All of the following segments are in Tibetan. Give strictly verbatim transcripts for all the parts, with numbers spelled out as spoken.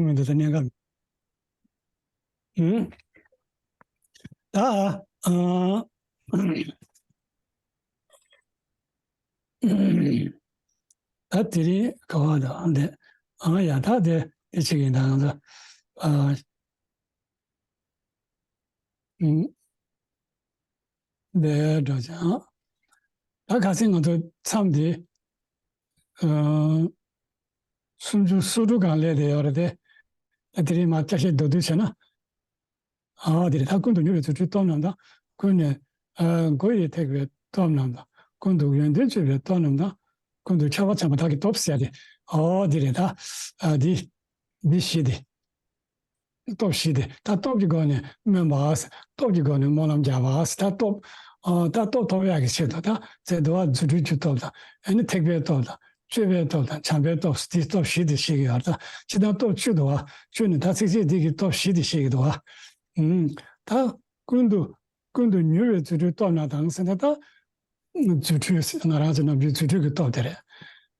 མི་འདུག་ད་གནད་འགག་ཨུ། ད་ཨ། ད་དེ་རིང་ག་བ་དང་དེ་ཨ་ཡ་ད་དེ་དེ་ཅིག་ཡིན་ད་ང་ཚོ་ཨ། འདས་འགྲོ་ཅང་། ད་ཁ་སང་ང་ཚོ་མཚམས་འདི་ཨ། སུམ་ཅུ་སོ་དྲུག་སྒང་སླེབས་བསྡད་ཡོད་རེད་དེ། ད་དེ་རིང་མར་བསྐྱར་བཤད་མདོར་བསྡུས་བྱས་ན། ཨ་དེ་རེད། ད་ཀུན་ཏུ་མྱུར་བའི་རྫུ་འཕྲུལ་སྟོབས་རྣམས་དང་། ཀུན་ནས་ཨ་སྒོ་ཡི་ཐེག་པའི་སྟོབས་རྣམས་དང་། ཀུན་ཏུ་ཡོན་ཏན་སྤྱོད་པའི་སྟོབས་རྣམས་དང་། ཀུན་ཏུ་ཁྱབ་པ་བྱམས་པ་དག་གི་སྟོབས་ཟེར་ཏེ། ཨ་དེ་རེད། ད་ཨ་འདི་འདི་བཞི་དེ། སྟོབས་བཞི་དེ། ད་སྟོབས་ཀྱི་སྒོ་ནས་སྨོན་པ། སྟོབས་ཀྱི་སྒོ་ནས་སྨོན་ལམ་རྒྱག་པ། ད་སྟོབས་ཨ་ད་སྟོབས་ཐོབ་ཡག་གི་ཆེད་དུ་ད་ཟེར་དུ་བ་རྫུ་འཕྲུལ་གྱི་སྟོབས་དང་། ཨ་ནི་ཐེག་པའི་སྟོབས་དང་། སྤྱོད་པའི་སྟོབས་དང་། བྱམས་པའི་སྟོབས། དེ་སྟོབས་བཞི་དེ་བཤད་ཀྱི་ཡོད་རེད། ད་སྤྱིར་བཏང་སྟོབས་བཅུ་འདུག་བ། བཅུ་ནི་ད་ཚིགས་བཅད་འདི་གི་སྟོབས་བཞི་དེ་བཤད་ཀྱི་འདུག་བ། ཨུམ། ད་ཀུན་ཏུ་ཀུན་ཏུ་མྱུར་བའི་རྫུ་འཕྲུལ་སྟོབས་རྣམས་དང་ཟེར་ན་ད། རྫུ་འཕྲུལ་ཟེར་ང་རང་ཚོ་ནམ་རྒྱུན་རྫུ་འཕྲུལ་གྱི་སྟོབས་དེ་རེད།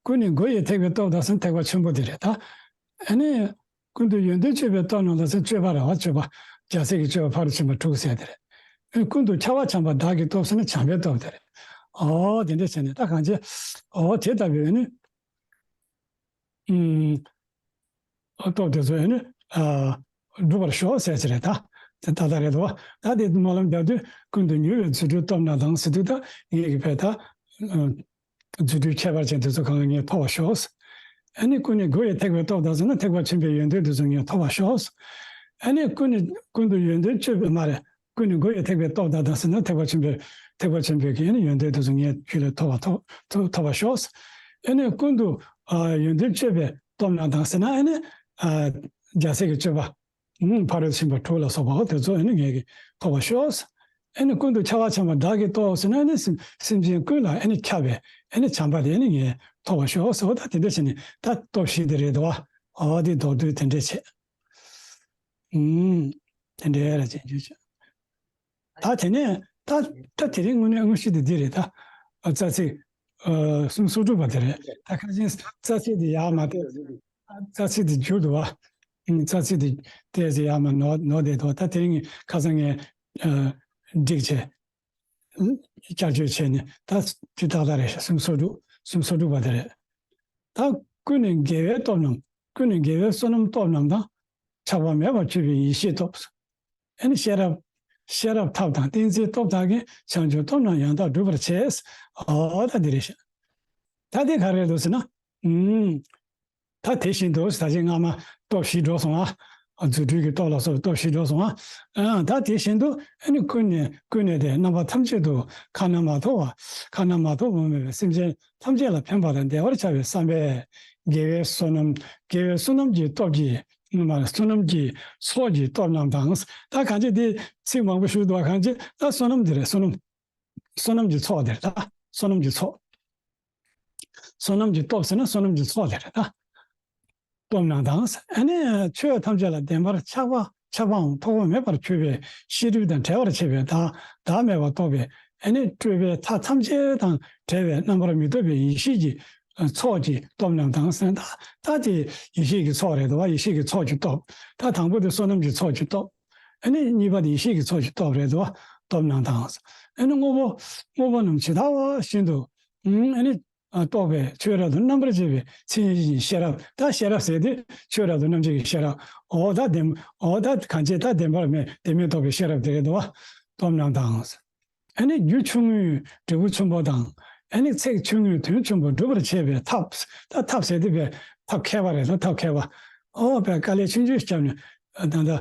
ཀུན་ནས་སྒོ་ཡི་ཐེག་པའི་སྟོབས་དང་ཟེར་ན་ཐེག་པ་ཆེན་པོ་དེ་རེད་ད། ཨ་ནི། ཀུན་ཏུ་ཡོན་ཏན་སྤྱོད་པའི་སྟོབས་རྣམས་དང་ཟེར་ན་སྤྱོད་པ་རེད་བ། སྤྱོད་པ། རྒྱལ་སྲས་ཀྱི་སྤྱོད་པ་ཕ་རོལ་ཕྱིན་པ་དྲུག་ཟེར་དེ་རེད། ཀུན་ཏུ་ཁྱབ་པ་བྱམས་པ་དག་གི་སྟོབས་ཟེར་ན་བྱམས་པའི་སྟོབས་དེ་རེད། ཨོ་དེ་འདྲ་བྱས་ནས་ད་གང་བྱེད། ཨོ་དེ་ལྟ་བུའི་ནི། ཨུམ། སྟོབས་དེ་ཚོ་ནི་ཨ་འགྲུབ་པར་ཤོག་ཟེར་གྱི་རེད་ད། དེ་ད་ལྟ་རེད་དོ། ད་དེ་སྨོན་ལམ་རྒྱག་དུས་ཀུན་ཏུ་མྱུར་བའི་རྫུ་འཕྲུལ་སྟོབས་རྣམས་དང་ཟེར་དུས་ད་ངེད་ཀྱི་བས་ད། རྫུ་འཕྲུལ་ཁྱད་པར་ཅན་དེ་ཚོ་གང་ངས་ཐོབ་པར་ཤོག་ཨ་ནི་ཀུན་ནས་སྒོ་ཡི་ཐེག་པའི་སྟོབས་དང་ཟེར་ན་ཐེག་པ་ཆེན་པོའི་ཡོན་ཏན་དེ་ཚོ་ངས་ཐོབ་པར་ཤོག་ཨ་ནི་ཀུན་ནས་ཀུན་ཏུ་ཡོན་ཏན་སྤྱོད་པའི་མ་རེད། ཀུན་ནས་སྒོ་ཡི་ཐེག་པའི་སྟོབས་དང་དང་ཟེར་ན་ཐེག་པ་ཆེན་པོའི་ཐེག་པ་ཆེན་པོའི་གི་ཨ་ནི་ཡོན་ཏན་དེ་ཚོ་ངས་ཁྱོད་ལ་ཐོབ་པ་ཐོབ་ཐོབ་ཐོབ་པར་ཤོག་ཨ་ནི་ཀུན་ཏུ་ཨ་ཡོན་ཏན་སྤྱོད་པའི་སྟོབས་རྣམས་དང་ཟེར་ན་ཨ་ནི་ཨ་རྒྱལ་སྲས་ཀྱི་སྤྱོད་པ། ཨུམ། ཕ་རོལ་ཕྱིན་པ་དྲུག་ལ་སོགས་པ་དེ་ཚོ་ཨ་ནི་ངས་ཀྱི་ཐོབ་པར་ཤོག་ཨ་ནི་ཀུན་ཏུ་ཁྱབ་པ་བྱམས་པ་དག་གི་སྟོབས་ཟེར་ན་ཨ་ནི་སེམས་སེམས་ཅན་ཀུན་ལ་ཨ་ནི་ཁྱབ་པའི་ཨ་ནི་བྱམས་པ་དེ་ཨ་ནི་ངས་ཐོབ་པར་ཤོག་ཟེར་བ་ད་དེ་འདྲ་བྱས་ནས་ད་སྟོབས་བཞི་དེ་རེད་དོ། ཨ་དེ་མདོར་བསྡུས་དེ་འདྲས་བྱས། ཨུམ། དེ་འདྲས་ར་བྱས་འཇུག་བྱས། ད་དེ་ནས་ད་ད་དེ་རིང་དངོས་གནས་དངོས་གཞི་དེ་འདི་རེད་ད། ཨ་རྩ་ཚིག་ཨ་སུམ་སོ་དྲུག་པ་དེ་རེད། ད་ཁ་ཅིག་རྩ་ཚིག་དེ་ཡར་མར་ཏོག་ཙམ། རྩ་ཚིག་དེ་འགྱུར་འདུག་བ། ཨུམ། རྩ་ཚིག་དེ་ཏོག་ཙམ་ཡར་མར་ནོར་ནོར་བསྡད་འདུག་ད་དེ་རིང་ཁ་སང་ངས་ཨ་སྒྲིག་བྱས། བསྐྱར་བཅོས་བྱས་ནས་ད་དེ་ཏག་ཏག་རེད་ཤག་སུམ་སོ་དྲུག་སུམ་སོ་དྲུག་པ་དེ་རེད། ད་ཀུན་ནས་དགེ་བའི་སྟོབས་རྣམས། ཀུན་ནས་དགེ་བའི་བསོད་ནམས་སྟོབས་རྣམས་དང་། ཆགས་པ་མེད་པར་སྤྱོད་པའི་ཡེ་ཤེས་སྟོབས། ཨ་ནི་ཤེས་རབ། ཤེས་རབ་ཐབས་དང་ཏིང་འཛིན་སྟོབས་དག་གིས། བྱང་ཆུབ་སྟོབས་རྣམས་ཡང་དག་འགྲུབ་པར་བྱེད། ཨོ་ད་འདི་རེད་ཤག་ད་འདི་ག་རེ་རེད་འདུག་ཟེར་ན། ཨུམ། ད་དེ་བཞིན་དུ་ད་ཅི་སྔ་མ་སྟོབས་བཞི་འགྲོ་སོང་ཨ། རྫུ་འཕྲུལ་གྱི་སྟོབས་ལ་སོགས་པའི་སྟོབས་བཞི་འགྲོ་སོང་ཨ། ཨ་ད་དེ་བཞིན་དུ་ཨ་ནི་ཀུན་ནས་ཀུན་ནས་དེ་རྣམ་པ་ཐམས་ཅད་དུ་ཁ་ན་མ་ཐོ་བ། ཁ་ན་མ་ཐོ་བ་མེད་པའི་སེམས་ཅན་ཐམས་ཅད་ལ་ཕན་པ་དང་བདེ་བར་བྱ་བའི་བསམ་པས། དགེ་བའི་བསོད་ནམས། དགེ་བའི་བསོད་ནམས་ཀྱི་སྟོབས་ཀྱིས། མ་བསོད་ནམས་ཀྱི་ཚོགས་ཀྱི་སྟོབས་རྣམས་དང་། ད་གང་ཅི་དེ་ཚིག་མང་པོ་ཞུ་འདུག་ག་གང་ཅི་ད་བསོད་ནམས་དེ་རེད། བསོད་ནམས། བསོད་ནམས་ཀྱི་ཚོགས་དེ་རེད་ད། བསོད་ནམས་ཀྱི་ཚོགས། བསོད་ནམས་ཀྱི་སྟོབས་ཟེར་ན་བསོད་ནམས་ཀྱི་ཚོགས་དེ་རེད་ད། སྟོབས་རྣམས་དང་། ཨ་ནི་ཆོས་ཐམས་ཅད་ལ་བདེན་པར་ཆགས་པ་ཆགས་པའང་ཐོགས་པ་མེད་པར་གྱུར་པའི་ཤེས་སྒྲིབ་དང་བྲལ་བར་བྱེད་པའི་བདག་བདག་མེད་པར་རྟོགས་པའི་ཨ་ནི་སྤྲོས་པའི་མཐའ་ཐམས་ཅད་དང་བྲལ་བའི་རྣམ་པར་མི་རྟོག་པའི་ཡེ་ཤེས་ཀྱི་ཚོགས་ཀྱི་སྟོབས་རྣམས་དང་ཟེར་ན་ད་ད་དེ་ཡེ་ཤེས་ཀྱི་ཚོགས་རེད་དོ། ཡེ་ཤེས་ཀྱི་ཚོགས་ཀྱི་སྟོབས། ད་དང་པོ་དེ་བསོད་ནམས་ཀྱི་ཚོགས་ཀྱི་སྟོབས། ཨ་ནི་གཉིས་པ་དེ་ཡེ་ཤེས་ཀྱི་ཚོགས་ཀྱི་སྟོབས་རེད་དོ། སྟོབས་རྣམས་དང་། ཨ་ནི་དངོས་པོ་དངོས་པོ་རྣམས་ཇི་ལྟ་བ་བཞིན་དུ། ཨ་ནི། རྟོགས་པའི་ཆོས་རབ་ཏུ་རྣམ་པར་འབྱེད་པའི་མཚན་ཉིད་ཀྱི་ཤེས་རབ། ད་ཤེས་རབ་ཟེར་དེ་ཆོས་རབ་ཏུ་རྣམ་འབྱེད་ཀྱི་ཤེས་རབ། འོ་ད་བདེན། འོ་ད་གང་ཅི་ད་བདེན་པར་མེད་བདེན་མེད་རྟོགས་པའི་ཤེས་རབ་དེ་རེད་དོ། སྟོབས་རྣམས་དང་། ཨ་ནི་རྒྱུ་ཆུང་ངུའི་འབྲས་བུ་ཆེན་པོ་དང་། ཨ་ནི་ཚེགས་ཆུང་ངུའི་དོན་ཆེན་པོ་སྒྲུབ་པར་བྱེད་པའི་ཐབས། ད་ཐབས་ཟེར་དེ་བས་ཐབས་མཁས་པ་རེད་ལ་ཐབས་མཁས་པ། འོ་བས་དཀའ་ལས་ཆུང་ཆུང་བརྒྱབ་ནས་ད་ལྟ།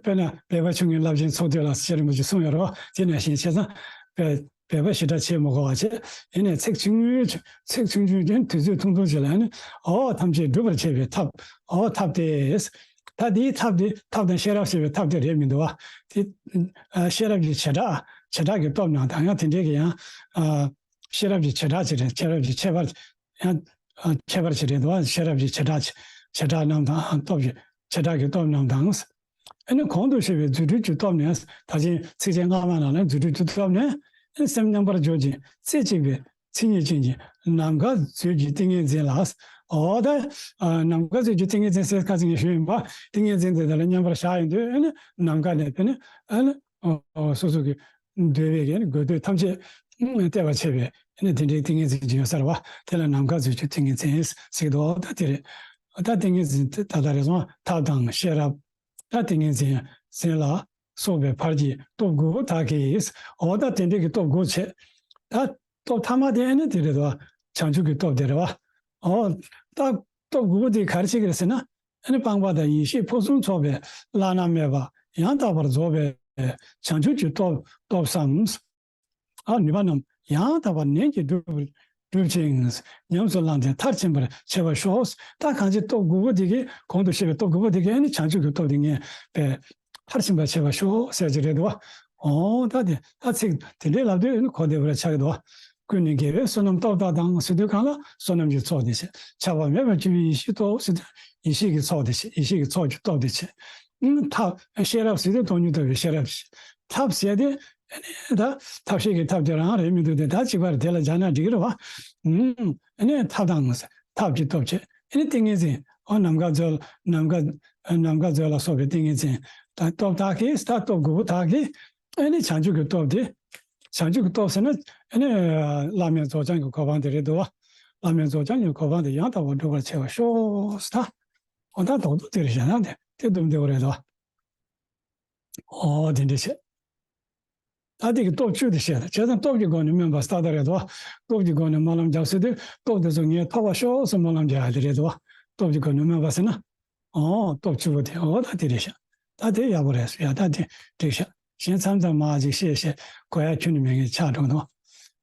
དཔེར་ན་སྦས་པ་ཆུང་ངུའི་རླབས་ཆེན་ཚོགས་བསྡུས་ལ་ཞེས་རིན་པོ་ཆེས་གསུངས་ཡོད་རེད་བ། དེ་ནང་བཞིན་བྱས་ཙང་སྦས་པ་ཞེ་དྲག་བྱེད་མི་དགོས་པ་བྱས། ཡིན་ནའི་ཚེགས་ཆུང་ངུའི་ཚེགས་ཆུང་ཆུང་ཅན་དུས་ཚོད་ཐུང་ཐུང་ཅིག་ལ་ནི་འོ་ཐམས་ཅད་འགྲུབ་པར་བྱེད་པའི་ཐབས། འོ་ཐབས་དེ། ད་དེའི་ཐབས་དེ་ཐབས་དང་ཤེས་རབ་ཞེས་པའི་ཐབས་དེ་རེད་མི་འདུག་བ། དེ་ཤེས་རབ་ཀྱི་བྱེ་བྲག་བྱེ་བྲག་གི་སྟོབས་རྣམས་དང་ཡང་དེ་འདྲའི་གི་ཡང་ཤེས་རབ་ཀྱི་བྱེ་བྲག་ཅིག་རེད། ཤེས་རབ་ཀྱི་ཁྱད་པར། ཡང་ཁྱད་པར་ཅིག་རེད་འདུག་བ། ཤེས་རབ་ཀྱི་བྱེ་བྲག་བྱེ་བྲག་རྣམས་དང་སྟོབས་ཀྱི་བྱེ་བྲག་གི་སྟོབས་རྣམས་དང་། ཨ་ནི་གོང་དུ་བཤད་པའི་རྫུ་འཕྲུལ་གྱི་སྟོབས་ནི་ད་ཅི་ཚིགས་བཅད་སྔ་མ་ནང་ལ་རྫུ་འཕྲུལ་གྱི་སྟོབས་ནི་སེམས་མཉམ་པར་འཇོག་ཅིང་རྩེ་གཅིག་པའི་ མཚན་ཉིད་ཅན་གྱི་ནམ་མཁའ་མཛོད་ཀྱི་ཏིང་ངེ་འཛིན་ལ། འོ་ད་ནམ་མཁའ་མཛོད་ཀྱི་ཏིང་ངེ་འཛིན་ཟེར་ཁ་ཅིག་ངས་ཞུས་ཡིན་པ། ཏིང་ངེ་འཛིན་དེ་དག་ལ་མཉམ་པར་བཞག་ཡོང་དུས་ཨ་ནི་ནམ་མཁའ་ནས་དེ་ནི་ཨ་ནི་སོ་སོ་གི་འདོད་པའི་གི་དགོས་འདོད་ཐམས་ཅད་སྟེར་བར་བྱེད་པའི་ཨ་ནི་དེ་འདྲའི་ཏིང་ངེ་འཛིན་ཅིག་ཡོད་ས་རེད་བ། དེ་ལ་ནམ་མཁའ་མཛོད་ཀྱི་ཏིང་ངེ་འཛིན་ཟེར་གི་འདུག་ད་དེ་རེད། ད་ཏིང་ངེ་འཛིན་དེ་ད་ལྟ་རེ་ཟུང་ཐབས་དང་ཤེས་རབ། ད་ཏིང་ངེ་འཛིན་འཛིན་ལ་སོགས་པའི་བར་གྱི་སྟོབས་དགུ་པོ་དག་གིས། འོ་ད་དེ་འདྲའི་གི་སྟོབས་དགུ་བྱས། ད་སྟོབས་ཐ་མ་དེ་ཨ་ནི་དེ་རེད་དོ། བྱང་ཆུབ་ཀྱི་སྟོབས་དེ་རེད་བ། འོ་ད་སྟོབས་དགུ་པོ་དེ་ག་རེ་བྱེད་ཀྱི་རེད་ཟེར་ན། ཨ་ནི་སྤངས་པ་དང་ཡེ་ཤེས་ཕུན་སུམ་ཚོགས་པའི་བླ་ན་མེད་པ་ཡང་དག་པར་རྫོགས་པའི་བྱང་ཆུབ་ཀྱི་སྟོབས་སྟོབས་སམ། ཨ་ནུས་པ་རྣམས་ཡང་དག་པར་ནན་གྱིས་སྒྲུབ་སྒྲུབ་ཅིང་ཉམས་སུ་བླངས་ཏེ་མཐར་ཕྱིན་པར་བྱེད་པར་ཤོག་ད་གང་ཅི་སྟོབས་དགུ་པོ་དེ་གིས་གོང་དུ་བཤད་པའི་སྟོབས་དགུ་པོ་དེ་གིས་ཨ་ནི་བྱང་ཆུབ་ཀྱི་སྟོབས་དེ་ངེས་པའི་མཐར་ཕྱིན་པར་བྱེད་པར་ཤོག་ཟེར་གྱི་རེད་དོ། འོ་ད་དེ་ད་ཚིག་དེ་འདྲའི་ལབ་དུས་ཨ་ནི་གོ་བདེ་པོ་ར་ཆགས་ཀྱི་འདུག་ཀུན་ནས་དགེ་བའི་བསོད་ནམས་སྟོབས་དག་དང་ཟེར་དུས་གང་ལ་བསོད་ནམས་ཀྱི་ཚོགས་དེ་བྱེད། ཆགས་པ་མེད་པར་གྱུར་པའི་ཡེ་ཤེས་སྟོབས་ཟེར་དུས་ཡེ་ཤེས་ཀྱི་ཚོགས་དེ་བྱེད། ཡེ་ཤེས་ཀྱི་ཚོགས་ཀྱི་སྟོབས་དེ་བྱེད། ཐབས་ཤེས་རབ་ཟེར་དུས་སྟོང་ཉིད་རྟོགས་པའི་ཤེས་རབ་བྱེད། ཐབས་ཟེར་དུས་ཨ་ནི་ད་ཐབས་ཤེས་ཀྱི་ཐབས་དེ་རང་རེད་མི་འདུག་སྟེ་ད་གཅིག་པ་རེད། དེ་ལ་སྦྱར་ན་འགྲིག་གི་རེད་བ། ཨ་ནི་ཐབས་དང་ཐབས་ཀྱི་སྟོབས་བྱེད། ཨ་ནི་ཏིང་ངེ་འཛིན་འོ་ནམ་མཁའ་མཛོད་ནམ་མཁའ་ནམ་མཁའ་མཛོད་ལ་སོགས་པའི་ཏིང་ངེ་འཛིན་ད་སྟོབས་དག་གིས་ད་སྟོབས་དགུ་པོ་དག་གིས་ཨ་ནི་བྱང་ཆུབ་ཀྱི་སྟོབས་དེ། བྱང་ཆུབ་ཀྱི་སྟོབས་ཟེར་ན་ཨ་ནི་བླ་མེད་རྫོགས་བྱང་གི་གོ་འཕང་དེ་རེད་འདུག་བ། བླ་མེད་རྫོགས་བྱང་གི་གོ་འཕང་དེ་ཡང་དག་པར་སྒྲུབ་པར་བྱེད་པར་ཤོག་ཟེར་ད། འོ་ད་རྡོག་རྡོག་དེ་རེད་བཞག་ན་དེ་དེ་སྡོམ་བདེ་བོ་རེད་འདུག་བ། འོ་དེ་འདྲ་བྱེད། ད་དེ་གི་སྟོབས་བཅུ་དེ་བཤད་ད་བྱས་ཙང་སྟོབས་ཀྱི་སྒོ་ནས་སྨོན་པ་ཏག་ཏག་རེད་འདུག་བ། སྟོབས་ཀྱི་སྒོ་ནས་སྨོན་ལམ་རྒྱབ་ཟེར་དུས་སྟོབས་དེ་ཚོ་ངས་ཐོབ་པར་ཤོག་ཟེར་སྨོན་ལམ་རྒྱག་ཡ་དེ་རེད་འདུག་བ། སྟོབས་ཀྱི་སྒོ་ནས་སྨོན་པ་ཟེར་ན། ཨོ། སྟོབས་བཅུ་པོ་དེ་ཨོ་ད་དེ་རེད་ཤག་ད་དེ་ཡག་པོ་རེད་ཟེར་ཡ་ད་དེ་འགྲིག་ཤག་གཞན་མཚམས་མཚམས་མ་ཅིག་བཤད་བཤད་གོ་ཡ་ཁྱོན་ནས་མེད་མཁན་ཆགས་འགྲོ་འདུག་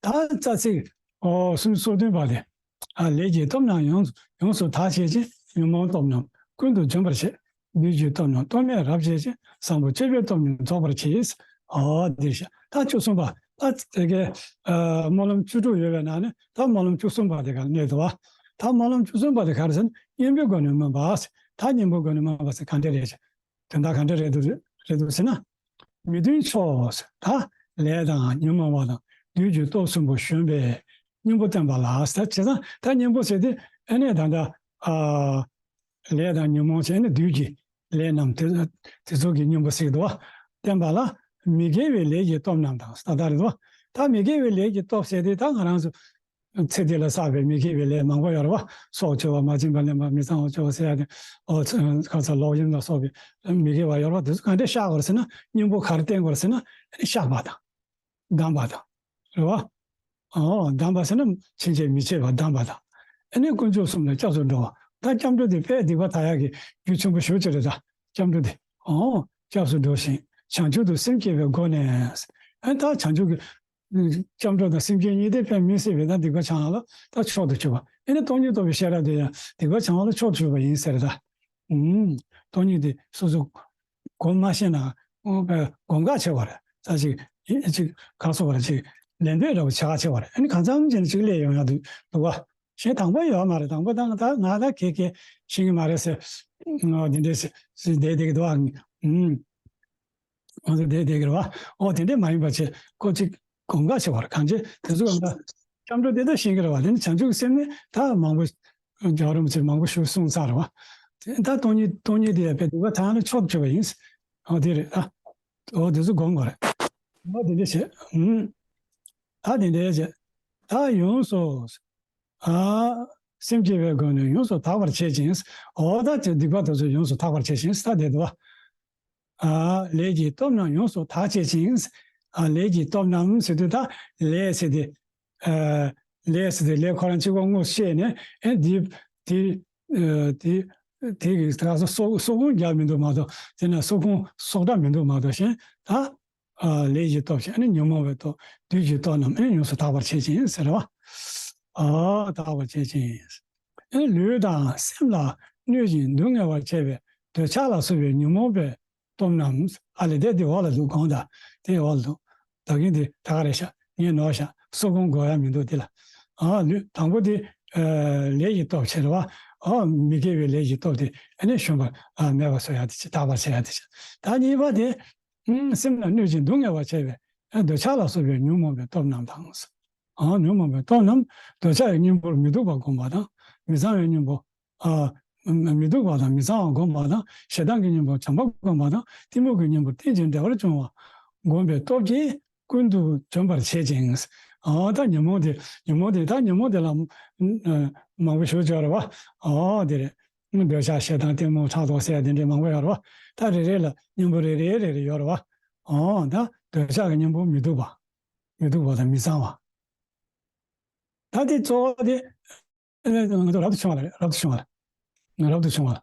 ད་རྩ་ཚིག་ཨོ་སུམ་ཅུ་སོ་བདུན་པ་དེ། ཨ་ལས་ཀྱི་སྟོབས་རྣམས་ཡོངས་ཡོངས་སུ་དག་བྱེད་ཅིང་ཉོན་མོངས་སྟོབས་རྣམས་ཀུན་ཏུ་འཇོམས་པར་བྱེད། བདུད་ཀྱི་སྟོབས་རྣམས་གཏོར་མས་རབ་བྱེད་ཅིང་བཟང་པོ་སྤྱོད་པའི་སྟོབས་རྣམས་རྫོགས་པར་བྱེད། ཨོ་འདིར་ཤག་ད་བཅུ་གསུམ་པ་ད་དེ་གའི་ཨ་སྨོན་ལམ་བཅུ་དྲུག་ཡོད་པའི་ནང་ནས་ད་སྨོན་ལམ་བཅུ་གསུམ་པ་དེ་ག་གནས་འདུག་བ། ད་སྨོན་ལམ་བཅུ་གསུམ་པ་དེ་ག་རེ་ཟེར་ན་གཉེན་པོའི་སྒོ་ནས་སྨོན་པ། ད་གཉེན་པོའི་སྒོ་ནས་སྨོན་པ་ཟེར་ག་འདྲ་རེད། དོན་དག་ག་འདྲ་རེད་འདུག་རེད་འདུག་ཟེར་ན། མི་མཐུན་ཕྱོགས་ད་ལས་དང་ཉོན་མོངས་པ་དང་བདུད་ཀྱི་སྟོབས་གསུམ་པོ་གཞོམ་པའི་གཉེན་པོ་བསྟེན་པ་ལ་ཟེར་བྱས་ཙང་ད་གཉེན་པོ་ཟེར་དུས་ཨ་ནི་ད་ལྟ་ཨ། ལས་དང་ཉོན་མོངས་བྱས་ནས་བདུད་ཀྱི་ལས་རྣམས་དེ་དེ་ཚོ་གི་གཉེན་པོ་ཟེར་གི་འདུག་བ། བསྟེན་པ་ལ་མི་དགེ་བའི་ལས་ཀྱི་སྟོབས་རྣམས་དང་ད་ལྟ་རེད་འདུག་བ། ད་མི་དགེ་བའི་ལས་ཀྱི་སྟོབས་ཟེར་དུས་ད་ང་རང་ཚོ་ཚེ་འདི་ལ་བསགས་པའི་མི་དགེ་བའི་ལས་མང་པོ་ཡོད་རེད་བ། སྲོག་གཅོད་པ་མ་བྱིན་པ་ལེན་པ་མི་གཙང་བ་སྤྱོད་པ་ཟེར་ཡ་དེ་ཨོ་ཁ་ཚ་ལོག་གཡེམ་ལ་སོགས་པའི་མི་དགེ་བ་ཡོད་རེད་བ། དེ་ཚོ་ག་འདྲས་བཤགས་དགོས་རེད་ཟེར་ན་གཉེན་པོ་ག་རེ་བསྟེན་དགོས་རེད་ཟེར་ན་བཤགས་པ་དང་། སྡོམ་པ་དང་། རེད་བ། ཨོ་སྡོམ་པ་ཟེར་ན་ཕྱིན་ཆད་མི་བྱེད་པ་སྡོམ་པ་དང་། ཨ་ནི་དཀོན་མཆོག་གསུམ་ལ་སྐྱབས་སུ་འགྲོ་བ། ད་སྐྱབས་འགྲོ་དེ་དཔེ་སྡིག་པ་དག་ཡག་གི་རྒྱུ་ཆེན་པོ་ཞེ་པོ་ཅིག་རེད་ད། སྐྱབས་འགྲོ་དེ། ཨོ་སྐྱབས་སུ་འགྲོ་ཞིང་བྱང་ཆུབ་ཏུ་སེམས་བསྐྱེད་པའི་སྒོ་ནས། ཨ་ནི་ད་བྱང་ཆུབ་ཀྱི་སྐྱབས་འགྲོ་དང་སེམས་བསྐྱེད་གཉིས་དེ་དཔེ་མི་སྲིད་པའི་ད་སྡིག་པ་བྱང་བ་ལ་ད་མཆོག་ཏུ་གྱུར་པ། ཨ་ནི་སྟོང་ཉིད་རྟོགས་པའི་ཤེས་རབ་དེ་ཡང་སྡིག་པ་བྱང་བ་ལ་མཆོག་ཏུ་གྱུར་པ་ཡིན་ཟེར་ད། ཨུམ། སྟོང་ཉིད་དེ་སོ་སོ་སྒོམ་མ་ཤེས་ན་དགོངས་པ་ཆེ་བ་རེད། ད་ཅིག་ཅིག་ག་སོགས་པ་རེད། ཅིག་ལེན་འདོད་འདྲ་བོ་བྱ་ག་ཆེ་བ་རེད། ཨ་ནི་གང་འཚམ་ཅིག་ནས་ཅིག་སླེབས་ཡོང་ཡ་འདུག་འདུག་བ། གཞན་དང་པོ་ཡོད་མ་རེད། དང་པོ་དང་ད་ང་ད་གེ་གེ་ཤེས་ཀྱི་མ་རེད་ཟེར། འོ་འདི་འདྲས་ཟེར་བསྡད་བསྡད་ཀྱི་འདུག་ཨ། ཨུམ། ང་ཚོ་བསྡད་བསྡད་ཀྱི་རེད་བ། འོ་དེ་འདྲས་མ་ཡིན་པ་བྱས་ཁོ་ཅིག་དགོངས་པ་ཆེ་བ་རེད། གང་བྱས་དེ་ཚོ་ང་སྐྱབས་འགྲོ་དེ་ད་ཤེས་ཀྱི་རེད་བ། དེ་ནི་བྱང་ཆུབ་སེམས་ནི་ད་མང་པོ་རྒྱལ་བ་རིན་པོ་ཆེས་མང་པོ་ཞིག་གསུངས་ཚར་རེད་བ། དེ་ད་སྟོང་ཉིད་སྟོང་ཉིད་དེ་ཡང་དཔེ་སྡིག་པ་དག་ཡག་ལ་མཆོག་ཏུ་གྱུར་པ་ཡིན། འོ་དེ་རེད་ད། འོ་དེ་ཚོ་སྒོམ་དགོས་རེད། འོ་དེ་འདྲས་བྱས། ཨུམ། ད་དེ་འདྲས་བྱས། ད་ཡོངས་སུ། ཨ། སེམས་བསྐྱེད་པའི་སྒོ་ནས་ཡོངས་སུ་དག་པར་བྱེད་ཅིང་། འོ་ད་དེ་སྡིག་པ་དེ་ཚོ་ཡོངས་སུ་དག་པར་བྱེད་ཅིང་ད་དེ་འདུག་བ། ཨ། ལས་ཀྱི་སྟོབས་རྣམས་ཡོངས་སུ་དག་བྱེད་ཅིང་། ཨ། ལས་ཀྱི་སྟོབས་རྣམས་ཟེར་དུས་ད་ལས་ཟེར་ཏེ། ཨ། ལས་ཟེར་ཏེ་ལས་ཁོ་རང་གཅིག་པོ་དངོས་སུ་བཤད་ནས་ཨེ་འདི་དེ་ཨ་དེ་དེ་གི་ད་སོ་སོ་སོ་སྒོམ་རྒྱག་མི་འདུག་མ་གཏོགས་དེ་ན་སོ་སྒོམ་སོ་སྒྲ་མི་འདུག་མ་གཏོགས་གཞན་ད། ཨ། ལས་ཀྱི་སྟོབས་ཀྱིས་ཨ་ནི་ཉོན་མོངས་པའི་སྟོབས་བདུད་ཀྱི་སྟོབས་རྣམས་ཨ་ནི་ཡོངས་སུ་དག་པར་བྱེད་ཅིང་ཟེར་བ། ཨ། དག་པར་བྱེད་ཅིང་། ཨ་ནི་ལུས་དང་སེམས་ལ་གནོད་ཅིང་སྡུག་བསྔལ་བར་བྱེད་པའི་འདོད་ཆགས་ལ་སོགས་པའི་ཉོན་མོངས་པའི་སྟོབས་རྣམས། ཨ་ལས་དེ་དེ་འོག་ལ་འདུག་གོང་དང་དེ་འོག་ལ་འདུག་ད་གིན་དེ་ད་ག་རེད་ཤག་ངས་ནོར་ཤག་སོ་སྒོམ་དགོས་ཡ་མི་འདུག་དེ་ལ། ཨ་ལུས་དང་པོ་དེ་ཨ་ལས་ཀྱི་སྟོབས་བྱེད་རེད་བ། ཨ་མི་དགེ་བའི་ལས་ཀྱི་སྟོབས་དེ་ཨ་ནི་ཞོམ་པ་ཨ་མེད་པ་བཟོ་ཡ་དེ་བྱེད། དག་པར་བྱེད་ཡ་དེ་བྱེད། ད་གཉིས་པ་དེ། ཨུམ། སེམས་ལ་གནོད་ཅིང་སྡུག་བསྔལ་བར་བྱེད་པའི་འདོད་ཆགས་ལ་སོགས་པའི་ཉོན་མོངས་པའི་སྟོབས་རྣམས་དང་། ཨ། ཉོན་མོངས་པའི་སྟོབས་རྣམས་འདོད་ཆགས་ཀྱི་གཉེན་པོར་མི་སྡུག་པ་བསྒོམ་པ་དང་། མི་གཙང་བའི་གཉེན་པོ། ཨ། མི་སྡུག་པ་དང་མི་གཙང་བ་བསྒོམ་པ་དང་། ཞེ་སྡང་གི་གཉེན་པོར་བྱམས་པ་བསྒོམ་པ་དང་། གཏི་མུག་གི་གཉེན་པོར་རྟེན་ཅིང་འབྲེལ་བར་འབྱུང་བ་བསྒོམ་པའི་སྟོབས་ཀྱིས་ཀུན་ཏུ་འཇོམས་པར་བྱེད་ཅིང་། ཨ། ད་ཉོན་མོངས་དེ། ཉོན་མོངས་དེ། ད་ཉོན་མོངས་དེ་ལ་མང་པོ་ཞུ་ཆོག་རེད་བ། ཨོ་དེ་རེད། འདོད་ཆགས་ཞེ་སྡང་གཏི་མུག་ཕྲག་དོག་ཟེར་ཡ་དེ་འདྲས་མང་པོ་ཡོད་རེད་བ། ད་རེ་རེ་ལ་གཉེན་པོ་རེ་རེ་རེ་རེ་ཡོད་རེད་བ། ཨོ་ད་འདོད་ཆགས་ཀྱི་གཉེན་པོ་མི་སྡུག་པ། མི་སྡུག་པ་དང་མི་གཙང་བ། ད་དེ་གཙོ་བོ་དེ་ང་ཚོ་རབ་ཏུ་བྱུང་བ་ལ་རེད། རབ་ཏུ་བྱུང་བ་ལ། རབ་ཏུ་བྱུང་བ་ལ།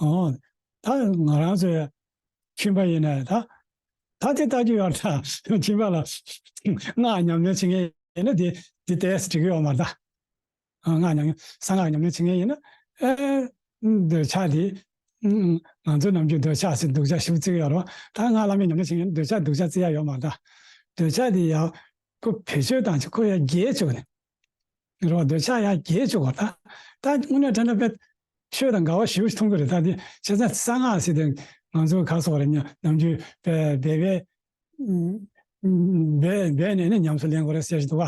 ཨོ་ད་ང་རང་ཚོའི་ཁྱིམ་པ་ཡིན་ན་ད། ད་དེ་ལྟ་རྒྱུ་ཡོད་ད། ཁྱིམ་པ་ལ་སྔགས་ཉམས་ལེན་བྱེད་མཁན་ཡིན་ན་དེ་དེ་ཏོག་ཙམ་འགྲིག་གི་ཡོད་མ་རེད་ད། ཨ། སྔགས་ཉམས། གསང་སྔགས་ཉམས་ལེན་བྱེད་མཁན་ཡིན་ན། ཨེ། འདོད་ཆགས་དེ། ང་ཚོ་ནམ་རྒྱུན་འདོད་ཆགས་ཟེར་སྡུག་ཅག་ཞེ་པོ་བརྩི་གི་ཡོད་རེད་བ། ད་སྔགས་བླ་མེད་ཉམས་ལེན་བྱེད་མཁན་འདོད་ཆགས་སྡུག་ཅག་བརྩི་ཡ་ཡོད་མ་རེད་ད། འདོད་ཆགས་དེ་ཡང་ཁོ་བེད་སྤྱོད་བཏང་ཆོག་ཁོ་ཡང་རྒྱས་བཅུག་ནས། རེད་བ། འདོད་ཆགས་ཡང་རྒྱས་བཅུག་གོ་ད། ད་དངོས་གནས་དྲན་ན་དཔེ་ཆོས་དང་འགལ་བ་ཞེ་པོ་ཞིག་མཐོང་གི་རེད་ད། དེ་བྱས་ཙང་གསང་སྔགས་ཟེར་དེ་ང་ཚོ་ག་སོགས་རེད། ཉ་ནམ་རྒྱུན་དཔེ་སྦས་པའི། སྦས་སྦས་ནས་ནི་ཉམས་སུ་ལེན་དགོས་རེད་ཟེར་གྱི་འདུག་བ།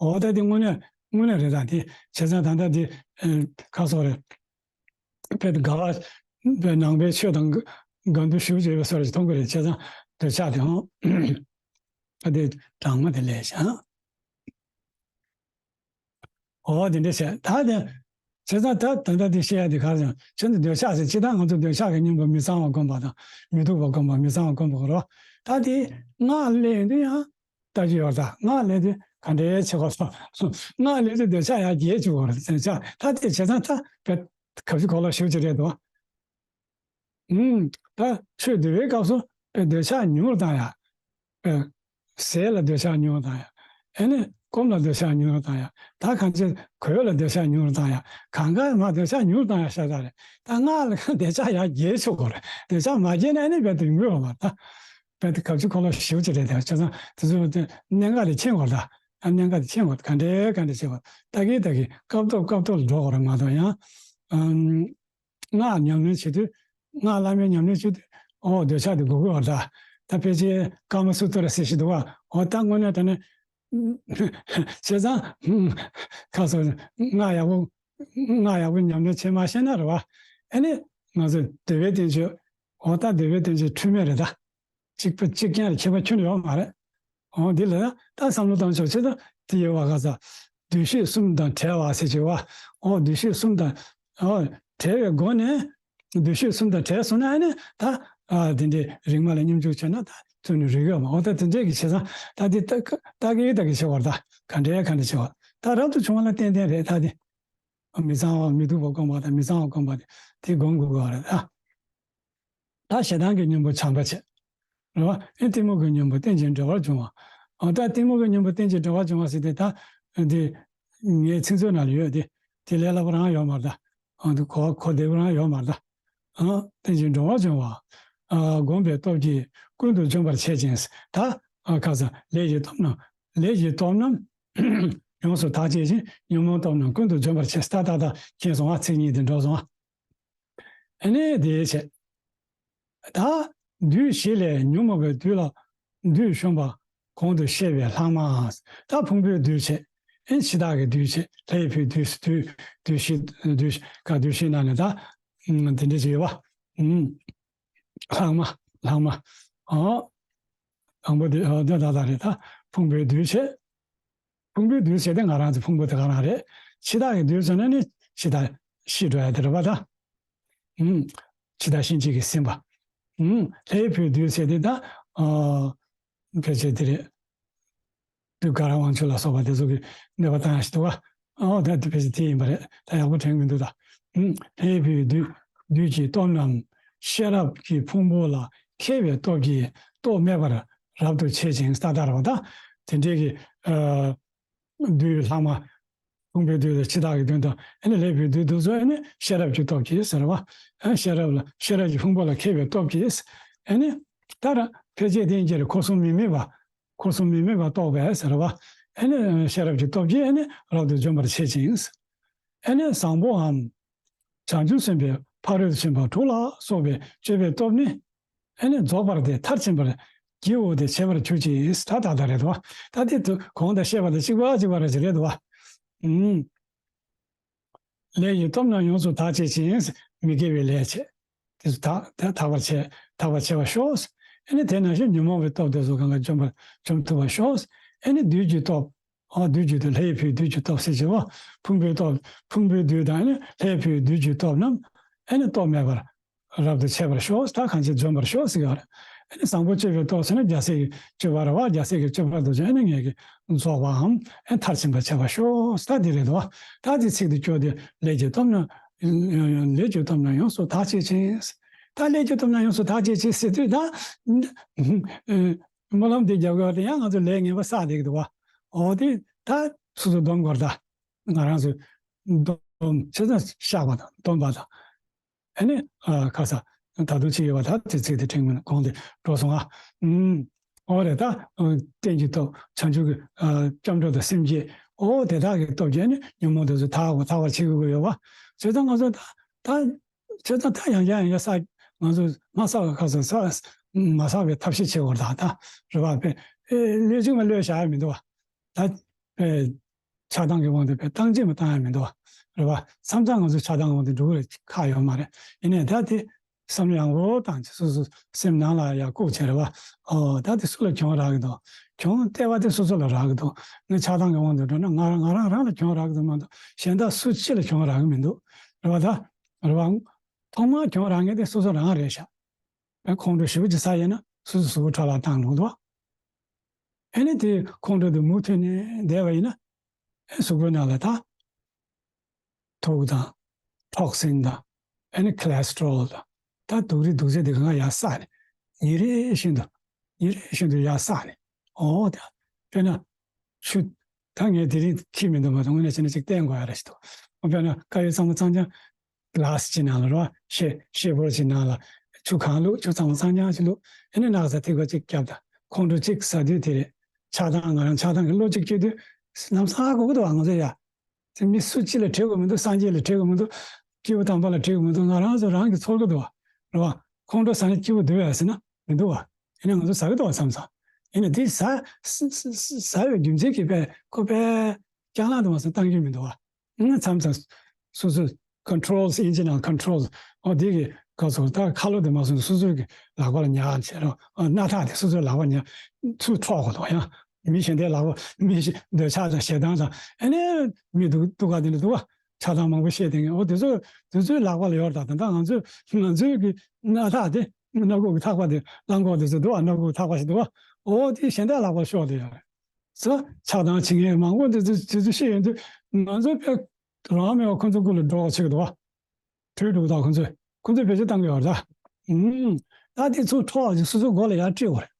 འོ་ད་དེ་དངོས་གནས་དངོས་གནས་རེད་ད། དེ་བྱས་ཙང་ད་ལྟ་དེ་ཨ་ག་སོགས་རེད། དཔེ་དེ་དགའ་བ་དཔེ་ནང་པའི་ཆོས་དང་དགའ་འདུ་ཞུ་བྱེད་པའི་སོགས་ཀྱི་མཐོང་གི་རེད། བྱས་ཙང་འདོད་ཆགས་དེའང་ད་དེ་གྲངས་མ་དེ་ལས་ཤང་། འོ་དེ་འདྲ་བྱས་ད་དེ། བྱས་ཙང་ད་ད་ལྟ་དེ་བཤད་ཡ་དེ་ག་རེ་ཟེར་ན། ཁྱེད་ཚོ་འདོད་ཆགས་ཟེར་ཅི་ལྟར་ང་ཚོ་འདོད་ཆགས་ཀྱི་གཉེན་པོ་མི་གཙང་བ་བསྒོམ་པ་དང་། མི་སྡུག་པ་བསྒོམ་པ། མི་གཙང་བ་བསྒོམ་པ་གོ་རོ། ད་དེ་སྔགས་ལས་དུས་ཡང་ལྟ་རྒྱུ་ཡོད་ད། སྔགས་ལས་དུས་ག་འདྲའི་ཆེ་བ་སོ། སྔགས་ལས་དུས་འདོད་ཆགས་ཡང་རྒྱས་བཅུག་གོ་རེད། འདོད་ཆགས་ད་དེ་བྱས་ཙང་ད་བེད་གབ་ཅིག་གོ་ལོག་ཞེ་པོ་ཅིག་རེད་དོ། ཨུམ། ད་ཆོས་འདུལ་བའི་སྐབས་སུ་དཔེ་འདོད་ཆགས་ཉུང་རུ་བཏང་ཡ། ཨེ། ཟས་ལ་འདོད་ཆགས་ཉུང་རུ་བཏང་ཡ། ཨེ་ནི་སྐོམ་ལ་འདོད་ཆགས་ཉུང་རུ་བཏང་ཡ། ད་གང་ཅི་གོས་ལ་འདོད་ཆགས་ཉུང་རུ་བཏང་ཡ། གང་ག་མ་འདོད་ཆགས་ཉུང་རུ་བཏང་ཡ་ཤ་སྟག་རེད། ད་སྔགས་ལ་འདོད་ཆགས་ཡར་རྒྱས་ཆོག་གོ་རེད། འདོད་ཆགས་མ་རྒྱས་ན་ཨེ་ནི་རྦད་དེ་ཡོང་གི་ཡོད་མ་རེད་ད། རྦད་དེ་གབ་ཅིག་གོ་ལོག་ཞེ་པོ་ཅིག་རེད་དེ། བྱས་ཙང་དེ་ཚོ་དེ་གནད་འགག་དེ་མཁྱེན་དགོས་རེད་ད། ཨ། གནད་འགག་དེ་མཁྱེན་དགོས། ག་འདྲའི་ག་འདྲ་བྱེད་དགོས། ལྟ་གིན་ལྟ་གིན་སྐབས་ཐོབ་སྐབས་ཐོབ་ལ་འགྲོ་དགོས་རེད་མ་གཏོགས་ཡང་། ཨམ། སྔགས་ཉམས་ལེན་བྱེད་དུས། སྔགས་བླ་མེད་ཉམས་ལེན་བྱེད་དུས། ཨོ་འདོད་ཆགས་དེ་འགུག་གི་ཡོད་རེད་ད། ད་ཕལ་ཆེར་ཀ་མ་སུ་ཏྲ་ཟེར་ཞིག་འདུག་བ། ཨོ་ད་དངོས་གནས་དྲང་གནས། བྱས་ཙང་། ཁ་སོ། སྔགས་ཡག་པོ། སྔགས་ཡག་པོ་ཉམས་ལེན་བྱེད་མ་ཤེས་ན་རེད་བ། ཨ་ནི་ང་ཚོ་འདོད་པའི་རྟེན་གཞི། ཨོ་ད་འདོད་པའི་རྟེན་གཞི་འཁྲུལ་མེད་རེད་ད། གཅིག་པ་གཅིག་རྐྱང་རེད། ཁྱད་པར་ཁྱོན་ནས་ཡོད་མ་རེད། འོ་འདི་ལ་ད་བསམ་བློ་བཏང་ཆོག་ཆེད་དུ་དེ་ཡོད་བ། ག་ས་འདུ་ཤེས་གསུམ་དང་བྲལ་བ་ཟེར་གྱི་བ། འོ་འདུ་ཤེས་གསུམ་དང་། འོ་བྲལ་བའི་སྒོ་ནས། འདུ་ཤེས་གསུམ་དང་བྲལ་སོང་ན་ཨ་ནི་ད། ཨ་དེ་འདྲའི་རིག་མ་ལ་སྙོམས་འཇུག་བྱས་ན་ད་ཐུགས་ནི་རིག་ཡོད་མ། འོ་ད་དེ་འདྲའི་གི་བྱས་ཙང་ད་འདི་ལྟ་ལྟ་གི་ལྟ་གི་བྱེད་བར་ད་ག་འདྲའི་ག་འདྲ་བྱེད་བར་ད་རབ་ཏུ་བྱུང་བ་ལ་ཏན་ཏན་རེད་ད་དེ། མི་གཙང་བ་མི་སྡུག་པ་བསྒོམ་པ་དང་མི་གཙང་བ་བསྒོམ་པ་དེ་དེ་སྒོམ་དགོས་ཀྱི་རེད་ད། ད་ཞེ་སྡང་གི་གཉེན་པོ་བྱམས་པ་བྱེད། རེད་བ། ཨེ་གཏི་མུག་གི་གཉེན་པོ་རྟེན་ཅིང་འབྲེལ་བར་འབྱུང་བ། ཨ་ད་གཏི་མུག་གི་གཉེན་པོ་རྟེན་ཅིང་འབྲེལ་བར་འབྱུང་བ་ཟེར་དེ་ད། འདི། ངའི་ཚིག་མཛོད་ནང་ལ་ཡོད་དེ། དེ་ལས་སླ་པོ་རང་ཡོད་མ་རེད་ད། ཨ་འདི་གོ་གོ་བདེ་པོ་རང་ཡོད་མ་རེད་ད། ཨ་རྟེན་ཅིང་འབྲེལ་བར་འབྱུང་བ། ཨ་བསྒོམ་པའི་སྟོབས་ཀྱིས་ཀུན་ཏུ་འཇོམས་པར་བྱེད་ཅིང་། ད། ཨ་ཁ་ས་ལས་ཀྱི་སྟོབས་རྣམས། ལས་ཀྱི་སྟོབས་རྣམས། ཡོངས་སུ་དག་བྱེད་ཅིང་ཉོན་མོངས་སྟོབས་རྣམས་ཀུན་ཏུ་འཇོམས་པར་བྱེད། ད་ད་ད་མཁྱེན་སོང་ང་། ཚིག་གཉིས་དེ་འགྲོ་སོང་ང་། ཨ་ནི་དེའི་ཕྱིར། ད་བདུད་བཞི་ལས་ཉོན་མོངས་པའི་བདུད་ལ་བདུད་གཞོམ་པ་གོང་དུ་བཤད་པའི་ལྷག་མ། ད་ཕུང་པོའི་བདུད་བྱས། ཨེ་འཆི་བདག་གི་བདུད་བྱས། ལྷའི་བུའི་བདུད། བདུད། བདུད་བཞི། བདུད་བཞི། ག་བདུད་བཞི་ནང་ནས་ད་དེ་འདྲ་ཅིག་ཡོད་པ། ལྷག་མ། ལྷག་མ། ཨོ། དང་པོ་དེ་ཨོ་དེ་ད་ད་རེད་ད། ཕུང་པོའི་བདུད་བྱས། ཕུང་པོའི་བདུད་ཟེར་དེ་ང་རང་ཚོ་ཕུང་པོ་དེ་ག་རང་རེད། འཆི་བདག་གི་བདུད་ཟེར་ན་ནི་འཆི་བདག་ཤི་འགྲོ་ཡ་དེ་རེད་པ་ད། ཨུམ། འཆི་བདག་གཤིན་རྗེ་གིས་ཟིན་པ། ཨུམ། ལྷའི་བུའི་བདུད་ཟེར་དེ་ད། ཨ། ཕལ་ཆེར་དེ་རེད། བདུད་དགའ་རབ་དབང་ཕྱུག་ལ་སོགས་པ་དེ་ཚོ་གིས་གནོད་པ་བཏང་ཡ་ཞིག་འདུག་ག། ཨོ་ད་དེ་ཕལ་ཆེར་དེ་ཡིན་པ་རེད། ད་ཡག་པོ་དྲན་གི་མི་འདུག་ད། ཨུམ། ལྷའི་བུའི་བདུད། བདུད་ཀྱི་སྟོབས་རྣམས་ཤེས་རབ་ཀྱི་ཕུང་པོ་ལ་མཁས་པའི་སྟོབས་ཀྱིས་རྟོག་མེད་པར་རབ་ཏུ་ཕྱེད་ཅིང་ས་ཏ་ར་བ་ད། དེ་འདྲའི་གི། ཨ། བདུད་ལྷག་མ། ཕུང་པོའི་བདུད་དང་འཆི་བདག་གི་བདུད་དང་ཨ་ནི་ལྷའི་བུའི་བདུད་དེ་ཚོ་ཨ་ནི་ཤེས་རབ་ཀྱི་སྟོབས་ཀྱིས་ཟེར་བ། ཨ་ཤེས་རབ་ལ་ཤེས་རབ་ཀྱི་ཕུང་པོ་ལ་མཁས་པའི་སྟོབས་ཀྱིས། ཨ་ནི་ད་ར་ཕལ་ཆེར་དེ་འགྱུར་འཁོར་གསུམ་མི་དམིགས་པ། འཁོར་གསུམ་མི་དམིགས་པ་རྟོགས་པས་ཟེར་བ། ཨ་ནི་ཤེས་རབ་ཀྱི་སྟོབས་ཀྱིས་ཨ་ནི་རབ་ཏུ་འཇོམས་པར་བྱེད་ཅིང་། ཨ་ནི་བཟང་པོའམ། བྱང་ཆུབ་སེམས་དཔའི་ཕ་རོལ་ཏུ་ཕྱིན་པ་དྲུག་ལ་སོགས་པའི་སྤྱོད་པའི་སྟོབས་ནི། ཨ་ནི་རྫོགས་པར་ཏེ་མཐར་ཕྱིན་པར་ བགྱིའོ་དེ་བྱེད་པར་གྱུར་ཅིག་ད་ད་ལྟ་རེད་དོ། ད་དེ་དུ་གོང་དང་བཤད་པ་དང་གཅིག་པ་གཅིག་པ་རེད་ཅེས་རེད་དོ། ཨུམ། ལས་ཀྱི་སྟོབས་རྣམས་ཡོངས་སུ་དག་བྱེད་ཅིང་། མི་དགེ་བའི་ལས་བྱེད། དེ་ཚོ་དག་དེ་དག་པར་བྱེད་དག་པར་བྱེད་པར་ཤོག་ཨ་ནི་དེ་ནང་བཞིན་ཉོན་མོངས་པའི་སྟོབས་དེ་ཚོ་གང་ག་འཇོམས་པར་འཇོམས་ཐུབ་པར་ཤོག་ཨ་ནི་བདུད་ཀྱི་སྟོབས། ཨ་བདུད་ཀྱི་སྟོབས་ལྷའི་བུའི་བདུད་ཀྱི་སྟོབས་ཟེར་གྱི་བ། ཕུང་པོའི་སྟོབས་ཕུང་པོའི་བདུད་དང་ཨ་ནི་ལྷའི་བུའི་བདུད་ཀྱི་སྟོབས་རྣམས་ཨ་ནི་སྟོབས་མེད་པར་རབ་ཏུ་ཕྱེ་བར་ཤོག་ད་གང་ཕྱིར་འཇོམས་པར་ཤོག་ཟེར་གྱི་བ་རེད། ཨ་ནི་བཟང་པོ་སྤྱོད་པའི་སྟོབས་ཟེར་ན་རྒྱལ་སྲས་ཀྱི་སྤྱོད་པ་རེད་བ། རྒྱལ་སྲས་ཀྱི་སྤྱོད་པ་དེ་ཚོ་ཨ་ནི་ངེད་ཀྱིས་རྫོགས་པའམ་ཨ་མཐར་ཕྱིན་པར་བྱེད་པར་ཤོག་ད་འདི་རེད་དོ། ད་འདི་ཚིག་འདི་སྐྱོར་ཏེ་ལས་ཀྱི་སྟོབས་རྣམས་ལས་ཀྱི་སྟོབས་རྣམས་ཡོངས་སུ་དག་བྱེད་ཅིང་། ད་ལས་ཀྱི་སྟོབས་རྣམས་ཡོངས་སུ་དག་བྱེད་ཅིང་ཟེར་དུས་ད། སྨོན་ལམ་འདི་རྒྱབ་ཀྱི་ཡང་ང་ཚོ་ལས་ངན་པ་བསགས་བསྡད་ཀྱི་འདུག་བ། འོ་དེ་ད་སོ་སོ་སྡོམ་དགོས་རེད་ད། ང་རང་ཚོས་སྡོམ་བྱས་ཙང་བཤགས་པ་དང་སྡོམ་པ་དང་། ཨ་ནི་ཁ་ས་ད་དུང་ཅི་ཡོད་པ་ད་དེ་ཚིག་དེ་དྲན་མིན་གོང་དེ་འགྲོ་སོང་ཨ། ཨུམ། འོ་རེད་ད། རྟེན་གྱི་སྟོབས་བྱང་ཆུབ་ཀྱི་སྐྱབས་འགྲོ་དང་སེམས་བསྐྱེད་འོ་དེ་དག་གི་སྟོབས་ཀྱིས་ཨ་ནི་ཉོན་མོངས་དེ་ཚོ་དག་དགོས་དག་པར་བྱེད་དགོས་ཀྱི་ཡོད་པ། བྱས་ཙང་ང་ཚོ་ད་ད། བྱས་ཙང་ད་ཡང་བསྐྱར་ཡང་བསྐྱར་བསགས། ང་ཚོས་མ་བསགས་པའི་སྐབས་སུ་བསགས། མ་བསགས་པའི་ཐབས་ཤེས་བྱེད་དགོས་རེད་ད། ད་རེད་བ། ཨེ་གློད་ཅིག་མ་གློད་བཞག་ཡ་མི་འདུག་བ། ད་ཨེ་ཆགས་སྡང་གི་དབང་དུ་བས་བཏང་ཅིག་མ་བཏང་ཡ་མི་འདུག་བ། རེད་བ། མཚམས་མཚམས་ང་ཚོ་ཆགས་སྡང་གི་དབང་དུ་འགྲོ་གི་རེད། ཁག་ཡོད་མ་རེད། ཡིན་ནའི་ད་དེ་བསམ་བློ་ཡང་བོ་བཏང་ཅིག་སོ་སོ་སེམས་ནང་ལ་ཡར་བཀུག་བྱས་རེད་བ། ཨོ་ད་དེ་སུ་ལ་གྱོང་རག་གི་འདུག་གྱོང་ལྟེ་བ་དེ་སོ་སོ་ལ་རག་གི་འདུག་ངས་ཆགས་སྡང་གི་དབང་དུ་འགྲོ་ན་ང་རང་ང་རང་རང་ལ་གྱོང་རག་གི་འདུག་མ་གཏོགས་གཞན་དག་སུ་གཅིག་ལ་གྱོང་རག་གི་མི་འདུག་རེད་བ། ད་རེད་བ། ཐོག་མར་གྱོང་རག་མཁན་དེ་སོ་སོ་རང་རེད་ཤག་ཁོང་ཁྲོ་ཞེ་པོ་ཅིག་ཟ་ཡས་ན་སོ་སོ་གཟུགས་པོ་ཁྲག་ལ་བཏང་འགྲོ་གི་འདུག་ཨ་ནི་དེ་ཁོང་ཁྲོ་དེ་མུ་མཐུད་ནས་བསྡད་པ་ཡིན་ན། ཨ་གཟུགས་པོའི་ནང་ལ་ད་དུག་དང་ཐོག་སིན་དང་ཨ་ནི་ཁོ་ལེ་སི་ཊོ་རོལ་དང་ད་དུག་རིགས་དུག་རྫས་དེ་གང་ག་ཡར་བསགས་ནས་ཉིན་རེ་བཞིན་དུ་ཉིན་རེ་བཞིན་དུ་ཡར་བསགས་ནས། འོ་ད་དཔེར་ན་ཆུ། ད་ངས་དེ་རིང་འཁྱེར་མི་འདུག་མ་གཏོགས་དངོས་གནས་བྱས་ན་ཅིག་བསྟན་དགོས་ཡ་རེད་ཞིག་འདུག་དཔེར་ན་དཀར་ཡོལ་ཚང་མ་ཚང་ཀྱང་གི་ལ་སི་ཅིག་ནང་ལ་རོ། ཤེལ་ཤེལ་ཕོར་ཅིག་ནང་ལ་ཆུ་གང་བླུགས། ཆུ་ཚང་མ་ཚང་ཀྱང་ཞིག་བླུགས། ཨ་ནི་སྣག་ཚ་ཐིགས་པ་གཅིག་བརྒྱབ་དང་ཁོང་ཁྲོ་གཅིག་ཟ་དུས་དེ་རེད། ཆགས་སྡང་ང་རང་ཆགས་སྡང་གི་བློ་གཅིག་སྐྱེ་དུས་ལམ་སང་གོ་གི་འདུག་བ་ང་ཚོ་ཡ། དེ་མི་སུ་གཅིག་ལ་འགྲིག་གི་མི་འདུག་སངས་རྒྱས་ལ་འགྲིག་གི་མི་འདུག་སྐྱེས་བུ་དམ་པ་ལ་འགྲིག་གི་མི་འདུག་ང་རང་ཚོ་རང་གིས་ཚོར་གི་འདུག་བ། རེད་བ། ཁོང་ཁྲོ་ཟ་ནས་སྐྱིད་པོ་སྡོད་ཡ་ཟེར་ན་མི་འདུག་བ། ཡིན་ན་ང་ཚོ་ཟ་གི་འདུག་བ་མཚམས་མཚམས། ཡིན་ན་དེ་ཟ་ཟ་ཟ་ཟ་བའི་རྒྱུ་མཚན་གྱིས་པས་ཁོ་པས་རྐྱང་ལག་དུ་མ་སོང་བཏང་རྒྱུ་མི་འདུག་བ། ཡིན་ན་མཚམས་མཚམས་སོ་སོ་ཀོན་ཊོལ་ཨིན་ཇི་ནང་ཀོན་ཊོལ་ཨོ་དེ་གི་ག་ཚོད་ད་ཁ་ལོ་དུ་མ་སོང་སོ་སོའི་གི་ལག་པ་ལ་ཉར་བྱས་རོ། ཨ་སྣ་ཐག་དེ་སོ་སོའི་ལག་པ་ཉར་ཚུར་འཕྲོག་དགོས་འདུག་ཡང་། མི་གཞན་དེའི་ལག་པ་མི་གཞན་འདོད་ཆགས་དང་ཞེ་སྡང་དང་ཨ་ནི་མི་སྡུག་སྡུག་ག་དེ་འདྲ་འདུག་བ། ཆགས་སྡང་མང་པོ་བཤད་དེ་ངས་འོ་དེ་ཚོ་དེ་ཚོའི་ལག་པ་ལ་ཡོད་རེད། ད་ད་ལྟ་ང་ཚོས་ང་ཚོའི་གི་སྣ་ཐག་དེ་སྣ་ཁུག་གི་ཐག་པ་དེ་རླངས་འཁོར་དེ་ཚོ་འདུག་བ། སྣ་ཁུག་གི་ཐག་པ་ཞིག་འདུག་བ། འོ་དེ་གཞན་དག་ལག་པར་ཤོར་དེ་ཡོད་རེད། ས་ཆགས་སྡང་བྱེད་མཁན་མང་པོ་དེ་ཚོ་དེ་ཚོ་བཤད་ཡོང་དུས་ང་ཚོ་དཔེ་རང་མེད་པ་ཁོ་ཚོ་སྐུ་ལ་འགྲོ་བ་བྱེད་ཀྱི་འདུག་བ། བྲོས་འགྲོ་གི་འདུག་ཁོ་ཚོས་ཁོ་ཚོས་བེད་སྤྱོད་བཏང་གི་ཡོད་རེད་ད། ཨུམ། ད་དེ་ཚོ་འཕྲོག་ཅིག་སོ་སོའི་མགོ་ལ་ཡར་དཀྲིས་དགོས་རེད།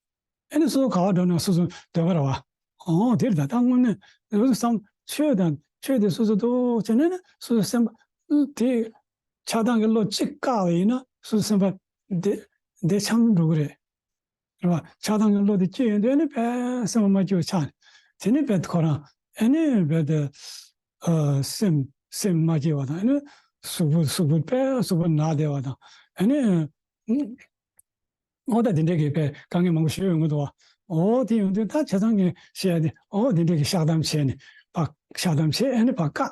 ཨ་ནི་སོ་སོ་ག་བ་འགྲོ་ན་སོ་སོ་འདོད་པ་རེད་བ། ཨོ་དེ་རེད་ད། ད་དངོས་གནས་རང་བསམ་ཆོས་དང་ཆོས་དེ་སོ་སོ་འདུག་བྱས་ནས་ནི་སོ་སོ་སེམས་པ་དེ་ཆགས་སྡང་གི་བློ་གཅིག་བཀག་པ་ཡིན་ན་སོ་སོ་སེམས་པ་བདེ་བདེ་འཆམ་འགྲོ་གི་རེད། རེད་བ། ཆགས་སྡང་གི་བློ་དེ་སྐྱེས་ཡོང་དུས་ཨ་ནི་དཔེ་སེམས་པ་མ་སྐྱིད་པ་ཆགས་ནས་དེ་ནི་དཔེ་ཁོ་རང་ཨ་ནི་དཔེ་དེ་ཨ་སེམས་སེམས་མ་སྐྱིད་པ་དང་ཨ་ནི་གཟུགས་པོ་གཟུགས་པོ་དཔེ་གཟུགས་པོ་ན་བསྡད་པ་དང་ཨ་ནི་ཨོ་ད་དེ་འདྲས་ཀྱི་དཔེ་དཀའ་ངལ་མང་པོ་ཞིག་ཡོང་གི་འདུག་བ། ཨོ་དེ་ཡོང་དུས་ད་བྱས་ཙང་ངས་བཤད་ཡ་དེ་ཨོ་དེ་འདྲས་ཀྱི་བཤགས་གཏམ་བྱས་ནས་ཕར་བཤགས་གཏམ་བྱས་ཨ་ནི་ཕར་བཀག་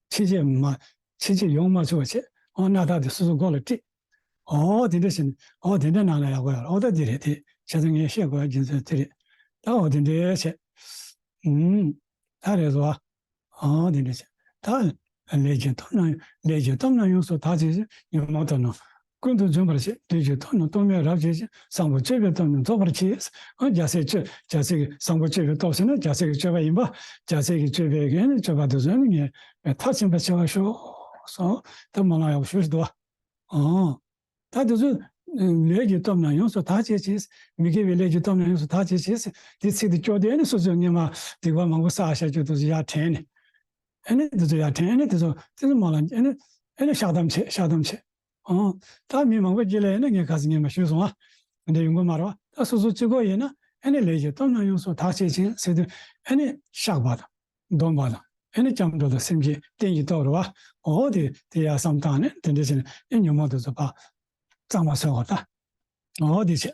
ཕྱིན་ཆད་མ། ཕྱིན་ཆད་ཡོང་མ་ཚུགས་པ་བྱས། ཨོ་སྣ་ཐག་དེ་སོ་སོ་མགོ་ལ་དཀྲིས། ཨོ་དེ་འདྲ་བྱས་ནས་ཨོ་དེ་འདྲ་ནང་ལ་ཡག་པོ་ཡོད་རེད། ཨོ་ད་འདི་རེད་དེ་བྱས་ཙང་ངས་བཤད་དགོས་ཡ་རྒྱུ་མཚན་དེ་རེད། ད་ཨོ་དེ་འདྲ་བྱས། ཨུམ། ད་རེད་བཟོ། ཨོ་དེ་འདྲ་བྱས། ད་ལས་ཀྱི་སྟོབས་རྣམས་ལས་ཀྱི་སྟོབས་རྣམས་ཡོངས་སུ་དག་བྱེད་ཅིང་ཉོན་མོངས་སྟོབས་རྣམས་ཀུན་ཏུ་འཇོམས་པར་བྱེད། བདུད་ཀྱི་སྟོབས་རྣམས་སྟོབས་མེད་རབ་བྱེད་ཅིང་། བཟང་པོ་སྤྱོད་པའི་སྟོབས་རྣམས་རྫོགས་པར་བྱེད། ཨ་རྒྱལ་སྲས་སྤྱོད་རྒྱལ་སྲས་ཀྱི་བཟང་པོ་སྤྱོད་པའི་སྟོབས་ཟེར་ན་རྒྱལ་སྲས་ཀྱི་སྤྱོད་པ་ཡིན་པ། རྒྱལ་སྲས་ཀྱི་སྤྱོད་པའི་གི་ནི་སྤྱོད་པ་དེ་ཚོ་ནི་ངས་མཐར་ཕྱིན་པར་བྱེད་པར་ཤོག་གསུངས། ད་སྨོན་ལམ་ཡག་པོ་ཞུ་ཞིག་འདུག་བ། ཨང་། ད་དེ་ཚོ་ལས་ཀྱི་སྟོབས་རྣམས་ཡོངས་སུ་དག་བྱེད་ཅིང་། མི་དགེ་བའི་ལས་ཀྱི་སྟོབས་རྣམས་ཡོངས་སུ་དག་བྱེད་ཅིང་། དེ་ཚིག་དེ་སྐྱོར་དུས་ཨ་ནི་སོ་སོའི་སྔོན་མ་སྡིག་པ་མང་པོ་བསགས་བཞག་རྒྱུ་དེ་ཚོ་ཡར་དྲན་ནས། ཨ་ནི་དེ་ཚོ་ཡར་དྲན། ཨ་ནི་དེ་ཚོ་དེ་ཚོ་སྨོན་ལམ་ཨ་ནི་ཨ་ནི་བཤགས་གཏམ་བྱེད། བཤགས་གཏམ་བྱེད། ཨང་། ད་མི་མང་པོ་ཅིག་ལ་ཡིན་ན་ངས་ཁ་སང་ཉིན་མ་ཞུས་སོང་ཨ། འདི་ཡོང་གི་མ་རེད་བ། ད་སོ་སོ་གཅིག་པོ་ཡིན་ན་ཨ་ནི་ལས་ཀྱི་སྟོབས་རྣམས་ཡོངས་སུ་དག་བྱེད་ཅིང་ཟེར་དུས་ཨ་ནི་བཤགས་པ་དང་སྡོམ་པ་དང་ཨ་ནི་སྐྱབས་འགྲོ་དང་སེམས་བསྐྱེད་རྟེན་གྱི་སྟོབས་རེད་བ། འོ་དེ་དེ་ཡར་བསམ་བཏང་ནས་དེ་འདྲ་བྱས་ནས་ཨ་ཉོན་མོངས་དེ་ཚོ་ཕར་གཙང་མ་བཟོ་དགོས་ད། འོ་དེ་བྱས།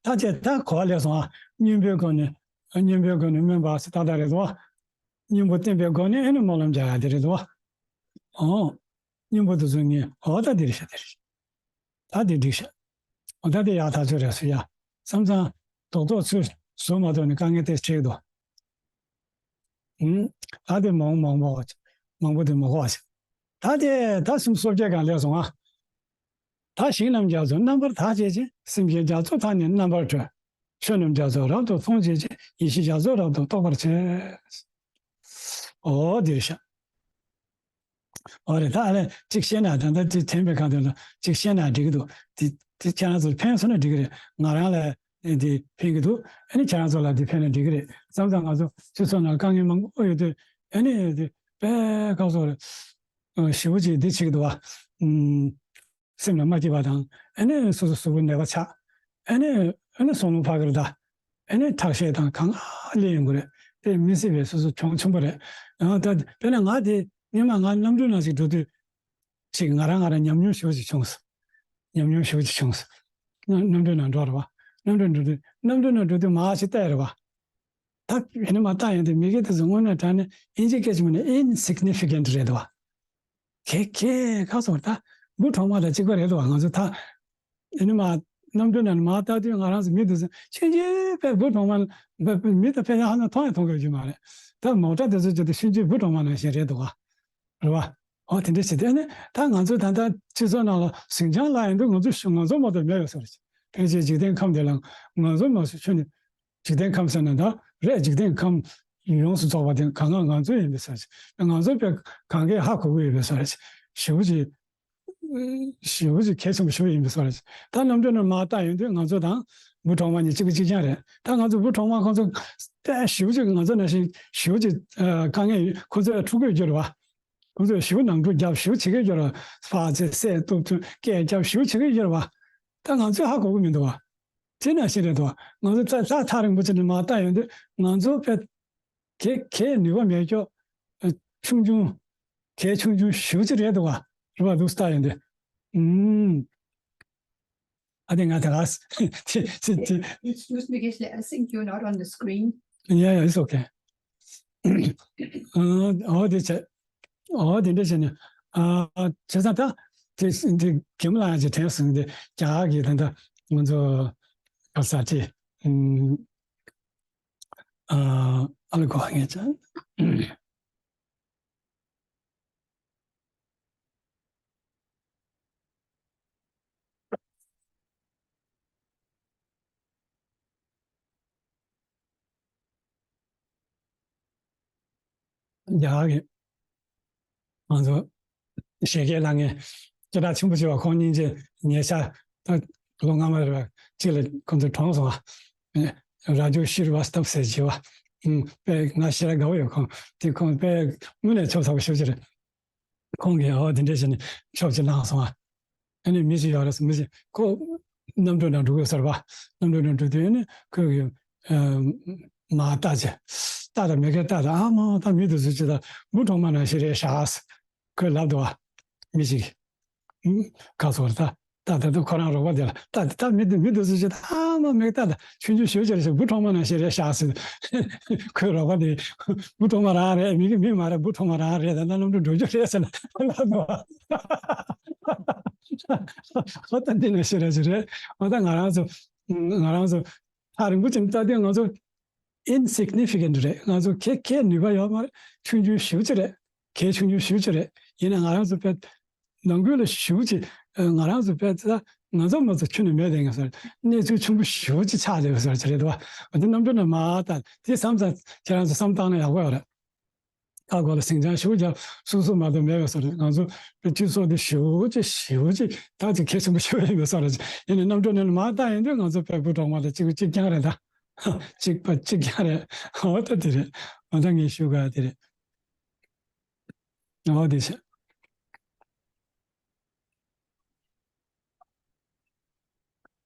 ད་ཅེས་ད་གོ་བ་ལེན་སོང་ཨ། སྙིང་པོའི་སྒོ་ནས། སྙིང་པོའི་སྒོ་ནས་སྨོན་པ་ཟེར་ད་ལྟ་རེད་དོ། སྙིང་པོ་བསྟེན་པའི་སྒོ་ནས་ཨེ་ནི་སྨོན་ལམ་རྒྱག་ཡ་དེ་རེད་དོ། ཨོ། སྙིང་པོ་དེ་ཚོ་ངས་འོ་ད་འདིར་བཞག་དེ་རེད། ད་དེ་འགྲིག་ཤག་འོ་ད་དེ་ཡག་ཐག་ཆོད་རེད་ཟེར་ཡ། བསམ་ཚང་རྡོག་རྡོག་ཚུར་བཟོ་མ་ཐུབ་ནས་དཀའ་ངལ་དེ་འཕྲད་འདུག་ཨུམ། ད་དེ་མང་མང་པོ་མང་པོ་དེ་མ་གོ་བ་ཞིག་ད་དེ་ད་སུམ་སོ་བརྒྱད་གང་ལས་སོང་ཨ། ད་ཞིང་རྣམས་རྒྱ་མཚོ་རྣམ་པར་དག་བྱེད་ཅིང་། སེམས་ཅན་རྒྱ་མཚོ་མཐའ་ནི་རྣམ་པར་གྲོལ། ཆོས་རྣམས་རྒྱ་མཚོ་རབ་ཏུ་མཐོང་བྱེད་ཅིང་། ཡེ་ཤེས་རྒྱ་མཚོ་རབ་ཏུ་རྟོགས་པར་བྱེད། འོ་དེ་རེད་ཤག་འོ་རེད། ད་ཨ་ལས་གཅིག་བཤད་ན་ད་ལྟ་དེ་དྲན་པའི་ཁ་ཐུག་ལ་གཅིག་བཤད་ན་འགྲིག་གི་འདུག་དེ་དེ་ཁྱེད་རང་ཚོར་ཕན་སོང་ན་འགྲིག་གི་རེད། ང་རང་ལ་དེ་ཕན་གི་འདུག་ཨ་ནི་ཁྱེད་རང་ཚོ་ལ་དེ་ཕན་ན་འགྲིག་གི་རེད་བསམ་ཙང་། ང་ཚོ་སྤྱི་ཚོགས་ནང་དཀའ་ངལ་མང་པོ་ཡོད་དུས་ཨ་ནི་དེ་དཔེ་ཁག་སོགས་རེད། ཞེ་པོ་ཅིག་འདི་བྱེད་ཀྱི་འདུག་བ། སེམས་ལ་མ་སྐྱིད་པ་དང་། ཨ་ནི་སོ་སོ་གཟུགས་པོ་ནད་པ་ཆགས། ཨ་ནི་ཨ་ནི་སོང་ལོང་ཕ་གིར་ད། ཨ་ནི་ཁྲག་ཤེད་དང་གང་ག་སླེབས་ཡོང་གི་རེད། དེ་མི་སྲིད་པའི་སོ་སོ་གྱོང་ཆེན་པོ་རེད། ཨ་ད་དཔེར་ན་ང་དེ་སྔོན་མ་ང་གནམ་གྲུ་ནང་ཞིག་འགྲོ་དུས་ཅིག་ང་རང་ང་རང་ཉམས་མྱོང་ཞེ་པོ་ཅིག་བྱུང་སོང་། ཉམས་མྱོང་ཞེ་པོ་ཅིག་བྱུང་སོང་། གནམ་གནམ་གྲུ་ནང་འགྲོ་རེད་བ། གནམ་གྲུ་འགྲོ་དུས་གནམ་གྲུ་ནང་འགྲོ་དུས་མར་ཞིག་བལྟས་རེད་བ། ད་ཡིན་ན་མ་བལྟས་ཡོང་དུས་མི་གི་དེ་ཚོ་དངོས་གནས་དྲང་གནས་ཨིན་ཇི་སྐད་ཆ་མིན་ན་ཨིན་སིག་ནི་ཕི་ཀེན་ཊི་རེད་བ། གལ་གལ་ཁ་སོང་ད་འབུ་གྲོག་མ་དང་གཅིག་པ་རེད་དོ། ང་ཚོ་ད་ཨེ་ནི་མ་གནམ་གྲུ་ནང་མར་ལྟ་དུས་ང་རང་ཚོ་མི་དེ་ཚོ་ཆུང་ཆུང་དཔེ་འབུ་གྲོག་མ་མི་དང་དཔེ་ཡང་ཧ་ན་མཐོང་ཡང་མཐོང་གི་ཡོད་ཀྱི་མ་རེད། ད་མོ་ཊ་དེ་ཚོ་བརྒྱུད་དུ་ཆུང་ཆུང་འབུ་གྲོག་མ་ནང་བཞིན་རེད་འདུག་ག་རེད་བ། ཨོ་དེ་འདྲ་བྱེད་དུས་ཨེ་ནི་ད་ང་ཚོ་ད་ལྟ་སྤྱི་ཚོགས་ནང་ལ་ཟིང་ཆ་ལངས་ཡོང་དུས་ང་ཚོ་ང་ཚོ་མ་གཏོགས་མེད་པའི་བཟོ་འདྲ་བྱེད། ཕལ་ཆེར་འཇིག་རྟེན་ཁམས་དེ་ལ་ང་ཚོ་མ་གཏོགས་ཁྱོན་ནས། འཇིག་རྟེན་ཁམས་ཟེར་ན་ད་རེད། འཇིག་རྟེན་ཁམས་ཡོངས་སུ་རྫོགས་པ་དེ་གང་ག་ང་ཚོ་ཡིན་པའི་བཟོ་འདྲ། ང་ཚོ་དཔེ་གང་གས་ཧ་གོ་གི་ཡོད་པའི་བཟོ་འདྲ། ཞེ་པོ་ཅིག་ཞེ་པོ་ཅིག་གལ་ཆེན་པོ་ཞེ་པོ་ཡིན་པའི་བཟོ་འདྲ། ད་གནམ་གྲུ་ནང་མར་ལྟ་ཡོང་དུས་ང་ཚོ་དང་འབུ་གྲོག་མ་གཉིས་གཅིག་པ་གཅིག་རྐྱང་རེད། ད་ང་ཚོ་འབུ་གྲོག་མ་ཁོང་ཚོ་དཔེ་ཞེ་པོ་ཅིག་ང་ཚོ་ནང་བཞིན་ཞེ་པོ་ཅིག་དཀའ་ངལ་ཡོད། ཁོང་ཚོ་ལ་ཕྲུ་གུ་ཡོད་རེད་བ། ཁོང་ཚོས་ཞེ་པོ་ནང་འཁྲུག་རྒྱབ། ཞེ་པོ་བྱེད་ཀྱི་ཡོད་རེད། ཕར་ཚུར་བསད་གཏུབ་ཐུབ་སྐད་རྒྱབ་ཞེ་པོ་བྱེད་ཀྱི་ཡོད་རེད་བ། ད་ང་ཚོས་ཧ་གོ་གི་མི་འདུག་བ། དེ་ནང་བཞིན་རེད་འདུག་ང་ཚོ་ད་ལྷ་ཐག་རིང་པོ་ཅིག་ནས་མར་ལྟ་ཡོང་དུས་ང་ཚོ་དཔེ་གལ་གལ་ནུས་པ་མེད་ཀྱོག་ཆུང་ཆུང་། གལ་ཆུང་ཆུང་ཞེ་པོ་ཅིག་རེད་འདུག་བ། རེད་བ་འདུག་ལྟ་ཡོང་དུས། ཨུམ། ཨ་དེ་ང་ད་ག་ཚེ་ཚེ། Excuse me, Geshe, I think you're not on the screen. Yeah, yeah, it's okay. ཨོ་དེ་བྱས། ཨོ་དེ་འདྲ་བྱས་ནས། ཨ་བྱས་ཙང་ད་དེ་དེ་གེ་མོ་ལ་ཡང་ཅིག་དྲན་སོང་། དེ་རྒྱ་གར་གྱི་ད་ལྟ་ང་ཚོ་ག་ས་དེ་ཨ་ཨ་ལ་གོ་ངེས་ཅན། རྒྱ་གར་གྱི་ང་ཚོ་ཞལ་སྐྱེས་ལ་ངས་སྐད་གྲགས་ཆེན་པོ་བྱས་པ་ཁོང་སྙིང་རྗེ་ཉེ་ཆར་ད་ལོ་སྔ་མ་རེད་པ་གཅིག་ལ་ཁོང་ཚོ་གྲོངས་སོང་བ། རཱ་ཇུ་ཤི་རི་ཝ་སྟབ་ཟེར་བྱས་པ། ཨུམ། དཔེ་ང་ཞེ་དྲག་དགའ་པོ་ཡོད། ཁོང་དེ་ཁོང་དཔེ་དངོས་གནས་ཆོབ་ཚ་པོ་ཞེ་པོ་ཅིག་རེད། ཁོང་གིས་ཨོ་དེ་འདྲས་བྱས་ནས་ཆོབ་ཅིག་བླངས་སོང་བ། ཨ་ནི་མི་ཞིག་ཡོད་རེད་ཟེར། མི་ཞིག་ཁོ་གནམ་གྲུ་ནང་འགྲོ་གི་ཡོད་ས་རེད་པ། གནམ་གྲུ་ནང་འགྲོ་དུས་ཨ་ནི་ཁོས་གི་ཨ་མར་ལྟ་ཅིག་ལྟ་དང་མི་སྒེར་ལྟ་དང་། ཨ་མ་ད་མི་དེ་ཚོ་ཅིག་ད་འབུ་གྲོག་མ་ནང་བཞིན་རེད་ཤག་ཟེར་ཁོས་ལབ་འདུག་བ། མི་ཞིག་ག་ཚོད་རེད་ད། ད་ད་དུང་ཁོ་རང་རོགས་པ་དེ་ལ་ལྟ་དེ། ད་མི་དེ་མི་དེ་ཚོ་ཅིག་ད་ཨ་མ་མི་ལྟ་ད་ཆུང་ཆུང་ཞེ་པོ་ཅིག་རེད་ཤག་འབུ་གྲོག་མ་ནང་བཞིན་རེད་ཤག་ཟེར། ཁོས་རོགས་པ་དེ་འབུ་གྲོག་མ་རང་རེད། མི་གི་མི་མ་རེད། འབུ་གྲོག་མ་རང་རེད། ད་ནང་གནམ་གྲུ་འགྲོ་རྒྱུ་རེད་ཟེར་ལབ་འདུག་བ། ཨོ་ད་འདི་ནང་བཞིན་རེད་ཅིག་རེད། ཨོ་ད་ང་རང་ཚོ་ང་རང་ཚོ་ཐག་རིང་པོ་ཅིག་ལྟ་དུས་ང་ཚོ་ཨིན་སིག་ནི་ཕི་ཀེན་ཊི་རེད། ང་ཚོ་གལ་གལ་ནུས་པ་ཡོད་མ་རེད། ཆུང་ཆུང་ཞེ་པོ་ཅིག་རེད། གལ་ཆུང་ཆུང་ཞེ་པོ་ཅིག་རེད། ཡིན་ན་ང་རང་ཚོ་དཔེ་ནང་ཁུལ་ལ་ཞེ་པོ་ཅིག་ང་རང་ཚོ་དཔེ་ད་ང་ཚོ་མ་ཚོ་ཁྱོན་ནས་མེད་དེ་ང་ཚོ་གནས་ཚུལ་ཆེན་པོ་ཞེ་པོ་ཅིག་ཆགས་བསྡད་པ་ཟེར་བ་ཅིག་རེད་འདུག་བ། འོ་དེ་གནམ་གྲུ་ནང་མར་ལྟ་དེ་བསམ་ཙང་ཁྱེད་རང་ཚོ་བསམ་བཏང་ན་ཡག་པོ་ཡོད་རེད། ཁ་སྐོར་ལ་ཟིང་ཆ་ཞེ་པོ་རྒྱབ། སོ་སོ་མ་གཏོགས་མེད་པའི་བཟོ་འདྲ། ང་ཚོ་སྤྱི་ཚོགས་འདི་ཞེ་པོ་ཅིག་ཞེ་པོ་ཅིག་ད་ཅིག་གལ་ཆེན་པོ་ཞེ་པོ་ཡིན་པའི་བཟོ་འདྲ་ཅིག་ཡིན་ནའི་གནམ་གྲུ་ནང་ལ་མར་ལྟ་ཡོང་དུས་ང་ཚོ་དཔེ་འབུ་གྲོག་མ་དང་གཅིག་པ་གཅིག་རྐྱང་རེད་ད། གཅིག་པ་གཅིག་རྐྱང་རེད། འོ་ད་དེ་རེད། འོ་ད་ངས་ཞུ་དགོས་དེ་རེད། འོ་དེ་བྱས།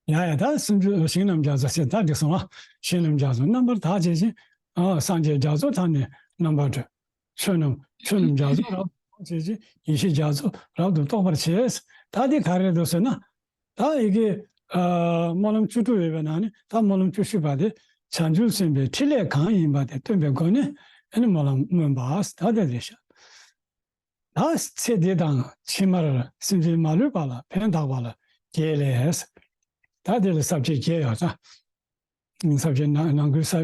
ཡ་ཡ། ད་སེམས་ཅན་ཞིང་རྣམས་རྒྱ་མཚོ་ཟེར་ད་འགྲིག་སོང་ཨ། ཞིང་རྣམས་རྒྱ་མཚོ་རྣམ་པར་དག་བྱེད་ཅིང་། ཨ་སངས་རྒྱས་རྒྱ་མཚོ་མཐའ་ནི་རྣམ་པར་གྲོལ། ཆོས་རྣམས་ཆོས་རྣམས་རྒྱ་མཚོ་རབ་ཏུ་མཐོང་བྱེད་ཅིང་། ཡེ་ཤེས་རྒྱ་མཚོ་རབ་ཏུ་རྟོགས་པར་བྱེད། ད་འདི་ག་རེ་རེད་འདུག་ཟེར་ན། ད་ཡི་གེ་ ཨ། སྨོན་ལམ་བཅུ་དྲུག་ཡོད་པའི་ནང་ནས་ད་སྨོན་ལམ་བཅུ་བཞི་པ་དེ་བྱང་ཆུབ་སེམས་དཔའི་ཕྲིན་ལས་གང་ཡིན་པ་དེ་སྟོན་པའི་སྒོ་ནས་ཨ་ནི་སྨོན་ལམ་སྨོན་པ་ད་དེ་རེད་ཤག་ད་ཚེ་འདི་དང་ཕྱི་མར་སེམས་ཅན་མ་ལུས་པ་ལ་ཕན་བཏགས་པ་ལ་དགེ་ལས། ད་དེ་ལ་ས་བཅད་བརྒྱད་ཡོད་ཙང་། ས་བཅད་ནང་ནང་ཁུལ་ས་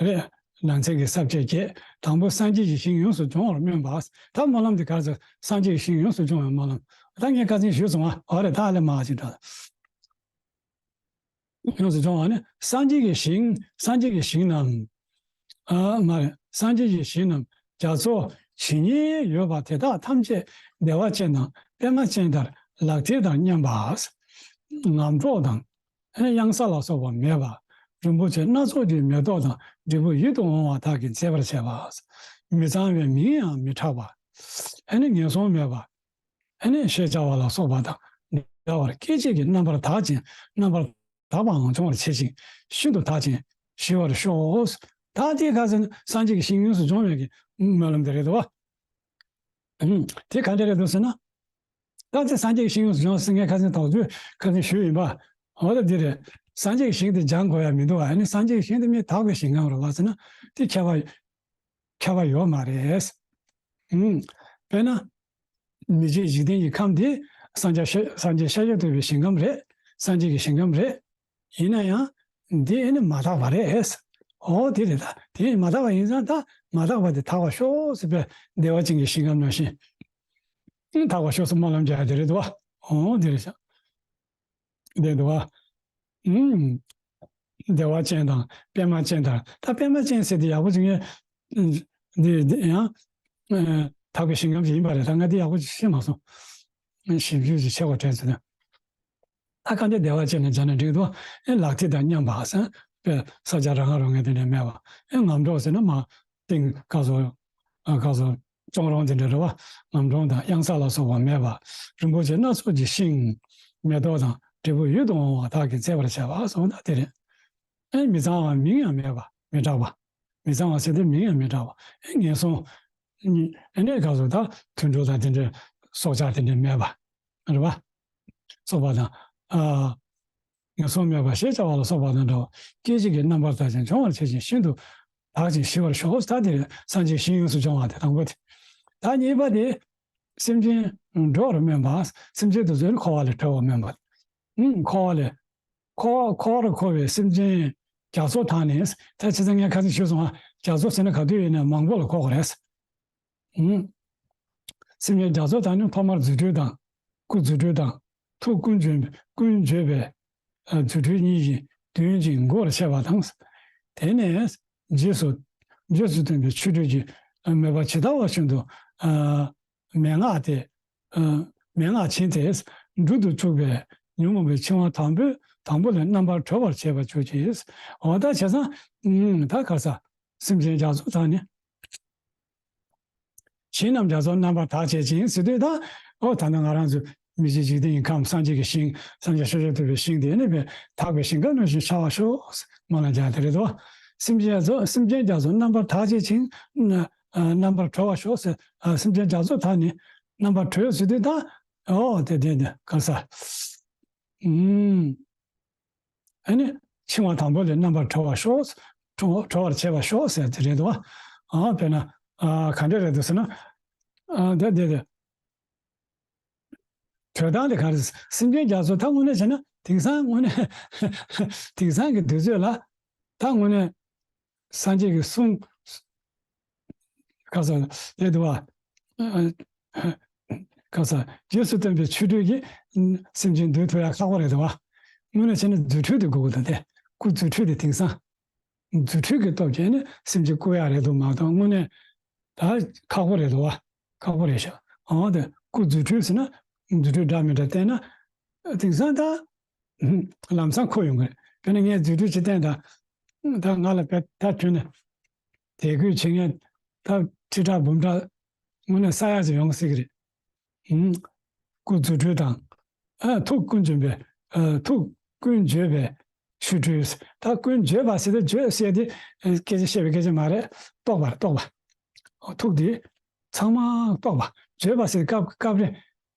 རེད། ནང་ཚན་གྱི་ས་བཅད་བརྒྱད། དང་པོ་སངས་རྒྱས་ཀྱི་ཞིང་ཡོངས་སུ་སྦྱོང་བར་སྨོན་པ། ད་སྨོན་ལམ་དེ་ག་ཚོད་སངས་རྒྱས་ཀྱི་ཞིང་ཡོངས་སུ་སྦྱོང་བའི་སྨོན་ལམ། ད་ངས་ཁ་སང་ཞུས་སོང་ཨ། འོ་རེད། ད་ཨ་ལས་མ་ཅིག་འགྲོ། ཡོངས་སུ་སྦྱོང་བ་ནི་སངས་རྒྱས་ཀྱི་ཞིང་། སངས་རྒྱས་ཀྱི་ཞིང་རྣམས། ཨ་མ་རེད། སངས་རྒྱས་ཀྱི་ཞིང་རྣམས་རྒྱ་མཚོ་ཇི་སྙེད་ཡོད་པ་དེ་དག་ཐམས་ཅད་བདེ་བ་ཅན་དང་པདྨ་ཅན་ལྟར་ལག་མཐིལ་དང་མཉམ་པ། ངམ་གྲོག་དང་གཡང་ས་ལ་སོགས་པ་མེད་པ། རིན་པོ་ཆེ་སྣ་ཚོགས་ཀྱི་མེ་ཏོག་དང་འབྲས་བུ་ཡིད་དུ་འོང་བ་དག་གིས་མཛེས་པར་བྱས་པ། མི་གཙང་བའི་མིང་ཡང་མི་གྲགས་པ། ཨ་ནི་ངན་སོང་མེད་པ། ཨ་ནི་ཞེས་བྱ་བ་ལ་སོགས་པ་དང་འདྲ་བར་སྐད་ཅིག་གིས་རྣམ་པར་དག་ཅིང་རྣམ་པར་དག་པའང་སྦྱོང་བར་བྱེད་ཅིང་ཤིན་ཏུ་དག་ཅིང་ཞི་བར་ཤོག་ད་དེ་ག་ཚོད་སངས་རྒྱས་ཀྱི་ཞིང་ཡོངས་སུ་སྦྱོང་བའི་གི་སྨོན་ལམ་དེ་རེད་དོ། ཨུམ། དེ་ག་འདྲ་རེད་འདུག་ཟེར་ན། ད་དེ་སངས་རྒྱས་ཀྱི་ཞིང་ཡོངས་སུ་སྦྱོང་ཟེར་ངས་ཁ་སང་དོགས་གཅོད་ཁ་སང་ཞུས་ཡིན་པ། འོ་ད་འདི་རེད། སངས་རྒྱས་ཀྱི་ཞིང་དེ་སྦྱང་དགོས་ཡ་མི་འདུག་ཨ་ནི་སངས་རྒྱས་ཀྱི་ཞིང་དེ་མི་དག་པའི་ཞིང་ཁམས་རེད་བ་ཟེར་ན་དེ་ཁྱད་པར་ཁྱད་པར་ཡོད་མ་རེད། ཨུམ། དཔེར་ན། མི་མཇེད་འཇིག་རྟེན་གྱི་ཁམས་དེ་སངས་རྒྱས་ཤ་སངས་རྒྱས་ཤཱཀྱ་ཐུབ་པའི་ཞིང་ཁམས་རེད། སངས་རྒྱས་ཀྱི་ཞིང་ཁམས་རེད། ཡིན་ན་ཡང་། འདི་ཨ་ནི་མ་དག་པ་རེད། འོ་དེ་རེད་ད། དེ་མ་དག་པ་ཡིན་ཙང་ད་མ་དག་པ་དེ་དག་པར་ཤོག་ཟེར་བའི་བདེ་བ་ཅན་གྱི་ཞིང་ཁམས་ནང་བཞིན། ཨ་ནི་དག་པར་ཤོག་ཟེར་སྨོན་ལམ་རྒྱག་ཡ་དེ་རེད་དོ། འོ་དེ་རེད་ཤག་དེ་འདུག་བ། ཨུམ། བདེ་བ་ཅན་དང་པདྨ་ཅན་ལྟར། ད་པདྨ་ཅན་ཟེར་དེ་ཡག་པོ་ཅིག་ངས། འདི་འདི་ཡང་། ཨ། དག་པའི་ཞིང་ཁམས་ཤིག་ཡིན་པ་རེད། ད་ང་འདི་ཡག་པོ་ཅིག་ཤེས་མ་སོང་། ཞིབ་འཇུག་ཅིག་བྱེད་དགོས་དྲན་སོང་ན། ད་གང་ལྟར་བདེ་བ་ཅན་ལ་སྦྱར་ན་འགྲིག་འདུག་ཨེ་ལག་མཐིལ་དང་མཉམ་པ་ཟེར། དཔེ་ས་ཆ་རང་ཁ་རང་ངེས་དེ་འདྲ་མེད་པ། ཨེ་ངམ་གྲོག་ཟེར་ན་མ། སྟེང་ག་ཚོད། ཨ་ག་ཚོད། གཅོང་རོང་དེ་འདྲ་རེད་བ། ངམ་གྲོང་དང་གཡང་ས་ལ་སོགས་པ་མེད་པ། རིན་པོ་ཆེ་སྣ་ཚོགས་ཀྱི་ཤིང་། མེ་ཏོག་དང་འབྲས་བུ་ཡིད་དུ་འོང་བ་དག་གིས་མཛེས་པར་བྱས་པ་སོགས་ད་དེ་རེད། ཨེ་མི་གཙང་བ་མིང་ཡང་མེད་པ་མི་གྲགས་པ། མི་གཙང་བ་ཟེར་དུས་མིང་ཡང་མི་གྲགས་པ། ཨེ་ངན་སོང་། ཨེ་ནས་ག་ཚོད་ད་དུད་འགྲོ་དང་དེ་འདྲའི་སྲོག་ཆགས་དེ་འདྲ་མེད་པ། རེད་བ། སོགས་པ་དང་། ཨ། ངན་སོང་མེད་པ་ཞེས་བྱ་བ་ལ་སོགས་པ་དང་འདྲ་བ། སྐད་ཅིག་གིས་རྣམ་པར་དག་ཅིང་སྦྱོང་བར་བྱེད་ཅིང་ཤིན་ཏུ་དག་ཅིང་ཞི་བར་ཤོག་ད་དེ་སངས་རྒྱས་ཞིང་ཡོངས་སུ་སྦྱོང་བ་དེ་དང་པོ་དེ། ད་གཉིས་པ་དེ། སེམས་ཅན་འགྲོ་བར་སྨོན་པ། སེམས་ཅན་དེ་ཚོ་ནི་འཁོར་བ་ལས་གྲོལ་བར་སྨོན་པ། ཨུམ། འཁོར་བ་ལས། འཁོར་འཁོར་བར་འཁོར་བའི་སེམས་ཅན་རྒྱ་མཚོ་དག་ནི། ད་བྱས་ཙང་ངས་ཁ་སང་ཞུས་སོང་ང་། རྒྱ་མཚོ་ཟེར་ན་ག་དུས་ཡིན་ན་མང་པོ་ལ་གོ་དགོས་རེད། ཨུམ། སེམས་ཅན་རྒྱ་མཚོ་དག་ནི་ཐོག་མར་རྫུ་འཕྲུལ་དང་། སྐུ་རྫུ་འཕྲུལ་དང་། ཐུགས་ཀུན་བྱོན། ཀུན་བརྗོད་པའི། ཨ། རྫུ་འཕྲུལ་གཉིས་ཀྱིས་བསྟུན་ཅིང་མགུ་བར་བྱེད་པ་དང་། དེ་ནས་རྗེས་སུ། རྗེས་སུ་སྟོན་པའི་ཆོ་འཕྲུལ་གྱིས། ཨ། མོས་པ་ཇི་ལྟ་བ་བཞིན་དུ། ཨ། མན་ངག་དེ། ཨ། མན་ངག་བྱིན་ཏེ། འབྲུ་དུ་བཅུག་པས་ཉོན་མོངས་པའི་འཆིང་བ་དང་པོ། དང་པོ་ལས་རྣམ་པར་གྲོལ་བར་བྱེད་པར་གྱུར་ཅིག་འོ་ད་བྱས་ཙང་། ཨུམ། ད་ག་ས། སེམས་ཅན་རྒྱ་མཚོ་དག་ནི། ཞིང་རྣམས་རྒྱ་མཚོ་རྣམ་པར་དག་བྱེད་ཅིང་ཟེར་དུས་ད། ཨོ་ད་ནི་ང་རང་ཚོ་མི་མཇེད་འཇིག་རྟེན་གྱི་ཁམས་སངས་རྒྱས་ཀྱི་ཞིང་། སངས་རྒྱས་ཤཱཀྱ་ཐུབ་པའི་ཞིང་དེ་ནི་བས་དག་པའི་ཞིང་ཁམས་ནང་བཞིན་ཤར་བར་ཤོག་སྨོན་ལམ་རྒྱག་དེ་རེད་དོ། སེམས་ཅན་རྒྱ་མཚོ། སེམས་ཅན་རྒྱ་མཚོ་རྣམ་པར་དག་བྱེད་ཅིང་། ཨ། རྣམ་པར་གྲོལ་བར་ཤོག་ཟེར། ཨ། སེམས་ཅན་རྒྱ་མཚོ་དག་ནི་རྣམ་པར་གྲོལ་ཟེར་དུས་ད། ཨོ་དེ་དེ་དེ་ག་ས། ཨུམ། ཨ་ནི་འཆིང་བ་དང་པོ་ལས་རྣམ་པར་གྲོལ་བར་ཤོག་གྲོལ་གྲོལ་བར་བྱེད་པར་ཤོག་ཟེར་དེ་རེད་དོ། ཨ། དཔེར་ན། ཨ། ག་འདྲ་རེད་འདུག་ཟེར་ན། ཨ། དེ་དེ་དེ། གྲོལ་སྟངས་དེ་ག་རེ། སེམས་ཅན་རྒྱ་མཚོ་ད་དངོས་གནས་བྱས་ན་དེང་སང་དངོས་གནས་དེང་སང་གི་དུས་ཚོད་ལ་ད་དངོས་གནས་སངས་རྒྱས་ཀྱི་གསུང་ག་ས་དེ་འདུག་བ། ཨ། ག་ས་རྗེས་སུ་སྟོན་པའི་ཆོ་འཕྲུལ་གྱིས་སེམས་ཅན་འདུལ་ཐུབ་ཡ་ཁག་པོ་རེད་འདུག་བ། དངོས་གནས་བྱས་ན་རྫུ་འཕྲུལ་དེ་དགོས་ཀྱི་འདུག་སྟེ། སྐུ་རྫུ་འཕྲུལ་དེ་དེང་སང་། རྫུ་འཕྲུལ་གྱི་སྟོབས་ཀྱིས་ནི་སེམས་ཅན་བཀུག་ཡག་རེད་འདུག་མ་གཏོགས་དངོས་གནས་ད་ཁག་པོ་རེད་འདུག་བ། ཁག་པོ་རེད་ཤག་འོ་དེ་སྐུ་རྫུ་འཕྲུལ་ཟེར་ན་རྫུ་འཕྲུལ་འདྲ་མི་འདྲ་བསྟན་ན་དེང་སང་ད་ལམ་སང་འཁོར་ཡོང་གི་རེད། དཔེར་ན་ངས་རྫུ་འཕྲུལ་ཅིག་བསྟན་ད། ད་ང་ལ་བས་ད་ཁྱོན་ནས་དད་གུས་བྱེད་མཁན་ད་ཁྲི་ཕྲག་འབུམ་ཕྲག་དངོས་གནས་ས་ཡ་ཙམ་ཡོང་སྲིད་ཀྱི་རེད། ཨུམ། སྐུ་རྫུ་འཕྲུལ་དང་། ཨ། ཐུགས་ཀུན་བྱོན་པའི། ཨ། ཐུགས་ཀུན་བརྗོད་པའི་ཆོ་འཕྲུལ། ད་ཀུན་བརྗོད་པ་ཟེར་དུས་བརྗོད་ཟེར་དེ། ཨ། སྐད་ཆ་བཤད་པའི་སྐད་ཆ་མ་རེད། རྟོག་པ་རེད། རྟོག་པ། ཨོ། ཐུགས་དེ་ཚང་མ་རྟོག་པ། བརྗོད་པ་ཟེར་སྐབས་སྐབས་རེ་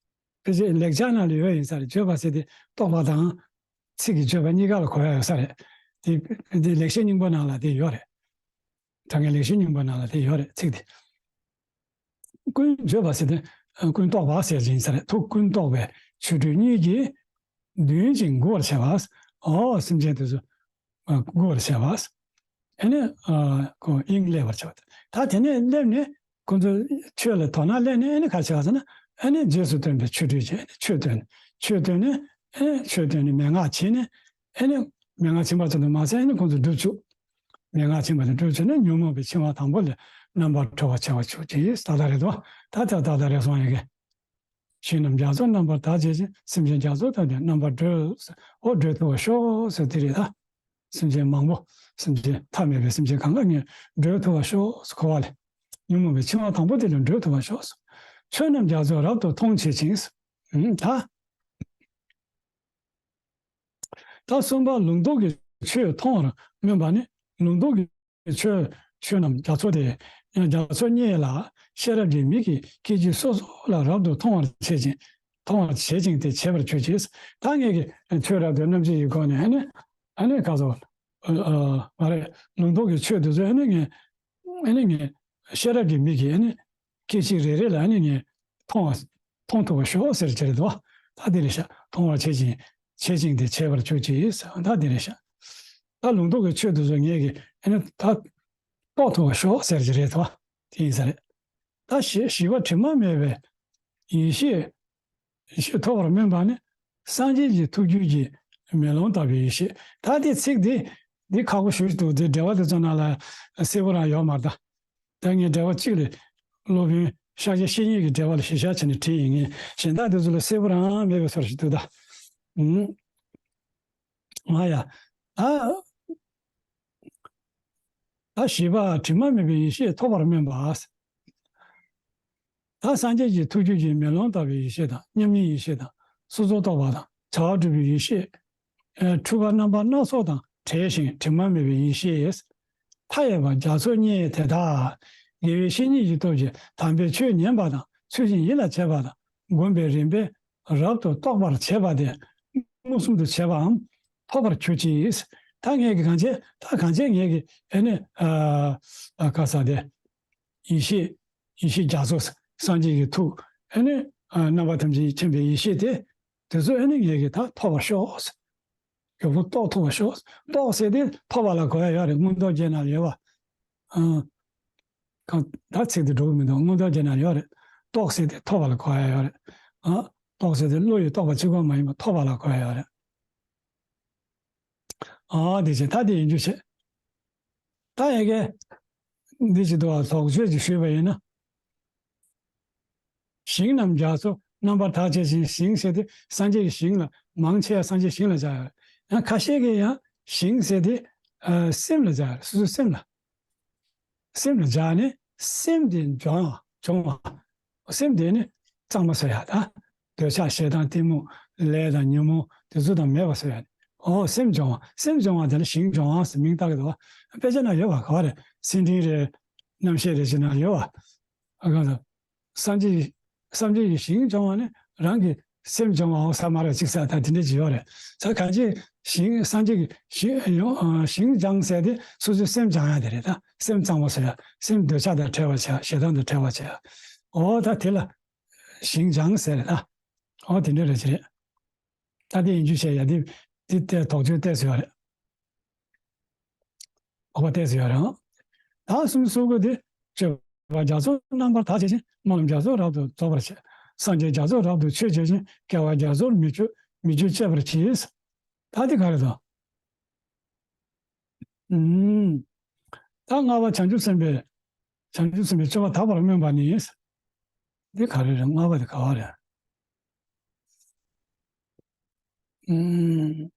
ཕལ་ཆེར་ལེགས་སྦྱར་ནང་ལ་ཡོད་ཡིན་ས་རེད། བརྗོད་པ་ཟེར་དེ་རྟོག་པ་དང་། ཚིག་གི་བརྗོད་པ་གཉིས་ཀ་ལ་གོ་ཡ་ཡོད་ས་རེད། དེ་དེ་ལེགས་བཤད་སྙིང་པོ་ནང་ལ་དེ་ཡོད་རེད། དྲང་ངེས་ལེགས་བཤད་སྙིང་པོ་ནང་ལ་དེ་ཡོད་རེད། ཚིག་དེ། ཀུན་བརྗོད་པ་ཟེར་དེ་ཀུན་རྟོག་པ་ཟེར་ཡིན་ས་རེད། ཐུགས་ཀུན་རྟོག་པའི་ཆོ་འཕྲུལ་གཉིས་ཀྱིས་འདུན་ཅིང་མགུ་བར་བྱེད་པ། འོ་སེམས་ཅན་དེ་ཚོ་མགུ་བར་བྱེད་པ། ཨ་ནི་ཁོ་དབྱིངས་སླེབས་པར་བྱེད་པ། ད་དེ་ནས་སླེབས་ནས་ཁོ་ཚོ་ཆོས་ལ་དོ་སྣང་སླེབས་ནས་ཨ་ནི་ག་བྱེད་པ་ཟེར་ན། ཨ་ནི་རྗེས་སུ་སྟོན་པའི་ཆོ་འཕྲུལ་བྱས་ནས་ཆོས་སྟོན། ཆོས་སྟོན་ནས་ཨ་ནི་ཆོས་སྟོན་ནས་མན་ངག་བྱས་ནས། ཨ་ནི་མན་ངག་བྱིན་པ་ཙམ་དུ་མ་ཟད་ཨ་ནི་ཁོ་ཚོ་སྒྲུབ་བཅུག་མན་ངག་བྱིན་པ་དང་སྒྲུབ་བྱས་ནས་ཉོན་མོངས་པའི་འཆིང་བ་དང་པོ་ལས་རྣམ་པར་གྲོལ་བར་བྱ་བ་བཅུག་ཅིང་། ད་ལྟ་རེད་དོ། ད་ལྟ་ད་ལྟ་རེད་སོང་ཡ་གི། ཞིང་རྣམས་རྒྱ་མཚོར་རྣམ་པར་དག་བྱེད་ཅིང་། སེམས་ཅན་རྒྱ་མཚོ་ལྟ་སྟེ་རྣམ་པར་སྒྲོལ། འོ་སྒྲོལ་ཐུབ་པར་ཤོག་ཟེར་དེ་རེད་ད། སེམས་ཅན་མང་པོ། སེམས་ཅན་མཐའ་མེད་པའི་སེམས་ཅན་གང་ག་ངས་སྒྲོལ་ཐུབ་པར་ཤོག་ཟེར་གོ་བ་ལས། ཉོན་མོངས་པའི་འཆིང་བ་དང་པོ་དེ་ལས་སྒྲོལ་ཐུབ་པར་ཤོག་ཟེར། ཆོས་རྣམས་རྒྱ་མཚོས་རབ་ཏུ་མཐོང་བྱེད་ཅིང་། ད། ད་གསུམ་པ་ལུང་རྟོགས་ཀྱི་ཆོས་མཐོང་བར་སྨོན་པ་ནི། ལུང་རྟོགས་ཀྱི་ཆོས། ཆོས་རྣམས་རྒྱ་མཚོ་སྟེ། རྒྱ་མཚོ་སྙེད་ལ་ཤེས་རབ་ཀྱི་མིག་གིས་སྐད་ཅིག་སོ་སོ་ལ་རབ་ཏུ་མཐོང་བར་བྱེད་ཅིང་། མཐོང་བར་བྱེད་ཅིང་དེ་བྱེད་པར་གྱུར་ཅིག་ད་ངེད་ཀྱིས་ཆོས་རབ་ཏུ་རྣམ་འབྱེད་ཀྱི་སྒོ་ནས་ཨ་ནི། ཨ་ནི་ག་ཚོད། ཨ་ཨ་མ་རེད། ལུང་རྟོགས་ཀྱི་ཆོས་འདི་ཚོ་ཨ་ནི་ངས། ཨ་ནི་ངས། ཤེས་རབ་ཀྱི་མིག་གིས་ཨ་ནི། སྐད་ཅིག་རེ་རེ་ལ་ཨ་ནི་ངས། མཐོང་བ། མཐོང་ཐུབ་པར་ཤོག་ཟེར་གྱི་རེད་དོ། ད་འདི་རེད་ཤག་མཐོང་བར་བྱེད་ཅིང་། བྱེད་ཅིང་དེ་བྱེད་པར་གྱུར་ཅིག་ད་འདི་རེད་ཤག་ད་ལུང་རྟོགས་ཀྱི་ཆོས་འདི་ཚོ་ངས་ཀྱིས་ཨ་ནི་ད། རྟོགས་ཐུབ་པར་ཤོག་ཟེར་གྱི་རེད་དོ། དེ་ཡིན་ས་རེད། ད་བཞི་བཞི་པ་དྲི་མ་མེད་པའི་ཡེ་ཤེས། ཡེ་ཤེས་ཐོབ་པར་སྨོན་པ་ནི། སངས་རྒྱས་ཀྱི་ཐུགས་རྒྱུད་ཀྱི་མེ་ལོང་ལྟ་བུའི་ཡེ་ཤེས། ད་དེ་ཚིག་འདི། འདི་ཁག་པོ་ཞེ་པོ་འདུག་འདི་འགྲེལ་པ་དེ་ཚོ་ནང་ལ་གསལ་པོ་རང་ཡོད་མ་རེད་ད། ད་ངས་འགྲེལ་པ་གཅིག་ལས། སློབ་དཔོན་ཤཱཀྱ་བཤེས་གཉེན་གྱི་འགྲེལ་པ་ལ་གཞི་བཞག་བྱས་ནས་བྲིས་ཡིན། ངས་གཞན་དག་དེ་ཚོ་ལ་གསལ་པོ་རང་མེད་པའི་བཟོ་འདྲ་ཞིག་འདུག་ད། ཨུམ། ང་ཡ། ད། ད་བཞི་པ་དྲི་མ་མེད་པའི་ཡེ་ཤེས་ཐོབ་པར་སྨོན་པ། ད་སངས་རྒྱས་ཀྱི་ཐུགས་རྒྱུད་ཀྱི་མེ་ལོང་ལྟ་བུའི་ཡེ་ཤེས་དང་མཉམ་ཉིད་ཡེ་ཤེས་དང་སོ་སོར་རྟོག་པ་དང་བྱ་བ་གྲུབ་པའི་ཡེ་ཤེས། ཨེ་འཁྲུལ་པ་རྣམ་པ་སྣ་ཚོགས་དང་བྲལ་ཞིང་དྲི་མ་མེད་པའི་ཡེ་ཤེས། མཐའ་ཡས་པ་རྒྱ་མཚོ་སྙེད་དེ་དག་དགེ་བའི་བཤེས་གཉེན་གྱི་སྟོབས་ཀྱིས་དམ་པའི་ཆོས་ཉན་པ་དང་ཚུལ་བཞིན་ཡིད་ལ་བྱེད་པ་དང་བསྒོམས་པའི་རིམ་པས་རབ་ཏུ་རྟོགས་པར་བྱེད་པ་སྟེ། མངོན་སུམ་དུ་བྱེད་པའམ་ཐོབ་པར་གྱུར་ཅིག་ད་ངེད་ཀྱི་གང་བྱས། ད་གང་བྱས་ངེད་ཀྱི་ཨེ་ནི། ཨ་ཨ་ག་ས་དེ། ཡེ་ཤེས། ཡེ་ཤེས་རྒྱ་མཚོ། སངས་རྒྱས་ཀྱི་ཐུགས། ཨེ་ནི། ཨ་རྣམ་པ་ཐམས་ཅད་མཁྱེན་པའི་ཡེ་ཤེས་དེ། དེ་ཚོ་ཨེ་ནི་ངེད་ཀྱི་ད་ཐོབ་པར་ཤོག་མགྱོགས་པོ་རྟོགས་ཐུབ་པར་ཤོག་རྟོགས་ཟེར་དེ་ཐོབ་པ་ལ་གོ་ཡ་ཡོད་རེད། མངོན་རྟོགས་རྒྱན་ན་ཡོད་པ། ཨ། གང་། ད་ཚིག་དེ་འགྲོ་གི་མི་འདུག་མངོན་རྟོགས་རྒྱན་ན་ཡོད་རེད། རྟོགས་ཟེར་དེ་ཐོབ་པ་ལ་གོ་ཡ་ཡོད་རེད། ཨ། རྟོགས་ཟེར་དེ་བློ་ཡིས་རྟོགས་པ་གཅིག་པོ་མ་ཡིན་པར་ཐོབ་པ་ལ་གོ་ཡ་ཡོད་རེད། ཨ་དེ་བྱས་ད་དེ་ཡིན་རྒྱུ་བྱས། ད་ཡ་གི། འདི་ཅི་འདུག་ཨ། དོགས་གཅོད་ཅིག་ཞུས་པ་ཡིན་ན། ཞིང་རྣམས་རྒྱ་མཚོ་རྣམ་པར་དག་བྱེད་ཅིང་། ཞིང་ཟེར་དེ་སངས་རྒྱས་ཀྱི་ཞིང་ལ། མང་ཆེ་བ་སངས་རྒྱས་ཞིང་ལ་སྦྱར་ཡོད་རེད། ཡང་ཁ་ཤས་ཀྱིས་ཡང་ཞིང་ཟེར་དེ་ཨ་སེམས་ལ་སྦྱར་ཡོད་རེད། སོ་སོའི་སེམས་ལ། སེམས་ལ་སྦྱར་ནས་སེམས་དེ་སྦྱོང་བ། སྦྱོང་བ། སེམས་དེ་ནི་གཙང་མ་བཟོ་ཡ་ད། འདོད་ཆགས་ཞེ་སྡང་གཏི་མུག་ལས་དང་ཉོན་མོངས་དེ་ཚོ་དང་མེད་པ་བཟོ་ཡ་ནི། ཨོ་སེམས་སྦྱོང་བ། སེམས་སྦྱོང་བ་དེ་ལ་ཞིང་སྦྱོང་བ་ཟེར་མིང་བཏགས་ཀྱི་འདུག་བ། དཔེ་ཆ་ན་ཡོད་པ་ག་བ་རེད། སེང་ལྡེང་རེད། རྣམ་ཤེས་རེད་ཅེས་ན་ཡོད་པ། ཨ་གང་ཟེར། སངས་རྒྱས། སངས་རྒྱས་ཀྱི་ཞིང་སྦྱོང་བ་ནི་རང་གི་སེམས་སྦྱོང་བའོ་ས་མ་ར་ཅིག་ས་ད་དེ་འདྲ་ཅིག་ཡོད་རེད། ས་གང་ཅི་ཞིང་སངས་རྒྱས་ཀྱི་ཞིང་ཡོང་ཨ་ཞིང་སྦྱང་ཟེར་དེ་སོ་སོའི་སེམས་སྦྱང་ཡ་དེ་རེད་ད། སེམས་གཙང་མ་བཟོ་ཡ། སེམས་འདོད་ཆགས་དང་བྲལ་བར་བྱ། ཞེ་སྡང་དང་བྲལ་བར་བྱ། ཨོ་ད་དེ་ལ་ཞིང་སྦྱང་ཟེར་རེད་ད། ཨོ་དེ་འདྲ་རེད་ཅི་རེད། ད་དེ་ཡིན་རྒྱུ་བཤད་ཡ་དེ་དེ་ལྟའི་དོགས་གཅོད་ཏོག་ཙམ་ཡོད་རེད། འོག་པ་ཏོག་ཙམ་ཡོད་རེད། ད་གསུམ་སོ་དགུ་དེ་སྤྱོད་པ་རྒྱ་མཚོ་རྣམ་པར་དག་བྱེད་ཅིང་། སྨོན་ལམ་རྒྱ་མཚོ་རབ་ཏུ་རྫོགས་པར་བྱེད། སངས་རྒྱས་རྒྱ་མཚོ་རབ་ཏུ་མཆོད་བྱེད་ཅིང་། སྐྱེ་བ་རྒྱ་མཚོར་མི་སྐྱོ་མི་སྐྱོ་སྤྱད་པར་གྱིས། ད་དེ་ག་རེ་དང་། ཨུམ། ད་ལྔ་པ་བྱང་ཆུབ་སེམས་དཔའི། བྱང་ཆུབ་སེམས་དཔའི་སྤྱོད་པ་དག་པར་སྨོན་པ་ནི། འདི་ག་རེ་རེད། ལྔ་པ་དེ་ག་བ་རེད། ཨུམ།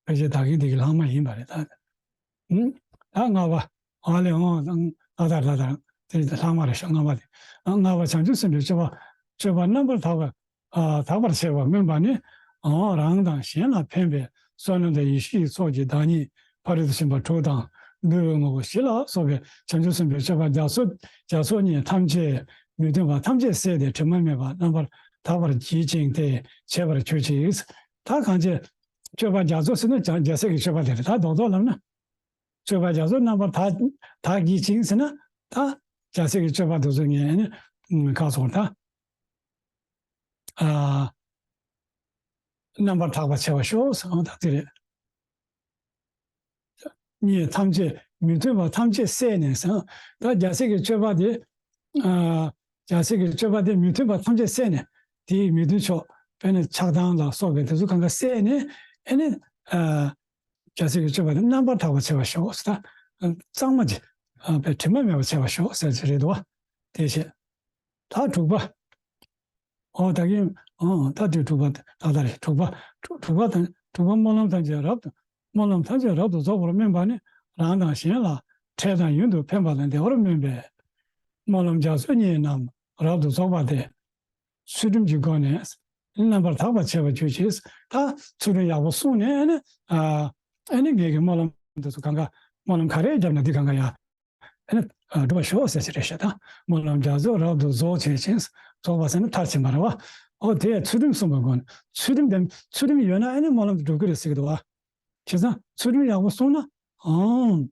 ཕལ་ཆེར་ད་གིན་འདི་གི་ལྷག་མ་ཡིན་པ་རེད་ད། ཨུམ། ད་ལྔ་པ། ཨ་ལེ་ཨོ། ལ་དར་ལ་དར། དེ་ལྷག་མ་རེད་ཤག་ལྔ་པ་དེ། ཨ་ལྔ་པ་བྱང་ཆུབ་སེམས་དཔའི་སྤྱོད་པ། སྤྱོད་པ་རྣམ་པར་དག་པ། ཨ་དག་པར་བྱེད་པ་སྨོན་པ་ནི། ཨོ་རང་དང་གཞན་ལ་ཕན་པའི་བསོད་ནམས་དང་ཡེ་ཤེས་ཀྱི་ཚོགས་ཀྱི་བདག་ཉིད་ཕ་རོལ་ཏུ་ཕྱིན་པ་དྲུག་དང་འདུལ་བའི་དངོས་པོ་བཞི་ལ་སོགས་པའི་བྱང་ཆུབ་སེམས་དཔའི་སྤྱོད་པ་རྒྱ་མཚོ་རྒྱ་མཚོ་སྙེད་ཐམས་ཅད་ མི་མཐུན་པ་ཐམས་ཅད་བསལ་ཏེ་དྲི་མ་མེད་པར་རྣམ་པར་དག་པར་བགྱིད་ཅིང་དེ་བྱེད་པར་གྱུར་ཅིག། ད་གང་བྱེད། སྤྱོད་པ་རྒྱ་མཚོ་ཟེར་ན་རྒྱ་རྒྱལ་སྲས་ཀྱི་སྤྱོད་པ་དེ་རེད། ད་རྡོག་རྡོག་ལབ་ན། སྤྱོད་པ་རྒྱ་མཚོ་རྣམ་པར་དག་དག་བགྱིད་ཅིང་ཟེར་ན། ད་རྒྱལ་སྲས་ཀྱི་སྤྱོད་པ་དེ་ཚོ་ངས་ནི་ག་སོང་ད། ཨ། རྣམ་པར་དག་པར་བྱ་བར་ཤོག་ཟེར་བ་དང་དེ་རེད། གཉིས་ཐམས་ཅད་མི་མཐུན་པ་ཐམས་ཅད་བསལ་ནས་ཟེར། ད་རྒྱལ་སྲས་ཀྱི་སྤྱོད་པ་དེ། ཨ། རྒྱལ་སྲས་ཀྱི་སྤྱོད་པ་དེ་མི་མཐུན་པ་ཐམས་ཅད་བསལ་ནས། དེའི་མི་མཐུན་ཕྱོགས་དཔེར་ན་ཆགས་སྡང་ལ་སོགས་པའི་དེ་ཚོ་གང་ག་བསལ་ནས། ཨེ་ནི། ཨ། རྒྱལ་སྲས་ཀྱི་སྤྱོད་པ་དེ་རྣམ་པར་དག་པར་བྱ་བར་ཤོག་ཟེར། ད་གཙང་མ་ཅིག། ཨ། དཔེ་དྲི་མ་མེད་པར་བྱ་བར་ཤོག་ཟེར་གྱི་རེད་དོ། དེ་བྱས། ད་དྲུག་པ། ཨོ་ད་གིན། ཨོ་ད་དེ་དྲུག་པ་ད་ལྟ་རེད། དྲུག་པ། དྲུག་དྲུག་པ་དང་དྲུག་པ་སྨོན་ལམ་ཐམས་ཅད་རབ་ཏུ། སྨོན་ལམ་ཐམས་ཅད་རབ་ཏུ་རྫོགས་པར་སྨོན་པ་ནི། རང་དང་གཞན་ལ་འཕྲལ་དང་ཡུན་དུ་ཕན་པ་དང་བདེ་བར་སྨོན་པས། སྨོན་ལམ་རྒྱ་མཚོ་གཉིས་རྣམས་རབ་ཏུ་རྫོགས་པ་སྟེ། ཚུལ་ཁྲིམས་ཀྱི་སྒོ་ནས་རྣམ་པར་དག་པར་བྱེད་པར་གྱུར་ཅིག། ད་ཚུལ་ཁྲིམས་ཡག་པོ་བསྲུངས་ནས་ཨ་ནི། ཨ་ནི་ངེད་ཀྱི་སྨོན་ལམ་འདི་ཚོ་གང་ག་སྨོན་ལམ་ག་རེ་བརྒྱབ་ན་འདི་གང་ག་ཡང་། ཨ་ནི་སྒྲུབ་པར་ཤོག་ཟེར་གྱི་རེད་ཤག། ད་སྨོན་ལམ་རྒྱ་མཚོ་རབ་ཏུ་རྫོགས་བྱེད་ཅིང་། རྫོགས་པ་ཟེར་ན་མཐར་ཕྱིན་པ་རེད་བ། ཨོ་དེ་ཚུལ་ཁྲིམས་བསྲུངས་པའི་སྒོ་ནས། ཚུལ་ཁྲིམས་དེ་ཚུལ་ཁྲིམས་ཡོད་ན་ཨ་ནི་སྨོན་ལམ་དེ་འགྲུབ་ཀྱི་རེད་ཟེར་གྱི་འདུག་བ། བྱས་ཙང་ཚུལ་ཁྲིམས་ཡག་པོ་བསྲུངས་ན། ཨང་།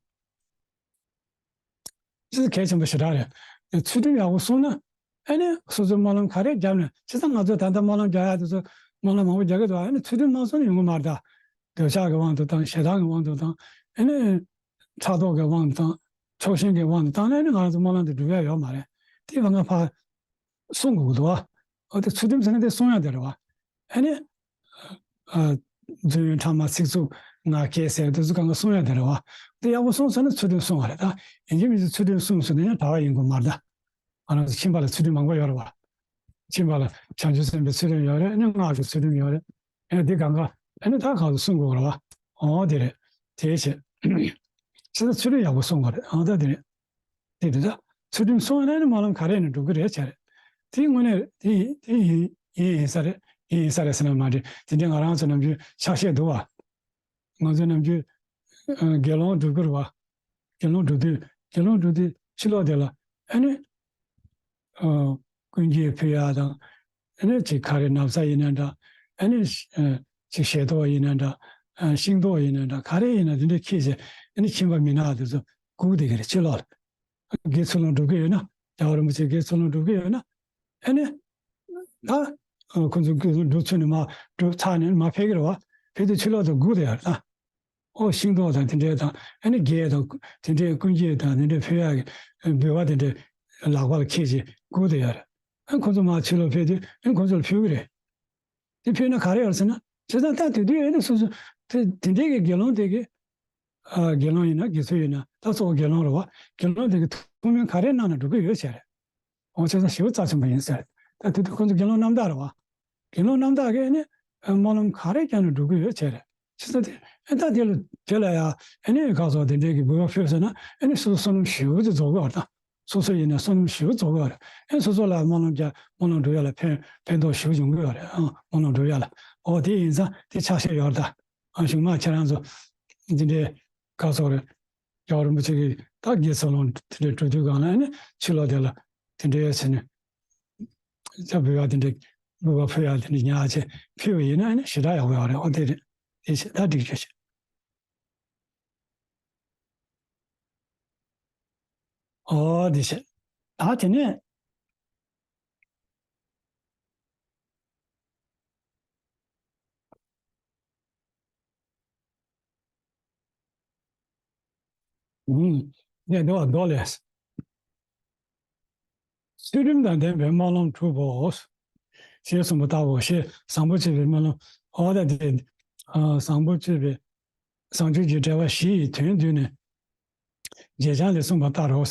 ཅི་གལ་ཆེན་པོ་ཞེ་དྲག་རེད། ཚུལ་ཁྲིམས་ཡག་པོ་བསྲུངས་ན། ཨ་ནི་སོ་སོའི་སྨོན་ལམ་ག་རེ་བརྒྱབ་ནས། བྱས་ཙང་ང་ཚོས་ད་ལྟ་སྨོན་ལམ་རྒྱག་ཡག་དེ་ཚོ་སྨོན་ལམ་མང་པོ་རྒྱག་གི་འདུག། ཨ་ནི་ཚུལ་ཁྲིམས་མ་བསྲུངས་ན་ཡོང་གི་མ་རེད་ད། འདོད་ཆགས་ཀྱི་དབང་དུ་བཏང་། ཞེ་སྡང་གི་དབང་དུ་བཏང་། ཨ་ནི། ཕྲག་དོག་གི་དབང་དུ་བཏང་། ཕྱོགས་ཞེན་གྱི་དབང་དུ་བཏང་ནས་ནི་ང་རང་ཚོ་སྨོན་ལམ་དེ་འགྲུབ་ཡ་ཡོད་མ་རེད། དེ་ང་ཕར་བསྲུང་དགོས་ཀྱི་འདུག་བ། འོ་དེ་ཚུལ་ཁྲིམས་ཟེར་ན་དེ་བསྲུང་ཡ་དེ་རེད་བ། ཨ་ནི། ཨ། རྫུན་ཕྲ་མ་ཚིག་རྩུབ་ངག་འཁྱལ་ཟེར་དེ་ཚོ་གང་ག་བསྲུང་ཡ་དེ་རེད་བ། དེ་ཡག་པོ་བསྲུངས་ཚར་ན་ཚུལ་ཁྲིམས་བསྲུངས་པ་རེད་ད། ཡིན་གཅིག་མིན་གཅིག་ཚུལ་ཁྲིམས་བསྲུངས་ཟེར་ན་ཡང་གྲྭ་པ་ཡིན་དགོས་མ་རེད་ད། ང་རང་ཚོ་ཁྱིམ་པ་ལ་ཚུལ་ཁྲིམས་མང་པོ་ཡོད་རེད་བ། ཁྱིམ་པ་ལ་བྱང་ཆུབ་སེམས་དཔའི་ཚུལ་ཁྲིམས་ཡོད་རེད། ཨ་ནི་སྔགས་ཀྱི་ཚུལ་ཁྲིམས་ཡོད་རེད། ཨེ་འདི་གང་ག་ཨེ་ནི་ད་གང་དུ་གསུང་དགོས་རེད་བ། ཨོ་དེ་རེད། དེའི་ཕྱིར། ཕྱི་ད་ཚུལ་ཁྲིམས་ཡག་པོ་སྲུང་དགོས་རེད། ཨོ་ད་དེ་རེད། དེ་དེ་ད་ཚུལ་ཁྲིམས་སྲུང་ཡོད་ན་ནི་སྨོན་ལམ་ག་རེ་ནས་འགྲུབ་ཀྱི་རེད་བྱ་རེད། དེ་དངོས་གནས་དེ་དེ་ཡིན་ཡིན་ཡིན་ས་རེད། ཡིན་ཡིན་ས་རེད་ཟེར་ན་མ་འགྲིག། དེ་འདྲའི་ང་རང་ཚོ་ནམ་རྒྱུན་ཆགས་བཤད་འདུག་བ། ང་ཚོ་ནམ་རྒྱུན་ཨ་དགེ་སློང་སྒྲུབ་ཀྱི་རེད་བ། དགེ་སློང་སྒྲུབ་དུས་དགེ་སློང་སྒྲུབ་དུས་ཕྱི་ལོགས་དེ་ལ་ཨ་ནི། ཨ། ཀུན་གྱིས་ཕུལ་ཡག་དང་། ཨ་ནི་ཅིག་ག་རེ་ན་བཟའ་ཡིན་ན་འདྲ། ཨ་ནི་ཨ་ཅིག་ཞལ་ཏོག་ཡིན་ན་འདྲ། ཨ་ཤིང་ཏོག་ཡིན་ན་འདྲ། ག་རེ་ཡིན་ན་དེ་འདྲ་ཁྱེར་བྱས་ཨ་ནི་ཁྱིམ་པ་མི་ནག་དེ་ཚོ་སྒུག་བསྡད་ཀྱི་རེད་ཕྱི་ལོགས་ལ། དགེ་ཚུལ་སློང་སྒྲུབ་ཀྱི་ཡོད་ན། རྒྱལ་བ་རིན་པོ་ཆེ་དགེ་ཚུལ་སློང་སྒྲུབ་ཀྱི་ཡོད་ན། ཨ་ནི། ད། ཁོ་ཚོ་དགེ་ཚུལ་སྒྲུབ་ཚར་ནས་མར་སྒྲུབ་ཚར་ནས་མར་ཕེབས་ཀྱི་རེད་བ། ཕེབས་དུས་ཕྱི་ལོགས་དུ་སྒུག་བསྡད་ཡོད་རེད་ད། ཨོ་ཤིང་ཏོག་དང་དེ་འདྲའི་དང་ཨ་ནི་རྒྱན་དང་དེ་འདྲའི་ཀུན་གྱིས་དང་དེ་འདྲའི་ཕུལ་ཡག་གི་འབུལ་བ་དེ་འདྲའི་ལག་པ་ལ་འཁྱེར་བྱས་སྒུག་བསྡད་ཡོད་རེད། ཨ་ཁོ་ཚོ་མར་ཕྱི་ལོགས་ཕེབས་དུས་ཨ་ཁོ་ཚོ་ལ་ཕུལ་གི་རེད། དེ་ཕུལ་ན་ག་རེ་ཡོད་ཟེར་ན། བྱས་ཙང་ད་དེ་དུས་ཨ་ནི་སོ་སོ་དེ་དེ་འདྲའི་གི་དགེ་སློང་དེ་གི། ཨ་དགེ་སློང་ཡིན་ན་དགེ་ཚུལ་ཡིན་ན་ད་གཙོ་བོ་དགེ་སློང་རེད་བ། དགེ་སློང་དེ་གི་ཐུགས་སྨོན་ག་རེ་གནང་ན་འགྲུབ་ཀྱི་ཡོད་བྱས་རེད། འོ་བྱས་ཙང་ཞེ་པོ་རྩ་ཆེན་པོ་ཡིན་ཟེར། ད་དེ་དུས་ཁོ་ཚོ་དགེ་སློང་རྣམ་དག་རེད་བ། དགེ་སློང་རྣམ་དག་གིས་ནི་སྨོན་ལམ་ག་རེ་བརྒྱབ་ན་འགྲུབ་ཀྱི་ཡོད་བྱས་རེད། ཕྱི་ས་དེ་ཨེ་ད་དེ་ལ་དེ་ལ་ཡང་ཨེ་ནི་ག་སོགས་དེ་འདྲའི་གི་འབུལ་བ་ཕུལ་ཟེར་ན་ཨེ་ནི་སོ་སོ་བསོད་ནམས་ཞེ་པོ་ཅིག་རྫོགས་ཀྱི་ཡོད་རེད་ད། སོ་སོ་ཡིན་ན་བསོད་ནམས་ཞེ་པོ་རྫོགས་ཀྱི་ཡོད་རེད། ཨེ་སོ་སོ་ལ་སྨོན་ལམ་རྒྱག་སྨོན་ལམ་འགྲུབ་ཡ་ལ་ཕན་ཕན་ཐོགས་ཞེ་པོ་ཡོང་གི་ཡོད་རེད། ཨང་སྨོན་ལམ་འགྲུབ་ཡ་ལ། འོ་དེ་ཡིན་ཙང་དེ་ཆ་ཤས་ཡོད་རེད་ད། ཨ་གཞུག་མ་ཁྱེད་རང་ཚོ་འདི་འདྲའི་ག་སོགས་རེད། རྒྱལ་བ་རིན་པོ་ཆེ་གིས་ད་དགེ་ཚུལ་སློང་དེ་འདྲའི་གྲུབ་དུས་སྒང་ལ་ཨ་ནི་ཕྱི་ལོགས་དེ་ལ་དེ་འདྲའི་ཟེར་ནས་ད་འབུལ་བ་དེ་འདྲའི་འབུལ་བ་ཕུལ་ཡག་དེ་འདྲ་ཉག་ཅིག་ཕུལ་བ་ཡིན་ན་ཨ་ནི་ཞེ་དྲག་ཡག་པོ་ཡོད་རེད། འོ་དེ་རེད། དེ་བྱས་ད་འགྲིག་རྒྱུ་བྱས། འོ་དེ་བྱས། ད་དེ་ནས། ཨུམ། ཡ་འདི་བ་མདོ་ལས། ཚུལ་ཁྲིམས་དང་ལྡན་པའི་སྨོན་ལམ་གྲུབ་བོ། ཞེས་གསུངས་པ་ལྟ་བུ་ཞེས་བཟང་པོ་སྤྱོད་པའི་སྨོན་ལམ། འོ་ད་དེ། ཨ་བཟང་པོ་སྤྱོད་པའི་བཟང་སྤྱོད་ཀྱི་འགྲེལ་པ་བཞི་ཡི་དོན་བསྡུས་ནས། རྗེས་བྱང་ལས་གསུངས་པ་ལྟར་རོ།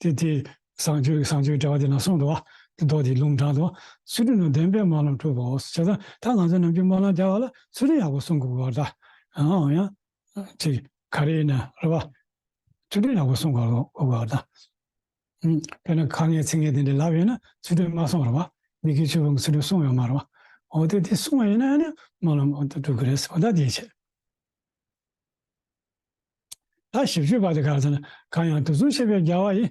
དེ་དེ་བཟང་སྤྱོད་བཟང་སྤྱོད་འགྲེལ་པ་དེ་ན་གསུངས་འདུག་བ། དེ་མདོ་དེ་ལུང་དྲངས་འདུག་བ། ཚུལ་ཁྲིམས་དང་ལྡན་པའི་སྨོན་ལམ་གྲུབ་བོ། བྱས་ཙང་ད་ང་ཚོ་ནམ་རྒྱུན་སྨོན་ལམ་རྒྱག་པ་ལ་ཚུལ་ཁྲིམས་ཡག་པོ་སྲུང་དགོས་པ་རེད་ད། ཨང་ཡང་། ཅིག་ག་རེ་ཡིན་ན་རེད་བ། ཚུལ་ཁྲིམས་ཡག་པོ་སྲུང་དགོས་པ་རེད་ད། ཨང་། དཔེར་ན་ཁ་ངན་ཚིག་ངན་དེ་འདྲ་ལབ་ཡོད་ན་ཚུལ་ཁྲིམས་མ་སྲུང་རེད་བ། མི་དགེ་བཅུ་སྤོང་གི་ཚུལ་ཁྲིམས་སྲུང་ཡོད་མ་རེད་བ། འོ་དེ་དེ་སྲུང་བ་ཡིན་ན་ཡང་ནི་སྨོན་ལམ་འོ་དེ་འགྲུབ་ཀྱི་རེད་ཟེར་བ་ད་དེའི་ཕྱིར། ད་བཞི་བཅུ་པ་དེ་ག་རེ་ཟེར་ན། གང་ཡང་དུས་གསུམ་གཤེགས་པའི་རྒྱལ་བ་ཡི།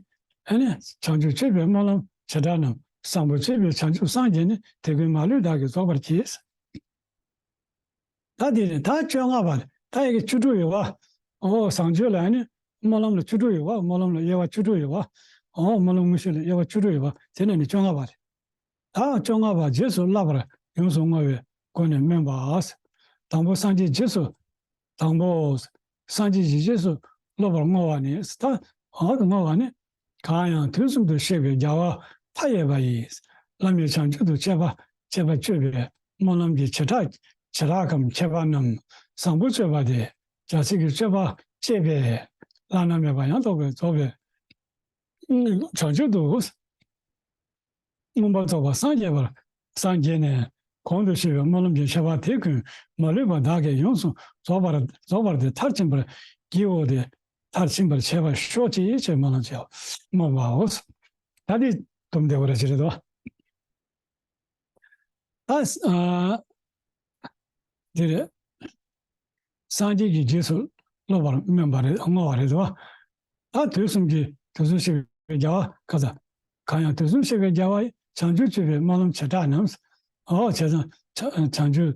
ཨ་ནི་བྱང་ཆུབ་སྤྱོད་པའི་སྨོན་ལམ་བྱེ་བྲག་རྣམས། བཟང་པོ་སྤྱོད་པའི་བྱང་ཆུབ་སངས་རྒྱས་ནི། དེ་ཀུན་མ་ལུས་བདག་གིས་རྫོགས་པར་བགྱི། ད་དེ་ནི་ད་བཅོ་ལྔ་པ་ད་ཡི་གེ་བཅུ་དྲུག་ཡོད་པ། ཨོ་བཟང་སྤྱོད་ལ་ནི་སྨོན་ལམ་ལ་བཅུ་དྲུག་ཡོད་པ། སྨོན་ལམ་ལ་དབྱེ་བ་བཅུ་དྲུག་ཡོད་པ། ཨོ་སྨོན་ལམ་དངོས་གཞི་ལ་དབྱེ་བ་བཅུ་དྲུག་ཡོད་པ། དེ་ནི་ནི་བཅོ་ལྔ་པ་རེད། ད་བཅོ་ལྔ་པ་རྗེས་སུ་སློབ་པར་ཡོངས་སུ་བསྔོ་བའི་སྒོ་ནས་སྨོན་པ། དང་པོ་སངས་རྒྱས་རྗེས་སུ། དང་པོ། སངས་རྒྱས་ཀྱི་རྗེས་སུ་སློབ་པར་བསྔོ་བ་ནི། ད་འོ་བསྔོ་བ་ནི། གང་ཡང་དུས་གསུམ་དུ་གཤེགས་པའི་རྒྱལ་བ་མཐའ་ཡས་པ་ཡིས། བླ་མེད་བྱང་ཆུབ་ཏུ་སྤྱད་པ་སྤྱད་པ་སྤྱོད་པའི་སྨོན་ལམ་གྱི་བྱེ་བྲག་བྱེ་བྲག་གམ་ཁྱད་པར་རྣམས། བཟང་པོ་སྤྱོད་པ་སྟེ། རྒྱལ་སྲས་ཀྱི་སྤྱོད་པ་སྤྱད་པས་བླ་ན་མེད་པ་ཡང་དག་པའི་རྫོགས་པའི་བྱང་ཆུབ་ཏུ་མངོན་པར་རྫོགས་པར་སངས་རྒྱས་པར་སངས་རྒྱས་ནས། གོང་དུ་བཤད་པའི་སྨོན་ལམ་གྱི་ཁྱད་པར་དེ་ཀུན་མ་ལུས་པ་བདག་གིས་ཡོངས་སུ་རྫོགས་པར་རྫོགས་པར་ཏེ་མཐར་ཕྱིན་པར་བགྱིའོ། དེ་མཐར་ཕྱིན་པར་བྱེད་པར་ཤོག་ཅིག་ཅེས་སྨོན་ལམ་བྱའོ། སྨོན་པའོ། ད་འདི་དུམ་བདེ་བ་ར་ཅི་རེད་དོ། ད་ཨ་འདི་རེད། སངས་རྒྱས་ཀྱི་རྗེས་སུ་སློབ་པར་སྨོན་པ་རེད། བསྔོ་བ་རེད་དོ། ད་དུས་གསུམ་གྱི་དུས་གསུམ་གཤེགས་པའི་རྒྱལ་བ་ག་ས། གང་ཡང་དུས་གསུམ་གཤེགས་པའི་རྒྱལ་བ་ཡི། བྱང་ཆུབ་སྤྱོད་པའི་སྨོན་ལམ་བྱེ་བྲག་རྣམས། ཨོ་བྱས་ཙང་བྱང་བྱང་ཆུབ་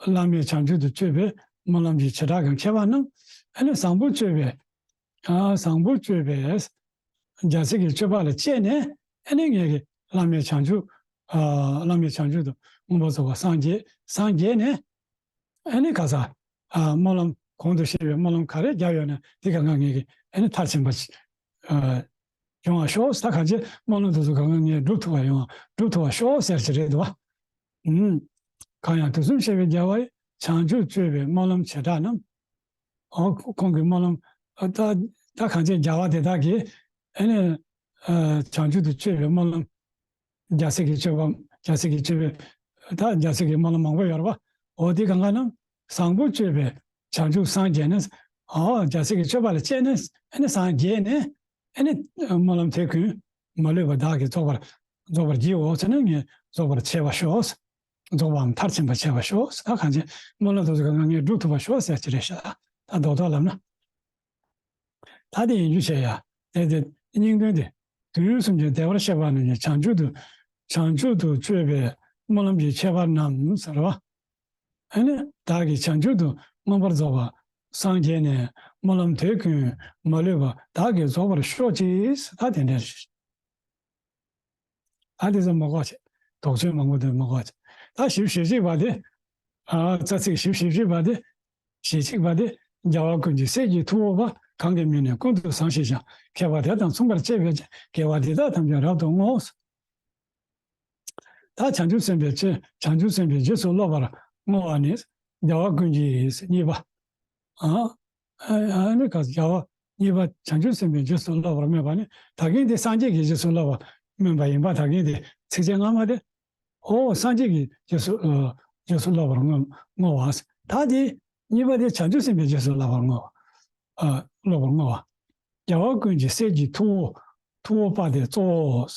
བླ་མེད་བྱང་ཆུབ་ཏུ་སྤྱོད་པའི་སྨོན་ལམ་གྱི་བྱེ་བྲག་གམ་ཁྱད་པར་རྣམས། ཨ་ནི་བཟང་པོ་སྤྱོད་པའི་ཨ་བཟང་པོ་སྤྱོད་པའི་རྒྱལ་སྲས་ཀྱི་སྤྱོད་པ་ལ་སྤྱད་ནས། ཨ་ནི་ངེད་ཀྱི་བླ་མེད་བྱང་ཆུབ་ཨ་བླ་མེད་བྱང་ཆུབ་ཏུ་མངོན་པར་རྫོགས་པར་སངས་རྒྱས་སངས་རྒྱས་ནས། ཨ་ནི་ག་ས། ཨ་སྨོན་ལམ་གོང་དུ་བཤད་པའི་སྨོན་ལམ་ག་རེ་བརྒྱབ་ཡོད་ན་དེ་གང་ག་ངེད་ཀྱིས་ཨ་ནི་མཐར་ཕྱིན་པ་ཨ་ཡོང་བ་ཤོག། ད་གང་ཅི་སྨོན་ལམ་དེ་ཚོ་གང་ག་ངེད་སྒྲུབ་ཐུབ་པ་ཡོང་བ་སྒྲུབ་ཐུབ་པ་ཤོག་ཟེར་གྱི་རེད་དོ། ཨུམ། གང་ཡང་དུས་གསུམ་གཤེགས་པའི་རྒྱལ་བ་ཡི། བྱང་ཆུབ་སྤྱོད་པའི་སྨོན་ལམ་བྱེ་བྲག་རྣམས། ཨོ་ཁོང་གི་སྨོན་ལམ་ཨ་ད་ད་གང་ཅི་རྒྱལ་བ་དེ་དག་གིས་ཨ་ནི་ཨ་བྱང་ཆུབ་ཏུ་སྤྱོད་པའི་སྨོན་ལམ། རྒྱལ་སྲས་ཀྱི་སྤྱོད་པ། རྒྱལ་སྲས་ཀྱི་སྤྱོད་པའི་ད་རྒྱལ་སྲས་ཀྱི་སྨོན་ལམ་མང་པོ་ཡོད་རེད་པ། འོ་དེ་གང་ག་རྣམས་བཟང་པོ་སྤྱོད་པའི་བྱང་ཆུབ་སངས་རྒྱས་ནས། ཨོ་རྒྱལ་སྲས་ཀྱི་སྤྱོད་པ་ལ་སྤྱད་ནས་ཨ་ནི་སངས་རྒྱས་ནས། ཨ་ནི་སྨོན་ལམ་དེ་ཀུན་མ་ལུས་པ་བདག་གིས་རྫོགས་པར་རྫོགས་པར་བགྱིའོ་ཟེར་ན། ངས་རྫོགས་པར་བྱེད་པར་ཤོག། རྫོགས་པའམ་མཐར་ཕྱིན་པར་བྱེད་པར་ཤོག། ད་གང་ཅི་སྨོན་ལམ་དེ་ཚོ་གང་ག་ངས་སྒྲུབ་ཐུབ་པར་ཤོག་ཟེར་གྱི་རེད་ཤག། ད་རྡོག་རྡོག་ལབ་ན། ད་དེ་ཡིན་རྒྱུ་བྱས་ཡ། དེ་དེ་སྙིང་དོན་དེ། དུས་གསུམ་གྱི་བདེ་བར་གཤེགས་པ་རྣམས་ཀྱི་བྱང་ཆུབ་ཏུ། བྱང་ཆུབ་ཏུ་སྤྱོད་པའི་སྨོན་ལམ་གྱི་ཁྱད་པར་རྣམས་ཟེར་བ། ཨ་ནི་བདག་གིས་བྱང་ཆུབ་ཏུ་མངོན་པར་རྫོགས་པར་སངས་རྒྱས་ནས། སྨོན་ལམ་དེ་ཀུན་མ་ལུས་པ་བདག་གིས་རྫོགས་པར་ཤོག་ཅིག། ད་དེ་འདྲ་རེད། ད་དེ་ཚོ་མ་གོ་བྱེད། དོགས་གཅོད་མང་པོ་དེ་མ་གོ་བྱེད། ད་བཞི་བཅུ་ཞེ་གཅིག་པ་དེ། ཨ་རྩ་ཚིག་བཞི་བཅུ་ཞེ་གཅིག་པ་དེ། ཞེ་གཅིག་པ་དེ། རྒྱལ་བ་ཀུན་གྱི་སྲས་ཀྱི་ཐུ་བོ་པ། གང་གིས་མི་ནུས་ཀུན་ཏུ་བཟང་ཞེས་བྱ། མཁས་པ་དེ་དང་མཚུངས་པར་སྤྱད་པའི་དགེ་བ་འདི་དག་ཐམས་ཅད་རབ་ཏུ་བསྔོ། ད་བྱང་ཆུབ་སེམས་དཔའི་རྗེས། བྱང་ཆུབ་སེམས་དཔའི་རྗེས་སུ་སློབ་པར་བསྔོ་བ་ནི། རྒྱལ་བ་ཀུན་གྱི་གཉིས་པ། ཨ་ཨ་ནི་ག་རྒྱལ་བ་གཉིས་པ་བྱང་ཆུབ་སེམས་དཔའི་རྗེས་སུ་སློབ་པར་སྨོན་པ་ནི། ད་གིན་དེ་སངས་རྒྱས་ཀྱི་རྗེས་སུ་སློབ་པར་སྨོན་པ་ཡིན་པ། ད་གིན་དེ་ཚིགས་བཅད་སྔ་མ་དེ། ཨོ་སངས་རྒྱས་ཀྱི་རྗེས་སུ་ཨ་རྗེས་སུ་སློབ་པར་བསྔོ་བསྔོ་བ། ད་དེ་གཉིས་པ་དེ་བྱང་ཆུབ་སེམས་དཔའི་རྗེས་སུ་སློབ་པར་བསྔོ་བ། ཨ་སློབ་པར་བསྔོ་བ། རྒྱལ་བ་ཀུན་གྱི་སྲས་ཀྱི་ཐུ་བོ། ཐུ་བོ་པ་དེ་གཙོ་བོ།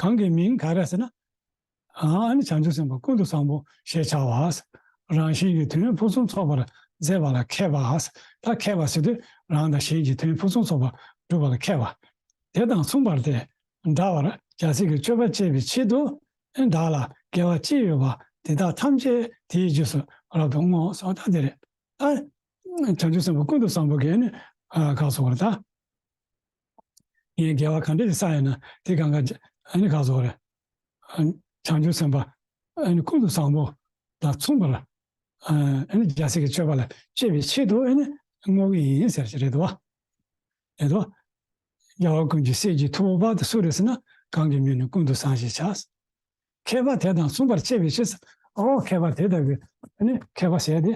གང་གི་མིང་ག་རེ་ཟེར་ན། ཨ་ནི་བྱང་ཆུབ་སེམས་དཔའ་ཀུན་ཏུ་བཟང་པོ་ཞེས་བྱ་བ། རང་གཞན་གྱི་དོན་ཕུན་སུམ་ཚོགས་པར་མཛད་པ་ལ་མཁས་པ། ད་མཁས་པ་ཟེར་དུས་རང་དང་གཞན་གྱི་དོན་ཕུན་སུམ་ཚོགས་པར་སྒྲུབ་པ་ལ་མཁས་པ། དེ་དང་མཚུངས་པར་ཏེ། འདྲ་བར་རྒྱལ་སྲས་ཀྱི་སྤྱོད་པ་སྤྱད་པའི་ཆེད་དུ། བདག་ལ་དགེ་བ་ཅི་ཡོད་པ་དེ་དག་ཐམས་ཅད་དེའི་རྗེས་སུ་རབ་ཏུ་བསྔོ་གསུངས། ད་དེ་རེད། ཨ་བྱང་ཆུབ་སེམས་དཔའ་ཀུན་ཏུ་བཟང་པོ་གིས་ནི་ཨ་ག་རེ་ཟེར་དགོས་རེད་ད། ངས་དགེ་བ་ག་འདྲ་ཞིག་བསགས་ཡོད་ན་དེ་གང་ག་ཨ་ནི་ག་རེ་ཟེར་དགོས་རེད། ཨ་བྱང་ཆུབ་སེམས་དཔའ་ཨ་ནི་ཀུན་ཏུ་བཟང་པོ་དང་མཚུངས་པར་ཨ་ནི་རྒྱལ་སྲས་ཀྱི་སྤྱོད་པ་ལ་སྤྱད་པའི་ཆེད་དུ་ཨ་ནི་བསྔོ་གི་ཡིན་ཟེར་གྱི་རེད་དོ། རེད་དོ། རྒྱལ་བ་ཀུན་གྱི་སྲས་ཀྱི་ཐུ་བོ་པ་དེ་སུ་རེད་ཟེར་ན། གང་གི་མིང་ནི་ཀུན་ཏུ་བཟང་ཞེས་བྱ། མཁས་པ་དེ་དང་མཚུངས་པར་སྤྱད་པའི་ཕྱིར། ཨོ་མཁས་པ་དེ་དག་གི་ཨ་ནི་མཁས་པ་ཟེར་དེ།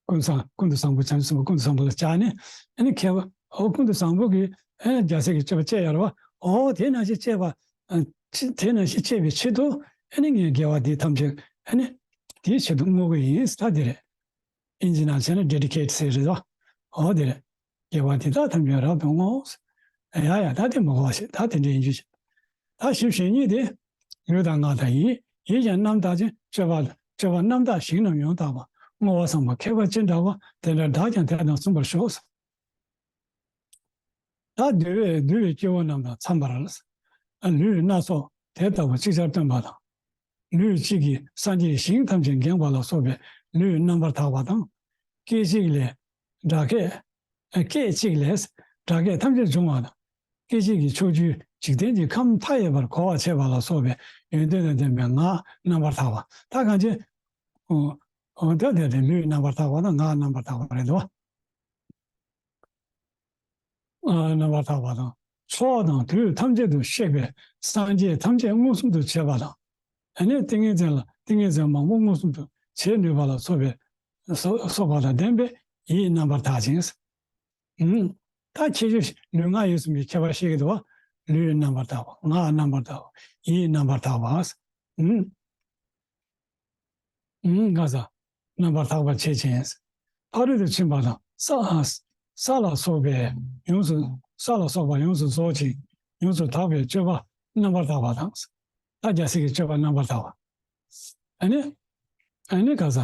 ཀུན་བཟང་ཀུན་ཏུ་བཟང་པོ་བྱང་ཆུབ་སེམས་དཔའ་ཀུན་ཏུ་བཟང་པོ་ལ་སྦྱར་ནས། ཨ་ནི་མཁས་པ་ཨོ་ཀུན་ཏུ་བཟང་པོ་གིས་ཨ་ནི་རྒྱལ་སྲས་ཀྱི་སྤྱོད་པ་སྤྱད་ཡོད་རེད་པ། ཨོ་དེ་ནང་བཞིན་སྤྱད་པ། ཨ་ཅི་དེ་ནང་བཞིན་སྤྱད་པའི་ཆེད་དུ་ཨ་ནི་ངས་དགེ་བ་འདི་ཐམས་ཅད་ཨ་ནི་དེའི་ཆེད་དུ་བསྔོ་གི་ཡིན་ཟེར། ད་དེ་རེད། ཨིན་ཇི་ནང་བྱས་ན་ཌེ་ཌི་ཀེ་ཊི་ཟེར་རེད་པ། ཨོ་དེ་རེད། དགེ་བ་འདི་དག་ཐམས་ཅད་རབ་ཏུ་བསྔོ། ཡ་ཡ་ད་དེ་མ་གོ་བ་ཞིག་ད་དེ་འདྲ་ཡིན་རྒྱུ་ཞིག་ད་བཞི་བཅུ་ཞེ་གཉིས་དེ། ལུས་དང་ངག་དང་ཡིད། ཡིད་ཀྱང་རྣམ་དག་ཅིང་། སྤྱོད་པ་སྤྱོད་པ་རྣམ་དག་ཞིང་རྣམས་ཡོངས་དག་པ། བསྔོ་བ་བཟང་པོ་མཁས་པ་ཅི་འདྲ་བ། དེ་འདྲ་བདག་ཀྱང་དེ་དང་མཚུངས་པར་ཤོག་ད་འདུལ་བའི་འདུལ་བའི་སྐྱེ་བོ་རྣམས་དང་འཚམས་པར། ལུས་སྣ་ཚོགས་ དེ་ལྟ་བུ་ཅིག་ཅར་སྟོན་པ་དང་། ལུས་གཅིག་གིས་སངས་རྒྱས་ཞིང་ཐམས་ཅད་འགེངས་པ་ལ་སོགས་པའི་ལུས་རྣམ་པར་དག་པ་དང་། སྐད་ཅིག་ལས་སྒྲ་སྐད། ཨ། སྐད་ཅིག་ལས་སྒྲ་སྐད་ཐམས་ཅད་འབྱུང་བ་དང་། སྐད་ཅིག་གིས་ཕྱོགས་བཅུའི་འཇིག་རྟེན་གྱི་ཁམས་མཐའ་ཡས་པར་གོ་བར་བྱེད་པ་ལ་སོགས་པའི་ཡོན་ཏན་དང་ལྡན་པའི་ངག་རྣམ་པར་དག་པ། ད་གང་ཅི། ཨོ། ཨོ། ད་དེ་དེ་ལུས་རྣམ་པར་དག་པ་དང་ངག་རྣམ་པར་དག་པ་རེད་དོ། ཨ། རྣམ་པར་དག་པ་དང་། ཚོགས་དང་དུས་ཐམས་ཅད་དུ་གཤེགས་པའི་སངས་རྒྱས་ཐམས་ཅད་མངོན་སུམ་དུ་བྱེད་པ་དང་། ཨ་ནི་ཏིང་ངེ་འཛིན་ལ་ཏིང་ངེ་འཛིན་མང་པོ་མངོན་སུམ་དུ་བྱེད་ནུས་པ་ལ་སོགས་པའི་སོགས་པ་དང་ལྡན་པའི་ཡིད་རྣམ་པར་དག་ཅིང་། ཨུམ། ད་ཁྱད་ཆོས་ལུས་ངག་ཡིད་གསུམ་གྱི་ཁྱད་པར་ཤེས་ཀྱི་འདུག་བ། ལུས་རྣམ་པར་དག་པ། ངག་རྣམ་པར་དག་པ། ཡིད་རྣམ་པར་དག་པ། ཨུམ། ཨུམ། ངག་ས། རྣམ་པར་དག་པར་བྱེད་ཅིང་། ཕ་རོལ་ཏུ་ཕྱིན་པ་དང་ས། ས་ལ་སོགས་པའི་ཡོངས་སུ། ས་ལ་སོགས་པ་ཡོངས་སུ་རྫོགས་ཅིང་ཡོངས་སུ་དག་པའི་སྤྱོད་པ་རྣམ་པར་དག་པ་དང་། ད་རྒྱལ་སྲས་ཀྱི་སྤྱོད་པ་རྣམ་པར་དག་པ། ཨ་ནི། ཨ་ནི་ག་ས།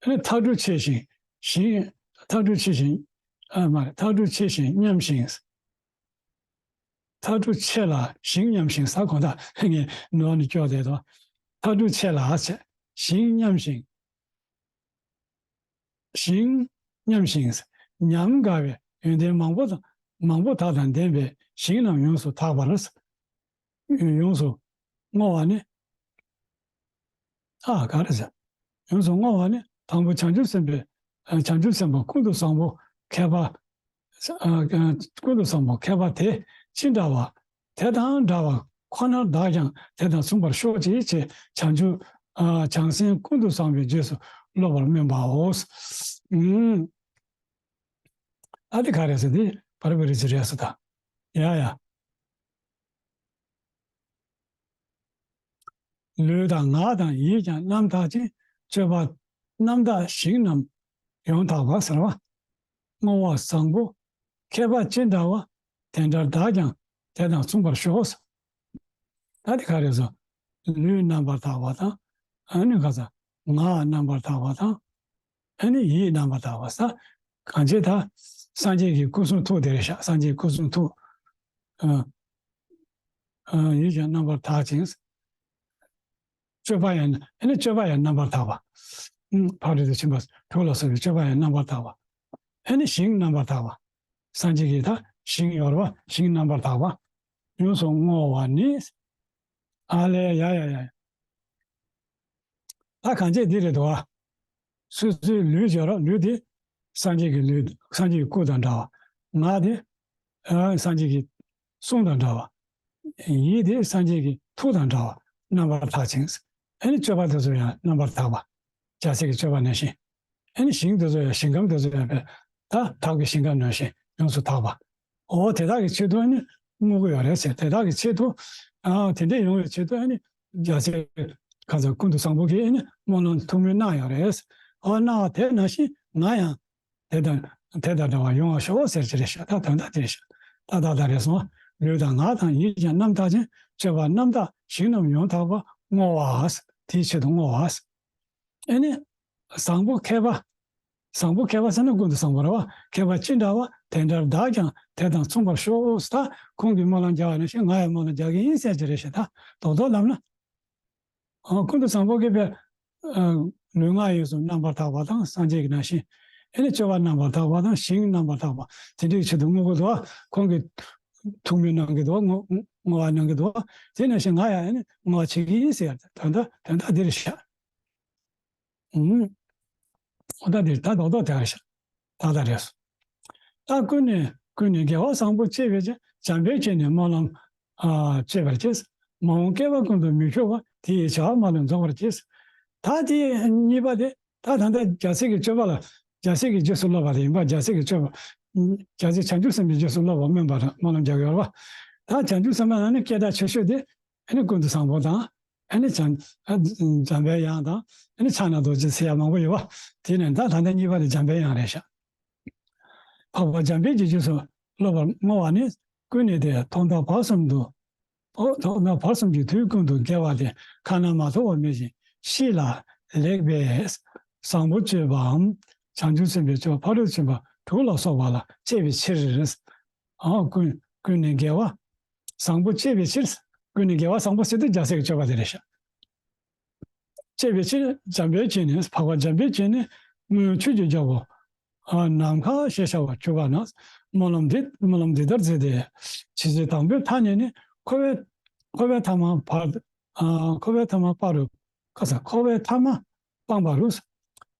ཨ་ནི་མཐའ་གྲུ་ཆད་ཞིང་། ཞིང་། མཐའ་གྲུ་ཆད་ཞིང་། ཨ། མ་རེད། མཐའ་གྲུ་ཆད་ཞིང་མཉམ་ཞིང་། མཐའ་གྲུ་ཆད་ལ་ཞིང་མཉམ་ཞིང་ས། གོང་དག་ངས་ནོར་ནས་སྐྱོར་བསྡད་དོ། མཐའ་གྲུ་ཆད་ལ་ཆད། ཞིང་མཉམ་ཞིང་། ཞིང་མཉམ་ཞིང་། ཉམས་དགའ་བའི་ཡོན་ཏན་མང་པོ་དང་། མང་པོ་དག་དང་ལྡན་པའི་ཞིང་རྣམས་ཡོངས་སུ་དག་པར། ཡོངས་སུ་བསྔོ་བ་ནི། ཨ། ག་རེ་ཟེར། ཡོངས་སུ་བསྔོ་བ་ནི་དང་པོ་བྱང་ཆུབ་སེམས་དཔའི། ཨ། བྱང་ཆུབ་སེམས་དཔའ་ཀུན་ཏུ་བཟང་པོ་མཁས་པ། ཨ། ཀུན་ཏུ་བཟང་པོ་མཁས་པ་དེ་ཅི་འདྲ་བ། དེ་དང་འདྲ་བ་ཁོ་ནར་བདག་ཀྱང་དེ་དང་མཚུངས་པར་ཤོག་ཅིག་ཅེས་བྱང་ཆུབ། ཨ། བྱང་སེམས་ཀུན་ཏུ་བཟང་པོའི་རྗེས་སུ་སློབ་པར་སྨོན་པའོ། ཨུམ། ཨ། དེ་ག་རེ་ཟེར། དེ་བར་པ་རི་ཙི་རེད་ཟེར་ད། ཡ་ཡ། ལུས་དང་ངག་དང་ཡིད་ཀྱང་རྣམ་དག་ཅིང་། སྤྱོད་པ་རྣམ་དག་ཞིང་རྣམས་ཡོངས་དག་པ་ཟེར་བ། བསྔོ་བ་བཟང་པོ་མཁས་པ་ཅི་འདྲ་བ། དེ་འདྲར་བདག་ཀྱང་དེ་དང་མཚུངས་པར་ཤོག། ད་དེ་ག་རེ་ཟེར། ལུས་རྣམ་པར་དག་པ་དང་། ཨ་ནི་ག་ས། ངག་རྣམ་པར་དག་པ་དང་། ཨ་ནི་ཡིད་རྣམ་པར་དག་པ་ས། གང་ཅི་ད། སངས་རྒྱས་ཀྱི་སྐུ་གསུང་ཐུགས་དེ་རེད་ཤག། སངས་རྒྱས་སྐུ་གསུང་ཐུགས། ཨ། ཨ། ཡིད་ཀྱང་རྣམ་པར་དག་ཅིང་། སྤྱོད་པ་ཡང་། ཨ་ནི་སྤྱོད་པ་ཡང་རྣམ་པར་དག་པ། ཨུམ། ཕ་རོལ་ཏུ་ཕྱིན་པ་དྲུག་ལ་སོགས་པའི་སྤྱོད་པ་ཡང་རྣམ་པར་དག་པ། ཨ་ནི་ཞིང་རྣམ་པར་དག་པ། སངས་རྒྱས་ཀྱི་ད་ཞིང་ཡོད་རེད་བ། ཞིང་རྣམ་པར་དག་པ། ཡོངས་སུ་བསྔོ་བ་ནི། ཨ་ལས། ཡ་ཡ་ཡ། ད་གང་བྱས་འདི་རེད་དོ། སོ་སོའི་ལུས་སྦྱོར་རོགས། ལུས་དེ་སངས་རྒྱས་ཀྱི་ལུས། སངས་རྒྱས་ཀྱི་སྐུ་དང་འདྲ་བ། ངག་དེ། ཨ། སངས་རྒྱས་ཀྱི་གསུང་དང་འདྲ་བ། ཡིད་དེ་སངས་རྒྱས་ཀྱི་ཐུགས་དང་འདྲ་བ། རྣམ་པར་དག་ཅིང་། ཨ་ནི་སྤྱོད་པ་དེ་ཚོ་ཡང་རྣམ་པར་དག་པ། རྒྱལ་སྲས་ཀྱི་སྤྱོད་པ་ནང་བཞིན། ཨ་ནི་ཞིང་དེ་ཚོ་ཡང་། ཞིང་ཁམས་དེ་ཚོ་ཡང་བས། ད་དག་པའི་ཞིང་ཁམས་ནང་བཞིན་ཡོངས་སུ་དག་པ། འོ་དེ་དག་གི་ཆེད་དུ་ཨ་ནི་བསྔོ་གི་ཡོད་རེད་ཟེར། དེ་དག་གི་ཆེད་དུ། ཨ། དེ་འདྲ་ཡོང་བའི་ཆེད་དུ་ཨ་ནི་རྒྱལ་སྲས་ག་ཚོད་ཀུན་ཏུ་བཟང་པོ་གིས་ཨ་ནི་སྨོན་ལམ་ཐུགས་སྨོན་གནང་ཡོད་རེད། འོ་གནང་བ་དེ་ནང་བཞིན་ང་ཡང་དེ་དང་དེ་དང་འདྲ་བ་ཡོང་བ་ཤོག་ཟེར་གྱི་རེད་ཤག། ད་དོན་དག་དེ་རེད་ཤག། ད་ད་ད་རེད་སོང་བ། ལུས་དང་ངག་དང་ཡིད་ཀྱང་རྣམ་དག་ཅིང་། སྤྱོད་པ་རྣམ་དག་ཞིང་རྣམས་ཡོངས་དག་པ་བསྔོ་བ། དེའི་ཆེད་དུ་བསྔོ་བ། ཨ་ནི། བཟང་པོ་མཁས་པ། བཟང་པོ་མཁས་པ་ཟེར་ན་ཀུན་ཏུ་བཟང་པོ་རེད་བ། མཁས་པ་ཅི་འདྲ་བ། དེ་འདྲར་བདག་ཀྱང་དེ་དང་མཚུངས་པར་ཤོག། ད་ཁོང་གིས་སྨོན་ལམ་རྒྱག་པ་ནང་བཞིན་ང་ཡང་སྨོན་ལམ་རྒྱག་གི་ཡིན་ཟེར་གྱི་རེད་ཤག། ད་རྡོག་རྡོག་ལབ་ན། ཨ། ཀུན་ཏུ་བཟང་པོ་གིས་པའི། ཨ། ལུས་ངག་ཡིད་གསུམ་རྣམ་པར་དག་པ་དང་། སངས་རྒྱས་ཀྱི་ནང་བཞིན། ཨ་ནི་སྤྱོད་པ་རྣམ་པར་དག་པ་དང་། ཞིང་རྣམ་པར་དག་པ། དེ་འདྲའི་ཆེད་དུ་བསྔོ་དགོས་འདུག། ཁོང་གིས་ཐུགས་སྨོན་གནང་གི་འདུག། བསྔོ་བསྔོ་བ་གནང་གི་འདུག། དེ་ནང་བཞིན་ང་ཡང་ཨ་ནི་བསྔོ་བ་བྱེད་ཀྱི་ཡིན་ཟེར། དོན་དག་དོན་དག་འདི་རེད་ཤག། ཨུམ། ཨོ་ད་འདིར་ད་རྡོག་རྡོག་དེ་རེད་ཤག། ད་ད་རེད་སོ། ད་ཀུན་ནས་ཀུན་ནས་དགེ་བ་བཟང་པོ་སྤྱད་པའི་ཕྱིར། འཇམ་དཔལ་ཁྱེད་ནི་སྨོན་ལམ། ཨ། སྤྱད་པར་གྱིས། མ་འོངས་བསྐལ་པ་ཀུན་ཏུ་མི་འཁྱོར་བ། དེ་ཡི་བྱ་བ་མ་ལུས་རྫོགས་པར་གྱིས། ད་དེ་གཉིས་པ་དེ། ད་ད་ལྟ་རྒྱལ་སྲས་ཀྱི་སྤྱོད་པ་ལ། རྒྱལ་སྲས་ཀྱི་རྗེས་སུ་སློབ་པ་དེ་ཡིན་པ། རྒྱལ་སྲས་ཀྱི་སྤྱོད་པ། རྒྱལ་སྲས་བྱང་ཆུབ་སེམས་དཔའི་རྗེས་སུ་སློབ་པ་སྨོན་པ་དང་སྨོན་ལམ་རྒྱག་ཡོད་རེད་བ། ད་བྱང་ཆུབ་སེམས་དཔའ་ནང་ནས་སྐད་གྲགས་ཆེ་ཤོས་དེ། ཨ་ནི་ཀུན་ཏུ་བཟང་པོ་དང་། ཨ་ནི་འཇམ། ཨ། འཇམ་པའི་དབྱངས་དང་། ཨ་ནི་ཕྱག་ན་རྡོ་རྗེ་ཟེར་ཡ་མང་པོ་ཡོད་བ། དེ་ནས་ད་ད་ལྟ་གཉིས་པ་དེ་འཇམ་པའི་དབྱངས་རེད་ཤག། འཕགས་པ་འཇམ་དཔལ་གྱི་རྗེས་སུ་སློབ་པར་བསྔོ་བ་ནི། ཀུན་ནས་དེ་ཐོག་མཐའ་བར་གསུམ་དུ། ཨོ། ཐོག་མཐའ་བར་གསུམ་གྱི་དུས་ཀུན་ཏུ་དགེ་བ་དེ་ཁ་ན་མ་ཐོ་བ་མེད་ཅིང་ཤེས་ལ་ལེགས་པས་བཟང་པོ་སྤྱོད་པའམ། བྱང་ཆུབ་སེམས་དཔའི་སྤྱོད་པ་ཕ་རོལ་ཏུ་ཕྱིན་པ་དྲུག་ལ་སོགས་པ་ལ་སྤྱད་པའི་ཕྱིར། ཨ། ཀུན་ཀུན་ནས་དགེ་བ་ བཟང་པོ་སྤྱད་པའི་ཕྱིར། ཀུན་ནས་དགེ་བ་བཟང་པོ་ཟེར་དུས་རྒྱལ་སྲས་ཀྱི་སྤྱོད་པ་དེ་རེད་ཤག་སྤྱད་པའི་ཕྱིར་འཇམ་དཔལ་གྱིས་ནི། འཕགས་པ་འཇམ་དཔལ་གྱིས་ནི། སྔོན་ཆོས་ཀྱི་རྒྱལ་པོ། ཨ། ནམ་མཁའ་ཞེས་བྱ་བར་གྱུར་པ་ན། སྨོན་ལམ་འདི། སྨོན་ལམ་འདི་ལྟར་མཛད་དེ། ཇི་སྲིད་དང་པོའི་མཐའ་ནས་ནི། འཁོར་བའི། འཁོར་བའི་མཐའ་མ་བར། ཨ། འཁོར་བའི་མཐའ་མ་བར་དུ། ཁ་ས། འཁོར་བའི་མཐའ་མ་སྤངས་པ་རུ།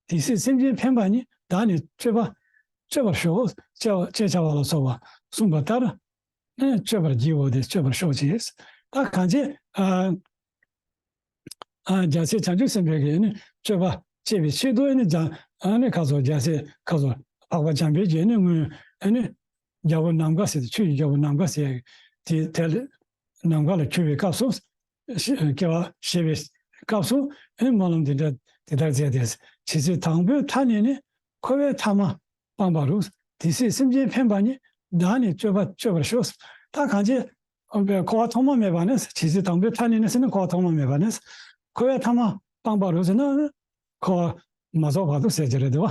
དེ་སྲིད་སེམས་ཅན་ཕན་པ་ཉིད། བདག་ནི་སྤྱོད་པ། སྤྱོད་པར་ཤོག་ཅེས་བྱ་བ་ལ་སོགས་པ་གསུངས་པ་ལྟར། ནི་སྤྱོད་པར་བགྱིའོ། དེ་སྤྱོད་པར་ཤོག་ཅེས། ད་གང་བྱས། ཨ། ཨ། རྒྱལ་སྲས་བྱང་ཆུབ་སེམས་དཔའི་གི་ནི་སྤྱོད་པ་སྤྱད་པའི་ཆེད་དུ་ནི། ཨ་ནི་ཁ་སོ་རྒྱལ་སྲས་ཁ་སོ་འཕགས་པ་འཇམ་དཔལ་གྱིས་ནི་སྔོན། ཨ་ནི་རྒྱལ་པོ་ནམ་མཁའ་ཟེར་ཏེ། ཆོས་ཀྱི་རྒྱལ་པོ་ནམ་མཁའ་ཟེར་དེ་དེ་ལ་ནམ་མཁའ་ལ་གྱུར་པའི་སྐབས་སུ། སྐྱེ་བ་བཞེས་པའི་སྐབས་སུ། ཨ་ནི་སྨོན་ལམ་འདི་འདྲ་དེ་ལྟར་མཛད་དེ། ཇི་སྲིད་དང་པོའི་མཐའ་ནས་ནི། འཁོར་བའི་མཐའ་མ་སྤངས་པ་རུ། དེ་སྲིད་སེམས་ཅན་ཕན་པ་ཉིད། བདག་ནི་སྤྱོད་པ་སྤྱོད་པར་ཤོག་ད་གང་བྱས། འཁོར་བ་ཐོག་མ་མེད་པ་ནས། ཇི་སྲིད་དང་པོའི་མཐའ་ནས་ནི་ཟེར་ན་འཁོར་བ་ཐོག་མ་མེད་པ་ནས། འཁོར་བའི་མཐའ་མ་སྤངས་པ་རུ་ཟེར་ན་འཁོར་བ་མ་རྫོགས་བར་དུ་ཟེར་གྱི་རེད་དོ།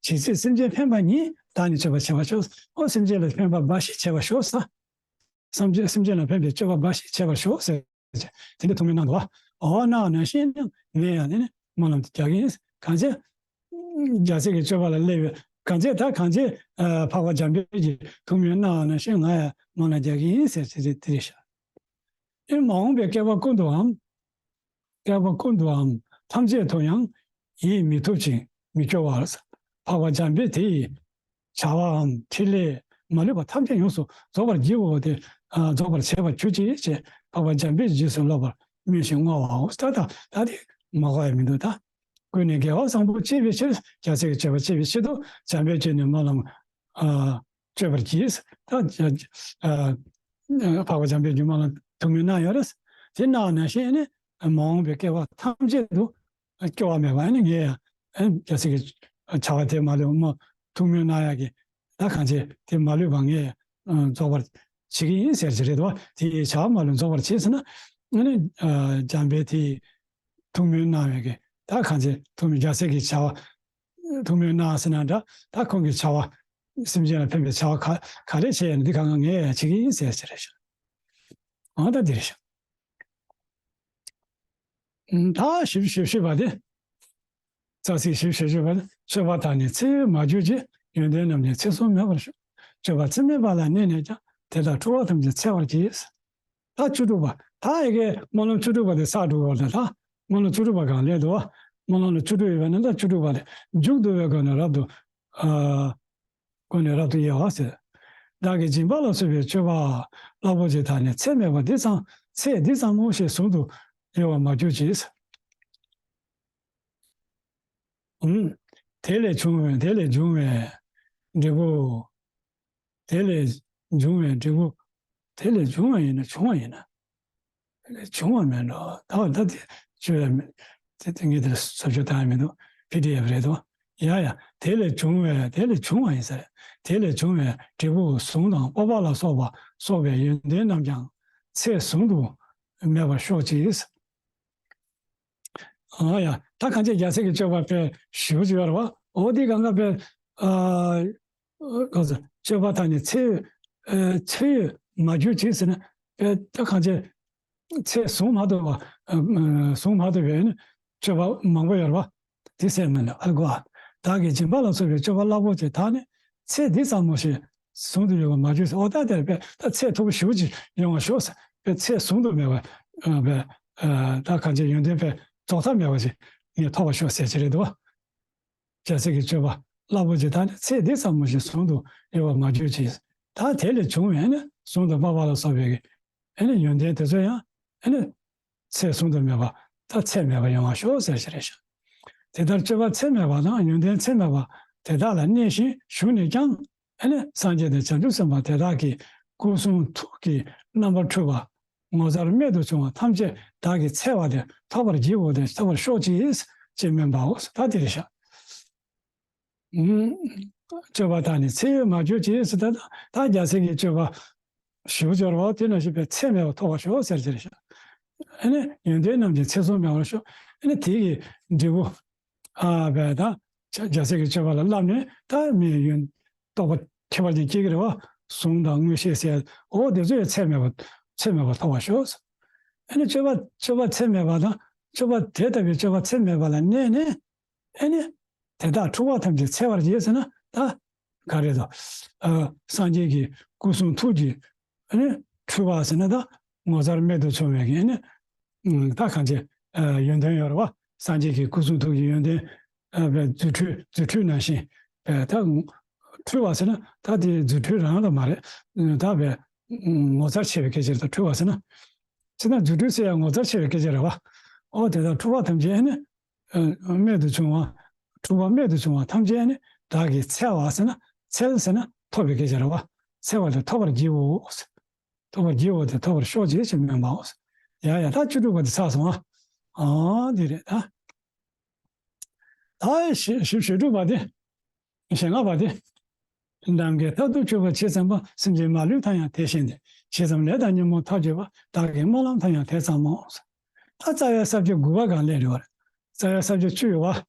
ཇི་སྲིད་སེམས་ཅན་ཕན་པ་ཉིད། བདག་ནི་སྤྱོད་པ་བྱེད་པར་ཤོག་འོ། སེམས་ཅན་ལ་ཕན་པ་འབའ་ཞིག་བྱེད་པར་ཤོག་ཟེར། སེམས་ཅན། སེམས་ཅན་ལ་ཕན་པའི་སྤྱོད་པ་འབའ་ཞིག་བྱེད་པར་ཤོག་ཟེར། དེ་འདྲ་ཐུགས་སྨོན་གནང་འདུག་བ། འོ་གནང་བ་ནང་བཞིན་ནི་ངས་ཡང་ནི་སྨོན་ལམ་དེ་རྒྱག་གི་ཡིན། གང་བྱས། རྒྱལ་སྲས་ཀྱི་སྤྱོད་པ་ལ་སླེབས་པའི། གང་བྱས། ད་གང་བྱས། ཨ། འཕགས་པ་འཇམ་དཔལ་གྱིས་ཐུགས་སྨོན་གནང་བ་ནང་བཞིན་ང་ཡང་སྨོན་ལམ་རྒྱག་གི་ཡིན་ཟེར། དེ་རེད། དེ་རེད་ཤག་ཨེ། མ་འོངས་པའི་བསྐལ་པ་ཀུན་ཏུའམ། བསྐལ་པ་ཀུན་ཏུའམ་ཐམས་ཅད་དུ་ཡང་ཡིད་མི་ཐུབ་ཅིང་མི་སྐྱོ་བར། འཕགས་པ་འཇམ་དཔལ་དེ་ཡི་བྱ་བའམ་ཕྲིན་ལས་མ་ལུས་པ་ཐམས་ཅད་ཡོངས་སུ་རྫོགས་པར་བགྱིའོ། དེ། ཨ། རྫོགས་པར་བྱེད་པར་གྱུར་ཅིག་ཅེས་འཕགས་པ་འཇམ་དཔལ་རྗེས་སུ་སློབ་པར་སྨོན་ཞིང་བསྔོ་བའོ། ད་ད་ད་དེ་མ་གོ་ཡ་མི་འདུག་ད། ཀུན་ནས་དགེ་བ་བཟང་པོ་སྤྱད་པའི་ཕྱིར། རྒྱལ་སྲས་ཀྱི་སྤྱོད་པ་སྤྱད་པའི་ཕྱིར་དུ་འཇམ་དཔལ་གྱིས་ནི་སྨོན་ལམ། ཨ། སྤྱོད་པར་བགྱིས། ད། ཨ། འཕགས་པ་འཇམ་དཔལ་གྱིས་སྨོན་ལམ་ཐུགས་སྨོན་གནང་ཡོད་རེད། དེ་གནང་བ་ནང་བཞིན་ནི་མ་འོངས་པའི་བསྐལ་པ་ཐམས་ཅད་དུ་སྐྱོ་བ་མེད་པ། ཨ་ནི་ངས་ཡང་རྒྱལ་སྲས་ཀྱི་བྱ་བ་དེ་མ་ལུས་པ། ཐུགས་སྨོན་གནང་ཡག་གི། ད་གང་བྱས། དེ་མ་ལུས་པ་ངས་རྫོགས་པར་བྱེད་ཀྱི་ཡིན་ཟེར་གྱི་རེད་དོ། དེ་ཡི་བྱ་བ་མ་ལུས་རྫོགས་པར་བྱེད་ཟེར་ན། ཨ་ནི་འཇམ་དཔལ་དེ་ཐུགས་སྨོན་གནང་བའི་གི། ད་གང་བྱས། ཐུགས་སྨོན། རྒྱལ་སྲས་ཀྱི་བྱ་བ། ཐུགས་སྨོན་གནང་ཟེར་ན་འདྲ། ད་ཁོང་གི་བྱ་བ། སེམས་ཅན་ལ་ཕན་པའི་བྱ་བ་ག་ག་རེ་བྱས་ཡིན་ན། འདི་གང་ག་ངས་བྱེད་ཀྱི་ཡིན་ཟེར་གྱི་རེད་ཤག་འོ་ད་འདི་རེད་ཤག་ད་བཞི་བཅུ་ཞེ་བཞི་པ་དེ། རྩ་ཚིག་བཞི་བཅུ་ཞེ་བཞི་པ་དེ། སྤྱོད་པ་དག་ནི་ཚེ་ཡོད་མ་གྱུར་ཅིག །ཡོན་ཏན་རྣམས་ནི་ཚེ་གསུམ་མེད་པར་ཤོག །སྤྱོད་པ་ཚད་མེད་པ་ལ་གནས་ནས་ཀྱང་། དེ་དག་འཁྲུལ་པ་ཐམས་ཅད་འཚལ་བར་བགྱི། ད་བཅུ་དྲུག་པ། ད་ཡ་གི་སྨོན་ལམ་བཅུ་དྲུག་པ་དེ་ཚར་འགྲོ་བ་དང་། ད་སྨོན་ལམ་བཅུ་དྲུག་པ་གང་སླེབས་འདུག་བ། སྨོན་ལམ་ལ་བཅུ་དྲུག་ཡོད་པ་ནི། ད་བཅུ་དྲུག་པ་དེ། མཇུག་བསྡུ་བའི་སྒོ་ནས་རབ་ཏུ། ཨ། སྒོ་ནས་རབ་ཏུ་དབྱེ་བ་ཟེར། བདག་གིས་སྦྱིན་པ་ལ་སོགས་པའི་སྤྱོད་པ་རླབས་པོ་ཆེ་དག་ནི་ཚད་མེད་པ་འདི་ཙམ། ཚད་འདི་ཙམ་མོ་ཞིག་ཟུང་དུ་དབྱེ་བར་མ་གྱུར་ཅིག །ཨུམ། དེ་ལས་བྱུང་བའི། དེ་ལས་བྱུང་བའི་འབྲས་བུ། དེ་ལས་བྱུང་བའི་འབྲས་བུ། དེ་ལས་བྱུང་བ་ཡིན་ན། བྱུང་བ་ཡིན་ན། དེ་ལས་བྱུང་བ་མིན་འགྲོ། ད་ད་དེ་བཅོས་ཡ་མེད། དེ་དེ་ངས་དེ་ལ་བཟོ་བཅོས་བཏང་ཡ་མི་འདུག །པི་ཌི་ཨེཕ་རེད་དོ། ཡ་ཡ། དེ་ལས་བྱུང་བའི། དེ་ལས་བྱུང་བ་ཡིན་ས་རེད། དེ་ལས་བྱུང་བའི་འབྲས་བུ་གཟུངས་དང་སྤོབས་པ་ལ་སོགས་པ་སོགས་པའི་ཡོན་ཏན་རྣམས་ཀྱང་ཚད་ཟུང་དུ་མེད་པར་ཤོག་ཅིག །ཨ་ཡ། ད་གང་བྱས་རྒྱལ་སྲས་ཀྱི་སྤྱོད་པ་དཔེ་ཞེ་པོ་ཅིག་ཡོད་རེད་བ། འོ་དེ་གང་ག་དཔེ། ཨ། གང་ཟེར། སྤྱོད་པ་དག་ནི་ཚེ། ཨ། ཚེ་ཡོད་མ་གྱུར་ཅིག་ཟེར་ན། དཔེ་ད་གང་བྱས། ཚད་བཟུང་མ་ཐུབ་པ། ཨ། བཟུང་མ་ཐུབ་པའི་ནི་སྤྱོད་པ་མང་པོ་ཡོད་རེད་བ། དེ་ཟེར་མིན་ལ་ཨ་གོ། བདག་གིས་སྦྱིན་པ་ལ་སོགས་པའི་སྤྱོད་པ་རླབས་པོ་ཆེ་དག་ནི་ཚད་འདི་ཙམ་མོ་ཞིག་ཟུང་དུ་དབྱེ་བར་མ་གྱུར་ཟེར། འོ་ད་དེར་དཔེ་ད་ཚད་མཐོ་པོ་ཞེ་པོ་ཅིག་ཡོང་བར་ཤོག་ཟེར། དཔེ་ཚད་ཟུང་དུ་མེད་པ། ཨ། དཔེ། ཨ། ད་གང་བྱས་ཡོན་ཏན་དཔེ་རྫོགས་མཐའ་མེད་པ་ཞིག་ངས་ཐོབ་པར་ཤོག་ཟེར་གྱི་རེད་དོ། རྒྱལ་སྲས་ཀྱི་སྤྱོད་པ་རླབས་པོ་ཆེ་དག་ནི་ཚད་འདི་ཙམ་མོ་ཞིག་ཟུང་དུ་དབྱེ་བར་མ་གྱུར་ཅིག །ད་དེ་ལས་བྱུང་བའི་ནི་གཟུངས་དང་སྤོབས་པ་ལ་སོགས་པའི་ཨ་ནི་ཡོན་ཏན་དེ་ཚོ་ཡང་ཨ་ནི་ཚད་ཟུང་དུ་མེད་པ། ད་ཚད་མེད་པ་ཡོང་བར་ཤོག་ཟེར་ཞིག་རེད་ཤག །དེ་ལྟར་སྤྱོད་པ་ཚད་མེད་པ་དང་ཡོན་ཏན་ཚད་མེད་པ་དེ་དག་ལ་གནས་ཤིང་བཞུགས་ནས་ཀྱང་། ཨ་ནི་སངས་རྒྱས་དང་བྱང་ཆུབ་སེམས་དཔའ་དེ་དག་གི་སྐུ་གསུང་ཐུགས་ཀྱི་རྣམ་པར་འཕྲུལ་པ་ངོ་མཚར་རྨད་དུ་བྱུང་བ་ཐམས་ཅད་བདག་གིས་འཚལ་བ་དེ་ཐོབ་པར་བགྱིའོ། དེ་ཐོབ་པར་ཤོག་ཅིག་ཅེས་སྨོན་པའོ། ད་དེ་རེད་ཤག་ཨུམ། སྤྱོད་པ་དག་ནི་ཚད་ཡོད་མ་གྱུར་ཅིག་ཟེར། ད་ད་རྒྱལ་སྲས་ཀྱི་སྤྱོད་པ་ཞེ་པོ་ཅིག་ཡོད་རེད་བ། དེ་ནང་བཞིན་པའི་ཚད་མེད་པ་ཐོབ་པར་ཤོག་ཟེར་གྱི་རེད་ཤག །ཨ་ནི་ཡོན་ཏན་རྣམས་ཀྱང་ཚད་གཟུངས་མེད་པར་ཤོག །ཨ་ནི་དེ་གི་འབྲས་བུ། ཨ། བས་ད་རྒྱལ་སྲས་ཀྱི་སྤྱོད་པ་ལ་བསླབས་ནས་ད་མི་ཡོན་རྟོགས་པ་ཁྱད་པར་ཅན་སྐྱེ་གི་རེད་བ། གཟུངས་དང་མངོན་ཤེས་ཟེར། འོ་དེ་ཚོ་ཡང་ཚད་མེད་པ། ཚད་མེད་པར་ཐོབ་པར་ཤོག། ཨ་ནི་སྤྱོད་པ་སྤྱོད་པ་ཚད་མེད་པ་དང་སྤྱོད་པ་དེ་ལྟ་བུའི་སྤྱོད་པ་ཚད་མེད་པ་ལ་གནས་ནས། ཨ་ནི་དེ་དག་འཁྲུལ་པ་ཐམས་ཅད་འཚལ་བར་བགྱི་ཟེར་ན་ད་ག་རེ་དང་། ཨ། སངས་རྒྱས་ཀྱི་སྐུ་གསུང་ཐུགས་ཀྱི་ཨ་ནི་འཁྲུལ་པ་ཟེར་ན་ད་ངོ་མཚར་རྨད་དུ་བྱུང་བའི་གི་ཨ་ནི་ད་གང་ཅི་ཡོན་ཏན་ཡོད་རེད་བ། སངས་རྒྱས་ཀྱི་སྐུ་གསུང་ཐུགས་ཀྱི་ཡོན་ཏན་ཨ་བའི་རྫུ་འཕྲུལ་རྫུ་འཕྲུལ་ནང་བཞིན་པའི་ད་འཁྲུལ་པ་ཟེར་ན་ད་དེ་རྫུ་འཕྲུལ་རང་ལ་མ་རེད། ད་བའི་ངོ་མཚར་ཆེ་བའི་སྐད་ཆ་རེད། ད་འཁྲུལ་པ་ཟེར་ན་ཅི་ད་རྫུ་འཕྲུལ་ཟེར་ཡང་ངོ་མཚར་ཆེ་བའི་སྐད་ཆ་རེད་བ། ཨོ་དེ་དག་འཁྲུལ་པ་ཐམས་ཅད་ཨ་ནི། ཨ། རྨད་དུ་བྱུང་བ། འཁྲུལ་པ་རྨད་དུ་བྱུང་བ་ཐམས་ཅད་ནི་བདག་གིས་འཚལ་བ་ཟེར་ན། འཚལ་ཟེར་ན་ཐོབ་པའི་སྐད་ཆ་རེད་བ། འཚལ་བ་དེ་ཐོབ་པར་བགྱིའོ། ཐོབ་པར་བགྱིའོ་དེ་ཐོབ་པར་ཤོག་ཅེས་ཅེས་སྨོན་པའོ། ཡ་ཡ་ད་བཅུ་དྲུག་པ་དེ་ཚར་སོང་ཨ། ཨ་འདི་རེད་ད། ད་བཞི་བཞི་བཅུ་དྲུག་པ་དེ། ཞེ་ལྔ་པ་དེ། ནམ་མཁའི་མཐར་ཐུག་གྱུར་པ་ཇི་ཙམ་པ། སེམས་ཅན་མ་ལུས་མཐའ་ཡང་དེ་བཞིན་ཏེ། ཇི་ཙམ་ལས་དང་ཉོན་མོངས་མཐར་གྱུར་པ། བདག་གི་སྨོན་ལམ་མཐའ་ཡང་དེ་ཙམ་མོ། ད་རྩ་བའི་ས་བཅད་དགུ་པ་སྒང་ལས་རེད་བ། རྩ་བའི་ས་བཅད་བཅུ་ཡོད་བ།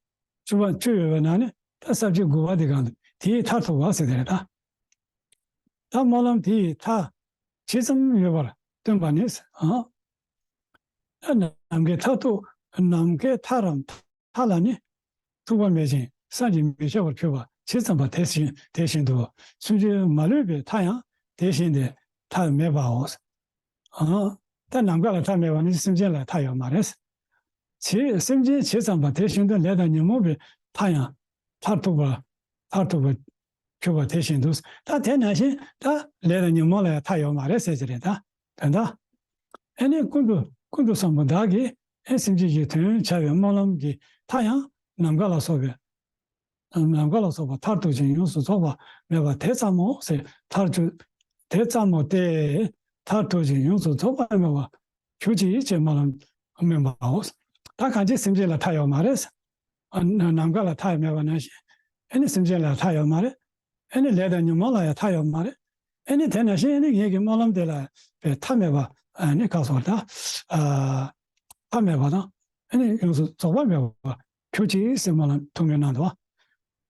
བཅུ་པ་བཅུ་ཡོད་པའི་ནང་ནས་ད་ས་བཅད་དགུ་པ་དེ་སྒང་དུ་དེའི་མཐར་ཐུག་པ་ཟེར་དེ་རེད་ད། ད་སྨོན་ལམ་དེའི་མཐའ་ཇི་ཙམ་ཡོད་པར་སྟོན་པ་ནི། ཨ། ད་ནམ་མཁའི་མཐར་ཐུག་ནམ་མཁའི་མཐའ་རམ་མཐའ་ལ་ནི། ཐུག་པ་མེད་ཅིང་བསམ་གྱིས་མི་ཁྱབ་པར་གྱུར་པ་ཇི་ཙམ་པ་དེ་བཞིན་དེ་བཞིན་དུ། སེམས་ཅན་མ་ལུས་པའི་མཐའ་ཡང་དེ་བཞིན་ཏེ་མཐའ་མེད་པའོ། ཨང་། ད་ནམ་མཁའ་ལ་མཐའ་མེད་པ་ནི་སེམས་ཅན་ལ་མཐའ་ཡོད་མ་རེད། ཇི་སེམས་ཅན་ཇི་ཙམ་པ་དེ་བཞིན་དུ་ལས་དང་ཉོན་མོངས་པའི་མཐའ་ཡང་མཐར་ཐུག་པ་མཐར་ཐུག་པ་གྱུར་པ་དེ་བཞིན་དུ། ད་དེ་ནང་བཞིན་ད་ལས་དང་ཉོན་མོངས་ལ་ཡང་མཐའ་ཡོད་མ་རེད་ཟེར་གྱི་རེད་ད། དོན་དག་ཨེ་ནི་ཀུན་ཏུ་ཀུན་ཏུ་བཟང་པོ་བདག་གིས་ཨེ་སེམས་ཅན་གྱི་དོན་བྱ་བའི་སྨོན་ལམ་གྱི་མཐའ་ཡང་ནམ་མཁའ་ལ་སོགས་པའི། ནམ་མཁའ་ལ་སོགས་པ་མཐར་ཐུག་ཅིང་ཡོངས་སུ་རྫོགས་པ་མེད་པ་དེ་ཙམ་མོ་ཟེར་མཐར་ཐུག་དེ་ཙམ་མོ་སྟེ། མཐར་ཐུག་ཅིང་ཡོངས་སུ་རྫོགས་པ་མེད་པ་གྱུར་ཅིག་ཅེས་སྨོན་ལམ་སྨོན་པའོ། ད་གང་ཅི་སེམས་ཅན་ལ་མཐའ་ཡོད་མ་རེད། ཨ་ནམ་མཁའ་ལ་མཐའ་མེད་པ་ནང་བཞིན་ཨེ་ནི་སེམས་ཅན་ལ་མཐའ་ཡོད་མ་རེད། ཨེ་ནི་ལས་དང་ཉོན་མོངས་ལ་ཡང་མཐའ་ཡོད་མ་རེད། ཨེ་ནི་དེ་ནང་བཞིན་ཨེ་ནི་ངེད་ཀྱི་སྨོན་ལམ་དེ་ལ་པའི་མཐའ་མེད་པ་ཨ་ནི་ག་སོགས་ད་ཨ་མཐའ་མེད་པ་དང་ཨེ་ནི་ཡོངས་སུ་རྫོགས་པ་མེད་པ་གྱུར་ཅིག་ཟེར་སྨོན་ལམ་ཐུགས་སྨོན་གནང་འདུག་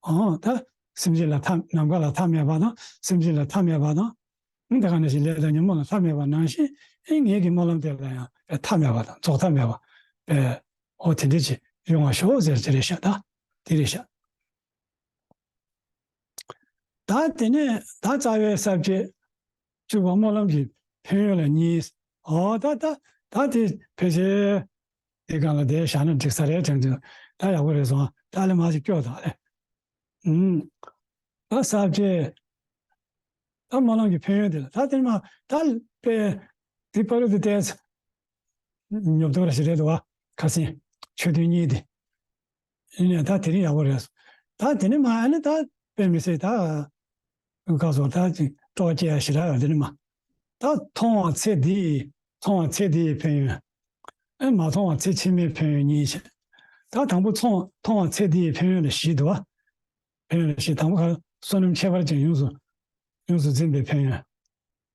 ཨང་། ད་སེམས་ཅན་ལ་མཐའ་ནམ་མཁའ་ལ་མཐའ་མེད་པ་དང་སེམས་ཅན་ལ་མཐའ་མེད་པ་དང་། ཨང་། དེ་ག་ནང་བཞིན་ལས་དང་ཉོན་མོངས་ལ་མཐའ་མེད་པ་ནང་བཞིན་ཨེ་ངེད་ཀྱི་སྨོན་ལམ་དེ་ལ་ཡང་པའི་མཐའ་མེད་པ་དང་རྫོགས་མཐའ་མེད་པ་པའི་འོ་དེ་འདྲ་ཅིག་ཡོང་བ་ཤོག་ཟེར་གྱི་རེད་ཤག་ད་དེ་རེད་ཤག་ད་དེ་ནས་ད་རྩ་བའི་ས་བཅད་བཅུ་པ་སྨོན་ལམ་གྱི་ཕན་ཡོན་ལ་གཉིས། འོ་ད་ད་ད་དེ་ཕལ་ཆེར་དེ་སྒང་ལ་དེ་བཞག་ན་འགྲིག་ས་རེད་དྲན་དུས་ད་ཡག་པོ་རེད་སོང་། ད་ལས་མ་ཞིག་སྐྱོ་དང་ལས། ཨུམ། ད་ས་བཅད་ད་སྨོན་ལམ་གྱི་ཕན་ཡོན་དེ་ལ་ད་དེ་ནས་མ་ད་དཔེ་དེ་པ་རུ་དེ་ཏེས་ཉོབ་ཏོ་ར་ཞིག་རེད་འདུག་བ། ཁ་སེང་ཆོས་དོན་གཉིས་དེ། ཡིན་ནའི་ད་དེ་རིང་ཡག་པོ་རེད། ད་དེ་ནས་མ་ཨ་ནི་ད་དཔེ་མི་སྲིད་ད་ག་སོགས་ད་ཅིག་སྤྲོ་སྐྱེ་ཡ་ཞིག་ར་ཡོད། དེ་ནས་མ་ད་མཐོང་བ་ཚེ་འདིའི་མཐོང་བ་ཚེ་འདིའི་ཕན་ཡོན། ཨེ་མ་མཐོང་བ་ཚེ་ཕྱི་མའི་ཕན་ཡོན་གཉིས་བྱས། ད་དང་པོ་མཐོང་མཐོང་བ་ཚེ་འདིའི་ཕན་ཡོན་ལ་བཞི་འདུག་བ། ཕན་ཡོན་ལ་བཞི། དང་པོ་ག་བསོད་ནམས་ཁྱད་པར་ཅན་ཡོངས་སུ་ཡོངས་སུ་འཛིན་པའི་ཕན་ཡོན།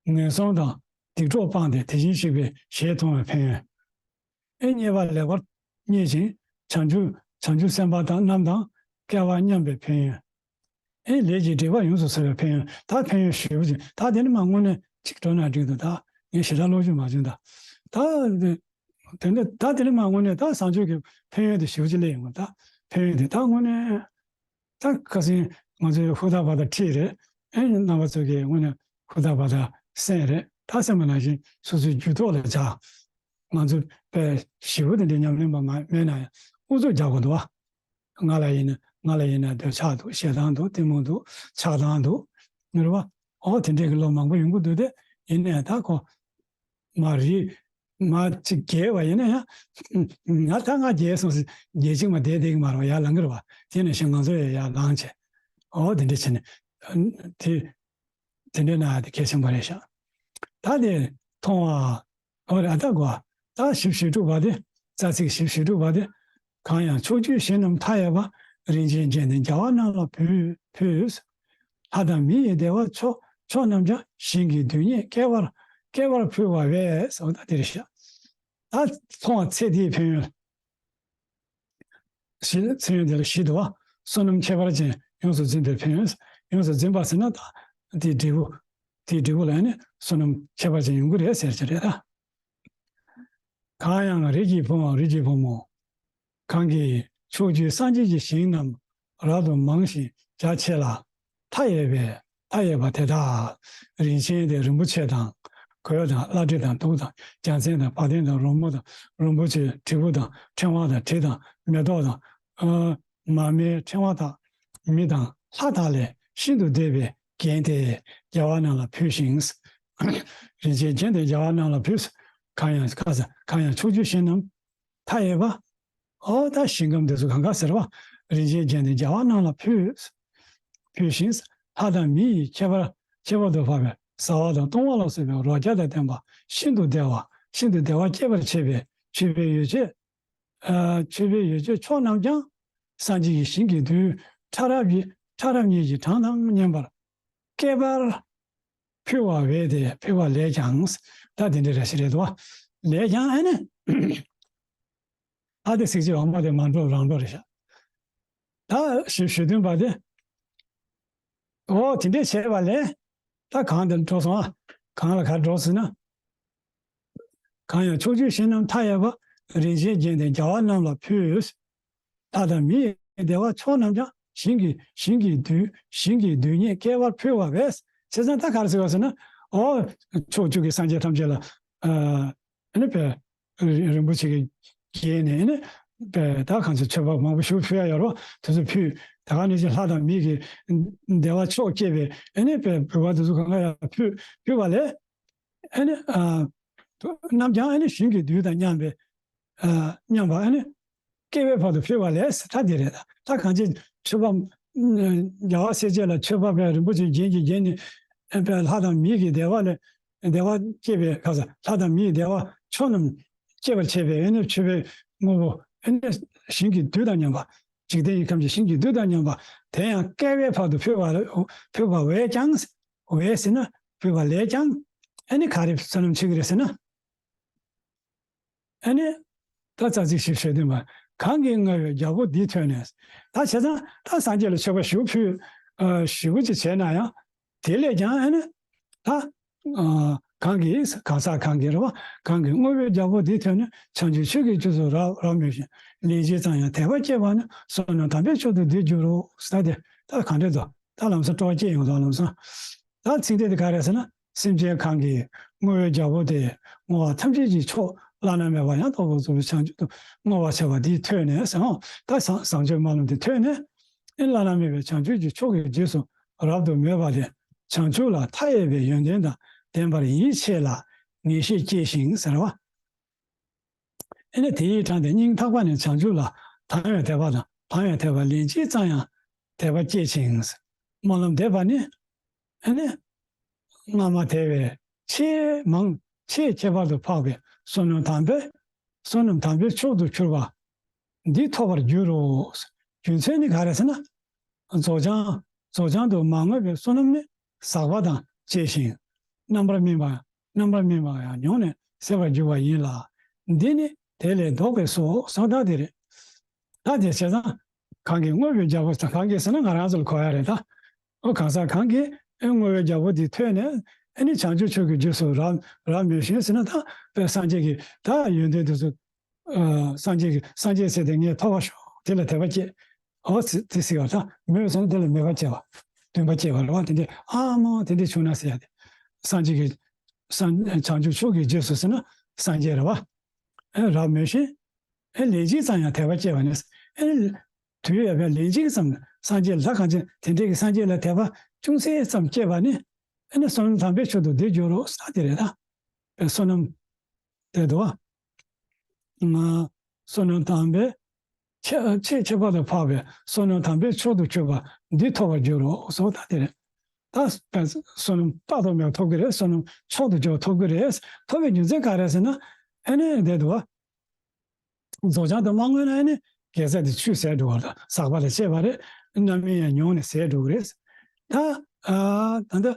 ངན་སོང་དང་སྡིག་གྲོགས་སྤངས་ཏེ་དེ་བཞིན་གཤེགས་པའི་ཞལ་མཐོང་བའི་ཕན་ཡོན། ཨེ་རྙེད་པ་ལེགས་པར་རྙེད་ཅིང་བྱང་ཆུབ་བྱང་ཆུབ་སེམས་དཔའ་དང་རྣམས་དང་སྐལ་བ་མཉམ་པའི་ཕན་ཡོན། ཨེ་ལས་ཀྱི་སྒྲིབ་པ་ཡོངས་སུ་སོལ་བའི་ཕན་ཡོན། ད་ཕན་ཡོན་ཞེ་པོ་ཅིག་ད་དེ་ནི་མ་དངོས་གནས་གཅིག་འགྲོ་ན་འགྲིག་འདུག་ད་ངས་ཞེ་དྲག་བློ་ཞུགས་མ་བྱུང་ད། ད་དེ་ནི་ད་དེ་ནི་མ་དངོས་གནས་ད་བཟང་སྤྱོད་ཀྱི་ཕན་ཡོན་དེ་ཞེ་པོ་ཅིག་སླེབས་ཡོང་གི། ད་ཕན་ཡོན་དེ་ད་དངོས་གནས། ད་ཁ་སང་ང་ཚོའི་ཧུར་ཐག་བ་ད་ཁྲིད་རེད། ཨེ་རྣམ་པ་ཚོ་གིས་དངོས་གནས་ཧུར་ཐག་བ་ད་གསན་རེད། ད་གསན་པ་ནང་བཞིན་སོ་སོའི་རྒྱུད་ཐོག་ལ་བྱ། ང་ཚོ་དཔེ་ཞེ་པོ་དེ་འདྲའི་ཉམས་ལེན་པ་མ་མེད་ན་ཡང་ཨུ་ཚུགས་རྒྱག་དགོས་འདུག་བ། ང་ལ་ཡིན་ན་ང་ལ་ཡིན་ན་འདོད་ཆགས་འདུག་ཞེ་སྡང་འདུག་གཏི་མུག་འདུག་ཆགས་སྡང་འདུག་མི་རུ་བ། ཨོ་དེ་འདྲའི་གི་ལོ་མང་པོ་ཡོང་གི་འདུག་སྟེ། ཡིན་ནའི་ད་ཁོ་མ་རེད། མ་གཅིག་རྒྱལ་བ་ཡིན་ན་ཡང་། ང་ད་ང་རྒྱལ་སོང་ཟེར་རྒྱལ་གཅིག་མ་བསྡད་བསྡད་གི་མ་རེད་བ། ཡར་ལངས་གི་རེད་བ། དེ་ནས་བཞིན་ང་ཚོ་ཡང་ཡར་ལངས་བྱས། ཨོ་དེ་འདྲ་བྱས་ནས། དེ་དེ་འདྲ་ན་དེ་གལ་ཆེན་པོ་རེད་ཤག་ད་དེ་མཐོང་བ། ཨོ་རེད་ཨ་ད་གོ། ད་བཞི་བཅུ་དྲུག་པ་དེ། རྩ་ཚིག་བཞི་བཅུ་དྲུག་པ་དེ། གང་ཡང་ཕྱོགས་བཅུའི་གཞན་རྣམས་མཐའ་ཡས་པ། རིན་ཆེན་རྒྱན་ལྡན་རྒྱལ་བ་རྣམས་ལ་ཕུལ་ཕུལ། ལྷ་དང་མི་ཡི་བདེ་བ་མཆོག་མཆོག་རྣམས་ཀྱང་། ཞིང་གི་རྡུལ་སྙེད་བསྐལ་པར་བསྐལ་པར་ཕུལ་བ་བས། ཟེར་བ་ད་དེ་རེད་ཤག་ད་མཐོང་བ་ཚེ་འདིའི་ཕན་ཡོན་བཞི། ཚེ་ཡོན་དེ་ལ་བཞི་འདུག་བ། བསོད་ནམས་ཁྱད་པར་ཅན་ཡོངས་སུ་འཛིན་པའི་ཕན་ཡོན། ཡོངས་སུ་འཛིན་པ་ཟེར་ན་ད་དེ་འབྲས་བུ། དེའི་འབྲས་བུ་ལ་ནི་བསོད་ནམས་ཁྱད་པར་ཅན་ཡོང་གི་རེད་ཟེར་གྱི་རེད་ད། གང་ཡང་རིགས་ཀྱི་བུའམ་རིགས་ཀྱི་བུ་མོ། གང་གིས་ཕྱོགས་བཅུའི་སངས་རྒྱས་ཀྱི་ཞིང་རྣམས་རབ་ཏུ་མང་ཞིང་རྒྱ་ཆེ་ལ། མཐའ་ཡས་པའི་མཐའ་ཡས་པ་དེ་དག་རིན་ཆེན་དེ་རིན་པོ་ཆེ་དང་། གོས་དང་། ལྷ་འདྲེ་དང་། གདུགས་དང་། རྒྱལ་མཚན་དང་། བ་དན་དང་། རོལ་མོ་དང་། རིན་པོ་ཆེའི་དྲིལ་བུ་དང་། ཕྲེང་བ་དང་། དྲི་དང་། མེ་ཏོག་དང་། ཨ། མར་མེའི་ཕྲེང་བ་དག་མི་དང་ལྷ་དག་ལས་ཤིན་ཏུ་འདས་པའི་རྒྱན་དེ་རྒྱལ་བ་རྣམས་ལ་ཕུལ་ཞིང་། རིན་ཆེན་རྒྱན་དེ་རྒྱལ་བ་རྣམས་ལ་ཕུལ། གང་ཡང་། གང་ཡང་ཕྱོགས་བཅུའི་ཞིང་རྣམས་མཐའ་ཡས་པ། ཨོ་ད་ཞིང་ཁམས་འདི་ཚོ་གང་ག་ཟེར་བ། རིན་ཆེན་རྒྱན་དེ་རྒྱལ་བ་རྣམས་ལ་ཕུལ། ཕུལ་ཞིང་། ལྷ་དང་མི་ཡི་ཁྱད་པར། ཁྱད་པར་དུ་འཕགས་པའི་བཟའ་བ་དང་བཏུང་བ་ལ་སོགས་པའི་རོ་བརྒྱ་དང་ལྡན་པ། ཤིན་ཏུ་བདེ་བ། ཤིན་ཏུ་བདེ་བ་སྐྱེད་པར་བྱེད་པའི་མཆོད་པའི་ཡོ་བྱད། ཨ། མཆོད་པའི་ཡོ་བྱད་མཆོག་རྣམས་ཀྱང་། སངས་རྒྱས་ཀྱི་ཞིང་གི་རྡུལ་ཕྲ་རབ་ཀྱི། ཕྲ་རབ་ཉིད་ཀྱི་གྲངས་དང་མཉམ་པར་བསྐལ་པར་ཕུལ་བ་བས་ཏེ། ཕུལ་བ་ལས་ཀྱང་། ད་དེ་འདྲ་རེ་ཞིག་རེད་དོ། ལས་ཀྱང་ཨ་ནི། ཨ་དེ་ཚིགས་བཅད་འོག་མ་དེ་མ་འགྲོ་རང་འགྲོ་རེད་ཤག་ད་ཞེས་ཞུ་དོན་པ་དེ། འོ་དེ་འདྲས་བྱས་པ་ལས། ད་གང་དེ་འགྲོ་སོང་ཨ། གང་ལ་ག་འགྲོ་ཟེར་ན། གང་ཡང་ཕྱོགས་བཅུའི་ཞིང་རྣམས་མཐའ་ཡས་པ། རིན་ཆེན་རྒྱན་དེ་རྒྱལ་བ་རྣམས་ལ་ཕུལ། ལྷ་དང་མི་ཡི་བདེ་བ་མཆོག་རྣམས་ཀྱང་། ཞིང་གི། ཞིང་གི་རྡུལ། ཞིང་གི་རྡུལ་སྙེད་བསྐལ་པར་ཕུལ་བ་བས། བྱས་ཙང་ད་ག་རེ་ཟེར་བ་ཟེར་ན། འོ། ཕྱོགས་བཅུ་གི་སངས་རྒྱས་ཐམས་ཅད་ལ། ཨ་ནི་པའི་རིན་པོ་ཆེ་གི་རྒྱན་ནས་ནི། པའི་ད་གང་ཚེ་མཆོད་པ་མང་པོ་ཞིག་ཕུལ་ཡ་ཡོད་རོ། དེ་ཚོ་ཕུལ། ད་ག་ནང་བཞིན་ལྷ་དང་མི་གི་བདེ་བ་མཆོག་སྐྱེད་པའི་ཨ་ནི་པའི་འབུལ་བ་དེ་ཚོ་གང་ག་ཡང་ཕུལ། ཕུལ་བ་ལས། ཨ་ནི། ཨ། རྣམས་ཀྱང་ཨ་ནི་ཞིང་གི་རྡུལ་དང་མཉམ་པའི། ཨ། མཉམ་པ་ཨ་ནི། བསྐལ་པའི་བར་དུ་ཕུལ་བ་ལས་ད་དེ་རེད། ད་གང་ཅི་མཆོད་པ། རྒྱལ་བ་སྲས་བཅས་ལ་མཆོད་པ་བས། རིན་པོ་ཆེའི་རྒྱན་གྱིས་བརྒྱན་ནས། ཨ། པའི་ལྷ་དང་མི་གི་བདེ་བ་ལས། བདེ་བ་སྐྱེད་པའི་ག་ས། ལྷ་དང་མི་ཡི་བདེ་བ་མཆོག་རྣམས་སྐྱེད་པར་བྱེད་པའི་ཨ་ནི་མཆོད་པའི་དངོས་པོ་ཨ་ནི་ཞིང་གི་རྡུལ་དང་མཉམ་པ། འཇིག་རྟེན་གྱི་ཁམས་ཀྱི་ཞིང་གི་རྡུལ་དང་མཉམ་པ། དེ་ཡང་བསྐལ་པའི་བར་དུ་ཕུལ་བ། ཕུལ་བ་བས་ཀྱང་། བས་ཟེར་ན། ཕུལ་བ་ལས་ཀྱང་། ཨ་ནི་ག་རེ་བསོད་ནམས་ཆེ་གི་རེད་ཟེར་ན། ཨ་ནི། ད་རྩ་ཚིག་ཞིག་ཞུས་དུས་མ། གང་གིས་བསྔོ་བའི་རྒྱལ་པོ་འདི་ཐོས་ནས། ད་བྱས་ཙང་ད་སངས་རྒྱས་ལ་མཆོད་པ་ཞུ་ཕུལ། ཨ། ཞུ་བ་ཅིག་བྱས་ན་ཡང་། དེ་ལས་ཀྱང་ཨ་ནི། ད། ཨ། གང་གིས། གང་ཟག་གང་གིས་རེད་བ། གང་གིས་བསྔོ་བའི་རྒྱལ་པོ་འདི་ཐོས་ནས། བྱང་ཆུབ་ཆོས་ཀྱི་རྗེས་སུ་རབ་རབ་མོས་ཤིང་། ལན་གཅིག་ཙམ་ཡང་དད་པ་སྐྱེས་པ་ནི། བསོད་ནམས་དམ་པའི་མཆོག་ཏུ་འདི་འགྱུར་རོ། ད་དེ་ད་གང་འདྲ་འདུག་ད་ལམ་སང་སྤྲོ་བ་སྐྱེས་ཡོང་དང་ལམ་སང་། ད་ཚིག་དེ་དེ་ག་རེ་ཟེར་ན། སེམས་ཅན་གང་གིས་བསྔོ་བའི་རྒྱལ་པོ་དེ། བསྔོ་བ་ཐམས་ཅད་ཀྱི་མཆོག་བླ་ན་མེད་པ་ཡང་དག་པར་རྫོགས་པའི་བྱང་ཆུབ་ཏུ་བསྔོ་བར་བྱ་བ་འདི་ཐོས་ནས་ཟེར། ད་བཟང་བཟང་སྤྱོད་སྨོན་ལམ་འདི་ཐོས་ནས། ཨེ་བླ་ན་མེད་པའི་བྱང་ཆུབ་ཀྱི་མཆོག་གི་རྗེས་སུ་རབ་ཏུ་མོས་པ་དེ། བྱང་ཆུབ་ལ་མཐའ་ཡས་པའི་ཡོན་ཏན་དང་ལྡན་པར་ཡིད་ཆེས་ལ་ངེས་ཤེས་སྐྱེས་ཤིང་ཟེར་བ། ཨེ་ནས་དེའི་གྲངས་དེ་སྙིང་ཐག་པ་ནས་བྱང་ཆུབ་ལ་དང་བའི་དད་པ་དང་། དང་བའི་དད་པ་ལན་གཅིག་ཙམ་ཡང་དད་པ་སྐྱེས་ཤིང་། སྨོན་ལམ་འདེབས་པ་ནི། ཨེ་ནས། སྔ་མ་དེ་བས་ཆེས་མང་ཆེས་ཁྱད་པར་དུ་འཕགས་པའི་བསོད་ནམས་དམ་པའི། བསོད་ནམས་དམ་པའི་མཆོག་ཏུ་གྱུར་པ་འདི་ཐོབ་པར་འགྱུར་རོ། རྒྱུ་མཚན་ནི་ག་རེ་ཟེར་ན། རྫོགས་བྱང་རྫོགས་བྱང་དུ་མ་བསྔོས་པའི་བསོད་ནམས་ནི་ཟག་པ་དང་བཅས་ཤིང་། རྣམ་པར་སྨིན་པ། རྣམ་པར་སྨིན་པ་ཡང་ཉུང་ནས་ཟད་པར་འགྱུར་བ་ཡིན་ལ། འདི་ནི་དེ་ལས་ལྡོག་པས་སོ། སོ་ད་དེ་རེད། ད་དེ་བྱས་ཙང་། གང་གིས་བསྔོ་བའི་རྒྱལ་པོ། གང་གིས་ཟེར་ན་ང་རང་ཚོ་ལ་གོ་ཡ་རེད་ད། ཨོ་གང་ཟག་གང་གིས་ཨེ་བསྔོ་བའི་རྒྱལ་པོ་འདི་ཐོས་ནས། ཨེ་ནི་བྱང་ཆུབ་མཆོག་གི་རྗེས་སུ་རབ་རབ་མོས་ཤིང་ཟེར་ན། ད་དཔེ་སངས་རྒྱས་ཀྱི་ད་ཡོན་ཏན་དེ་ཚོ། ཨ། སངས་རྒྱས་ཀྱི་སངས་རྒྱས་ཟེར་དེ་ངས་ཐོབ་པར་ཤོག་དེ་ལ་དད་པ་སྐྱེས། ཨོ་ཙི་ཙི་ཟེར་བ་ད་མོས་ཟེར་ན་དེ་ལ་མོས་པ་སྐྱེས་པ། འདུན་པ་སྐྱེས་པ་རེད་བ། དེ་འདྲས་ཨ་མ་དེ་འདྲས་བྱུང་ན་ཟེར་ཡ་དེ། སངས་རྒྱས་ཀྱི་སངས་བྱང་ཆུབ་མཆོག་གི་རྗེས་སུ་ཟེར་ན་སངས་རྒྱས་རེད་བ། ཨེ་རབ་མོས་ཤིང་། ཨེ་ལན་གཅིག་ཙམ་ཡང་དད་པ་སྐྱེས་པ་ནི། ཨེ་དུས་ཡོད་པའི་ལན་གཅིག་ཙམ་སངས་རྒྱས་ལ་གང་ཅི་དེ་འདྲའི་གི་སངས་རྒྱས་ལ་དད་པ་ཅུང་ཟད་ཙམ་སྐྱེས་པ་ནི། ཨེ་ནི་བསོད་ནམས་དམ་པའི་མཆོག་ཏུ་འདི་འགྱུར་རོ་ཟེར་དེ་རེད་ད། བསོད་ནམས་དེ་འདུག་བ། བསོད་ནམས་དམ་པའི་ཆེས་ཆེས་ཁྱད་པར་དུ་འཕགས་པའི་བསོད་ནམས་དམ་པའི་མཆོག་ཏུ་གྱུར་པ་འདི་ཐོབ་པར་འགྱུར་རོ་ཟེར་ད་དེ་རེད། ད་བསོད་ནམས་དཔག་ཏུ་མེད་པ་ཐོབ་ཀྱི་རེད། བསོད་ནམས་མཆོག་ཏུ་གྱུར་པ་ཐོབ་ཀྱི་རེད། ཐོབ་པའི་རྒྱུ་མཚན་ག་རེ་ཟེར་ན། ཨེ་ནི་དེ་འདུག་བ། རྫོགས་བྱང་དུ་མ་བསྔོས་ན་ནི་དགེ་རྩ་དེ་ཆུད་ཟད་འགྲོ་བ་དང་ཟག་པ་ལ་སྐྱེས་པ་རེད། རྣམ་སྨིན་ཡང་ཉུང་ནས་ཟད་འགྲོ་གི་རེད། ད་ཨ་ད་ལྟ་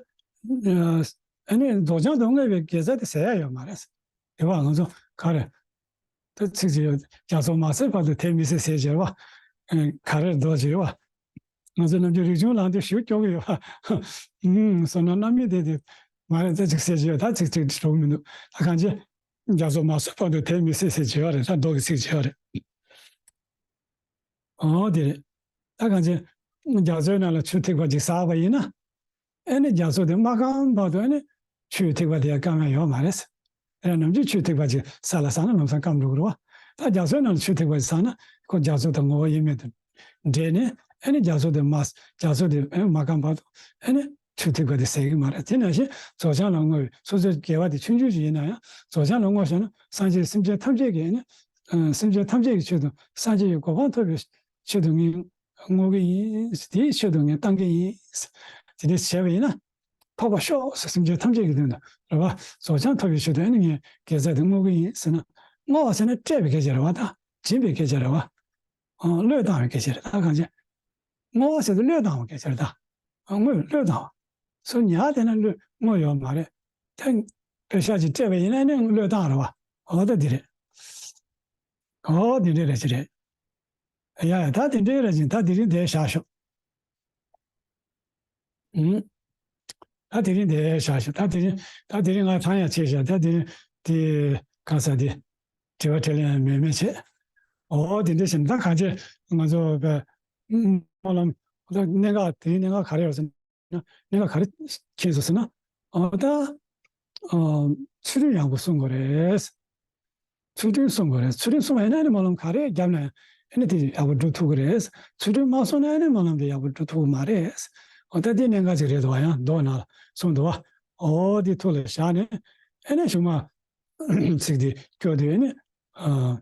ཨ་ནི་རྫོགས་བྱང་དུ་བསྔོས་པའི་དགེ་རྩ་དེ་ཟད་ཡ་ཡོད་མ་རེད། དེ་བ་ང་ཚོ་ག་རེ་ད་ཚིག་ཅིག་ཡོད། རྒྱ་མཚོ་མ་ཟད་བར་དུ་དེ་མི་ཟད་ཟེར་བྱས་བ། ག་རེར་འདོད་ཅེས་བ། ང་ཚོ་ནམ་རྒྱུན་རིག་གཞུང་ལངས་དུས་ཞིབ་སྐྱོ་གི་ཡོད་པ། ཨུམ། བསོད་ནམས་རྣམ་སྨིན་དེ་དེ་ མ་རེད། ད་ཅིག་ཟེར་གྱི་ཡོད། ད་ཅིག་ཅིག་འགྲོ་གི་མི་འདུག་ད་གང་ཅི། རྒྱ་མཚོ་མ་སོས་བར་དུ་དེ་མི་སྲིད་ཟེར་གྱི་ཡོད་རེད། ད་མདོ་གི་ཚིག་ཅིག་ཡོད་རེད། ཨོ་དེ་རེད། ད་གང་ཅི། རྒྱ་མཚོའི་ནང་ལ་ཆུ་ཐིགས་པ་ཅིག་ཟགས་པ་ཡིན་ན། ཨེ་ནི་རྒྱ་མཚོ་དེ་མ་སྐམ་བར་དུ་ཨེ་ནི་ཆུའི་ཐིགས་པ་དེ་ཡང་སྐམ་ཡ་ཡོད་མ་རེད། དེ་ནམ་རྒྱུན་ཆུའི་ཐིགས་པ་ཅིག་ས་ལ་ཟགས་ན་ལམ་སང་སྐམ་འགྲོ་གི་རེད་བ། ད་རྒྱ་མཚོའི་ནང་ལ་ཆུ་ཐིགས་པ་ཅིག་ཟགས་ན་ཁོ་རྒྱ་མཚོ་དང་ངོ་བོ་དབྱེར་མེད་དུ་འདྲེས་ནས། ཨེ་ནི་རྒྱ་མཚོ་དེ་མ་རྒྱ་མཚོ་དེ་ཨེ་མ་སྐམ་བར་དུ་ཨེ་ནི་ཆུ་ཐིགས་པ་དེ་ཟད་ཀྱི་མ་རེད། དེ་ནང་བཞིན་རྫོགས་བྱང་ལ་བསྔོ་བའི་སོ་སོའི་དགེ་བ་དེ་ཆུང་ཆུང་ཞིག་ཡིན་ན་ཡང་རྫོགས་བྱང་ལ་བསྔོ་བྱས་ན་སངས་རྒྱས་སེམས་ཅན་ཐམས་ཅད་ཀྱི་ཨེ་ནི་ཨ་སེམས་ཅན་ཐམས་ཅད་ཀྱི་ཆེད་དུ་སངས་རྒྱས་ཀྱི་གོ་འཕང་ཐོབ་པའི་ཆེད་དུ་ངས་བསྔོ་གི་ཡིན། དེའི་ཆེད་དུ་ངས་བཏང་གི་ཡིན། དེ་འདྲ་བྱས་པ་ཡིན་ན། འཕགས་པ་ཤོག་ཟེར། སེམས་ཅན་ཐམས་ཅད་ཀྱི་དོན་དུ་རེད་བ། རྫོགས་བྱང་ཐོབ་པའི་ཆེད་དུ་ཨ་ནི་ངས་དགེ་རྩ་དེ་བསྔོ་གི་ཡིན་ཟེར་ན། བསྔོ་བ་ཟེར་ན་སྤྲད་པའི་སྐད་ཆ་རེད་བ། ད་སྦྱིན་པའི་སྐད་ཆ་རེད་བ། ཨ་བློས་བཏང་བའི་སྐད་ཆ་རེད། ད་གང་ཅི། བསྔོ་བ་ཟེར་དུས་བློས་བཏང་བའི་སྐད་ཆ་རེད། ད་ཨ་བསྔོ་བློས་བཏང་བ། སུ་ཉར་བསྡད་ན་བློས་བསྔོ་ཡོད་མ་རེད། ད་པེ་ཤག་ཅིག་སྤྲད་པ་ཡིན་ན་ནི་བློས་བཏང་རེད་བ། འོ་ད་འདི་རེད། འོ་འདི་འདྲ་རེད་ཅི་རེད། ཡ་ཡ། ད་དེ་འདྲའི་རེད་ཅིང་ད་དེ་རིང་འདིར་བཞག་ཤོག་ཨུམ། ད་དེ་རིང་འདིར་བཞག་ཤོག་ད་དེ་རིང་ད་དེ་རིང་ང་ཐང་ཡང་ཆད་བཞག་ད་དེ་རིང་དེ་ག་ས་དེ་དྲི་བ་དྲིས་ལན་མེད་མེད་བྱས། འོ་དེ་འདྲ་བྱས་ནས་ད་གང་ཅི་ང་ཚོ་བས་སྨོན་ལམ་ད་གནད་འགག་དེ་རིང་གནད་འགག་ག་རེ་ཡོད་ཟེར་ན། གནད་འགག་ག་རེ་མཁྱེན་སོང་ཟེར་ན། འོ་ད་ཨ་ཚུལ་ཁྲིམས་ཡག་པོ་སྲུང་དགོས་རེད། ཚུལ་ཁྲིམས་སྲུང་དགོས་རེད། ཚུལ་ཁྲིམས་སྲུང་བ་ཡིན་ན་ཨ་ནི་སྨོན་ལམ་ག་རེ་བརྒྱབ་ན་ཨ་ནི་དེ་ཡག་པོ་འགྲུབ་ཐུབ་ཀྱི་རེད། ཚུལ་ཁྲིམས་མ་སྲུང་ན་ཨ་ནི་སྨོན་ལམ་དེ་ཡག་པོ་འགྲུབ་ཐུབ་ཀྱི་མ་རེད། འོ་ད་དེ་གནད་འགག་ཅིག་རེད་འདུག་བ། ཡང་མདོ་ནང་ལ་གསུངས་འདུག་བ། འོ་དེ་ཐུགས་ལ་བཞག་ནས་ཨ་ནི་གཞུག་མ་ཚིག་དེ་སྐྱོར་དུས་ཨ་ནི་ཨ།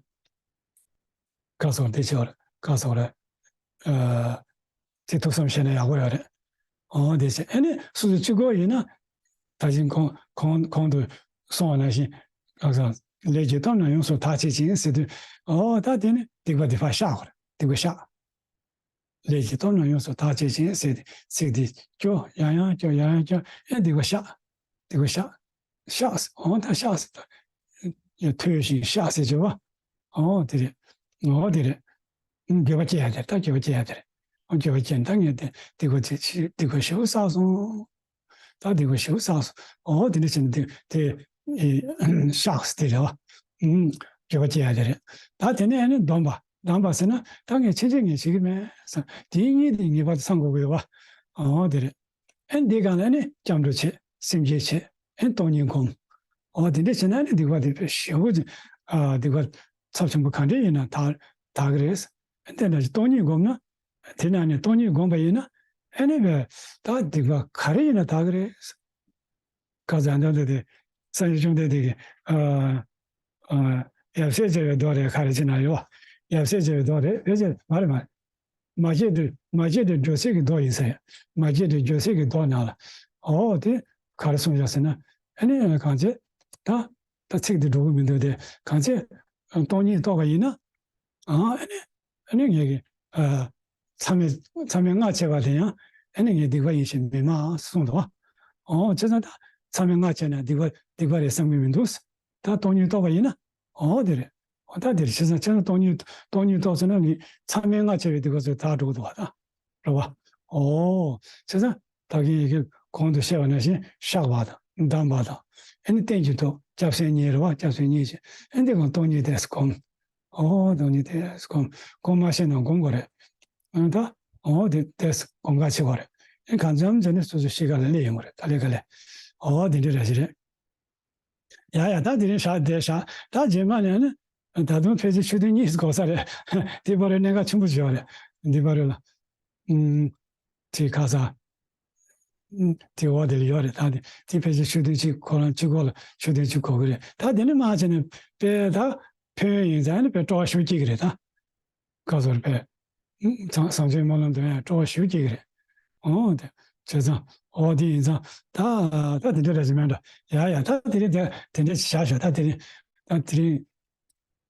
ག་སོང་དེ་ཆོར་ག་སོང་རེད། ཨ། དེ་ཐུགས་བསམ་བཞེས་ན་ཡག་པོ་ཡོད་རེད། འོ་དེ་བྱས་ཨ་ནི་སོ་སོ་གཅིག་པོ་ཡིན་ན། ད་བཞིན་གོང་གོང་གོང་དུ་སོང་བ་ནང་བཞིན། ག་སོང་ལས་ཀྱི་སྟོབས་རྣམས་ཡོངས་སུ་དག་བྱེད་ཅིང་ཟེར་དུས། འོ་ད་དེ་ནི་སྡིག་པ་དེ་ཕར་བཤགས་དགོས་རེད། སྡིག་པ་བཤགས། ལས་ཀྱི་སྟོབས་རྣམས་ཡོངས་སུ་དག་བྱེད་ཅིང་ཟེར་ཏེ་ཚིག་འདི་སྐྱོར། ཡང་ཡང་སྐྱོར། ཡང་ཡང་སྐྱོར། ཨེ་སྡིག་པ་བཤགས། སྡིག་པ་བཤགས། བཤགས། འོ་ད་བཤགས་ཟེར་ད། ཡ་མཐོལ་ཞིང་བཤགས་ཟེར་གྱི་བ། འོ་དེ་རེད། འོ་དེ་རེད། འགྱོད་པ་སྐྱེ་ཡ་དེ་རེད། ད་འགྱོད་པ་སྐྱེ་ཡ་དེ་རེད། འོ་འགྱོད་པ་སྐྱེ་ན་ད་ངས་དེ་སྡིག་པ་དེ་ཕྱིར་སྡིག་པ་ཞེ་པོ་བསགས་སོང་། ད་སྡིག་པ་ཞེ་པོ་བསགས་སོང་། འོ་དེ་འདྲ་བྱས་ན་དེ་དེ་ཨེ་བཤགས་དེ་རེད་བ། ཨུམ། འགྱོད་པ་སྐྱེ་ཡ་དེ་རེད། ད་དེ་ནས་ཨ་ནི་སྡོམ་པ། སྡོམ་པ་ཟེར་ན་ད་ངས་ཕྱིན་ཆད་ངས་བྱེད་ཀྱི་མེད་བསམ། དེའི་གཉིས་དེ་ངེས་པར་དུ་ཚང་དགོས་ཀྱི་ཡོད་བ། འོ་དེ་རེད། ཨ་ནི་འདི་སྒང་ལ་ཨ་ནི་སྐྱབས་འགྲོ་བྱེད། སེམས་བསྐྱེད་བྱེད། ཨ་ནི་སྟོང་ཉིད་སྒོམ། འོ་དེ་འདྲ་བྱས་ན་ཨ་ནི་སྡིག་པ་དེ་ཞེ་པོ་ཅིག་ཨ་སྡིག་པ་ཚབས་ཆེན་པོ་ག་འདྲ་ཡིན་ན་དག་དག་གི་རེད། ཨ་ནི་དེ་འདྲ་ཞིག་སྟོང་ཉིད་སྒོམ་ན། དེ་ནང་ནས་སྟོང་ཉིད་བསྒོམས་པ་ཡིན་ན། ཨ་ནི་བས་ད་སྡིག་པ་ག་རེ་ཡིན་ན་དག་གི་རེད། ཁ་ཙ་འདི་འདི་དེ་སངས་རྒྱས་བཅོམ་ལྡན་འདས་ཀྱིས་ཨ་ཨ་ཡབ་སྲས་བྱ་བའི་མདོ་རེད། ག་རེ་བྱེད་ན་ཡོད། ཡབ་སྲས་བྱ་བའི་མདོ་རེད། དེ་བྱས་མ་རེད་མ་རེད། མ་སྐྱེས་དུས། མ་སྐྱེས་དུས་སྦྱོར་ཚིག་གི་མདོ་ཡིན་ས་ཡ། མ་སྐྱེས་དུས་སྦྱོར་ཚིག་གི་མདོ་ནང་ལ། འོ་དེ་ག་རེ་གསུངས་བཞག་ཟེར་ན། ཨ་ནི་གང་བྱེད། ད་ད་ཚིག་འདི་འགྲོ་གི་མི་འདུག་སྟེ། གང་བྱེད། སྟོང་ཉིད་རྟོགས་པ་ཡིན་ན། ཨ་ཨ་ནི་ཨ་ནི་ངེད་ཀྱི་ཨ་མཚམས་མེད་མཚམས་མེད་ལྔ་བྱས་པ་དེ་ཡང་ཨ་ནི་ངས་སྡིག་པ་ཡིན་ཞེས་མི་སྨྲ་གསུངས་འདུག་བ། འོ་བྱས་ཙང་ད་མཚམས་མེད་ལྔ་བྱས་ན་སྡིག་པ་སྡིག་པ་རེད་བསམ་གྱི་མི་འདུག། ད་སྟོང་ཉིད་རྟོགས་པ་ཡིན་ན། འོ་དེ་རེད། འོ་ད་དེ་རེད། བྱས་ཙང་བྱས་ཙང་སྟོང་ཉིད་སྟོང་ཉིད་རྟོགས་ཟེར་ན་ངས་མཚམས་མེད་ལྔ་བྱས་པའི་སྡིག་པ་ཚོ་དག་འགྲོ་གི་འདུག་བ། ད་རེད་བ། འོ་བྱས་ཙང་། ད་གིན་ཡི་གེ་གོང་དུ་བཤད་པ་ནང་བཞིན་བཤགས་པ་དང་སྡོམ་པ་དང་། ཨ་ནི་རྟེན་གྱི་ཐོག་སྐྱབས་སེམས་གཉིས་རེད་བ། སྐྱབས་སེམས་གཉིས་བྱས། ཨ་ནི་དེ་གང་སྟོང་ཉིད་དེ་སྒོམ། ཨོ་སྟོང་ཉིད་དེ་སྒོམ། སྒོམ་མ་ཤེས་ན་སྒོམ་དགོས་རེད། ཨ་ད་ཨོ་དེ་དེ་སྒོམ་ག་བྱེད་དགོས་རེད། ཨ་གང་འཚམ་བྱས་ནས་སོ་སོ་གཤིས་ཀ་ལ་སླེབས་ཡོང་གི་རེད། ད་ལེ་ག་ལེ། ཨོ་དེ་འདྲ་རེད་ཞིག་རེད། ཡ་ཡ། ད་དེ་རིང་བཞག་བསྡད་བཞག་ད་རྗེས་མ་ནས་ནི་ད་དུང་ཕལ་ཆེར་ཆུ་ཚོད་གཉིས་འགོར་ས་རེད། འདི་བར་རུ་གནད་འགག་ཆེན་པོ་ཞིག་ཡོད་རེད། འདི་བར་རུ་ལ། ཨུམ། དེ་ཁ་ས། ཨུམ། དེ་འོག་དེ་ལ་ཡོད་རེད། ད་དེ་དེ་ཕལ་ཆེར་ཆུ་ཚོད་གཅིག་ཁོ་རང་གཅིག་གོ་ལ་ཆུ་ཚོད་གཅིག་གོ་གི་རེད། ད་དེ་ནི་མ་བྱས་ནས་དཔེ་ད་ཕན་ཡོན་ཡིན་ཙང་ནི་དཔེ་སྤྲོ་བ་ཞེ་པོ་སྐྱེ་གི་རེད་ད། ཁ་སོར་པས། བཟང་བཟང་སྤྱོད་སྨོན་ལམ་དུ་ཡང་སྤྲོ་བ་ཞེ་པོ་སྐྱེ་གི་རེད། འོ་དེ། བྱས་ཙང་། འོ་དེ་ཡིན་ཙང་། ད་ད་དེ་འདྲ་རེད་ཅེས་མེད་འགྲོ། ཡ་ཡ། ད་དེ་རིང་དེ་དེ་འདྲ་ཞིག་བཞག་ཞོག་ད་དེ་རིང་། ད་དེ་རིང་།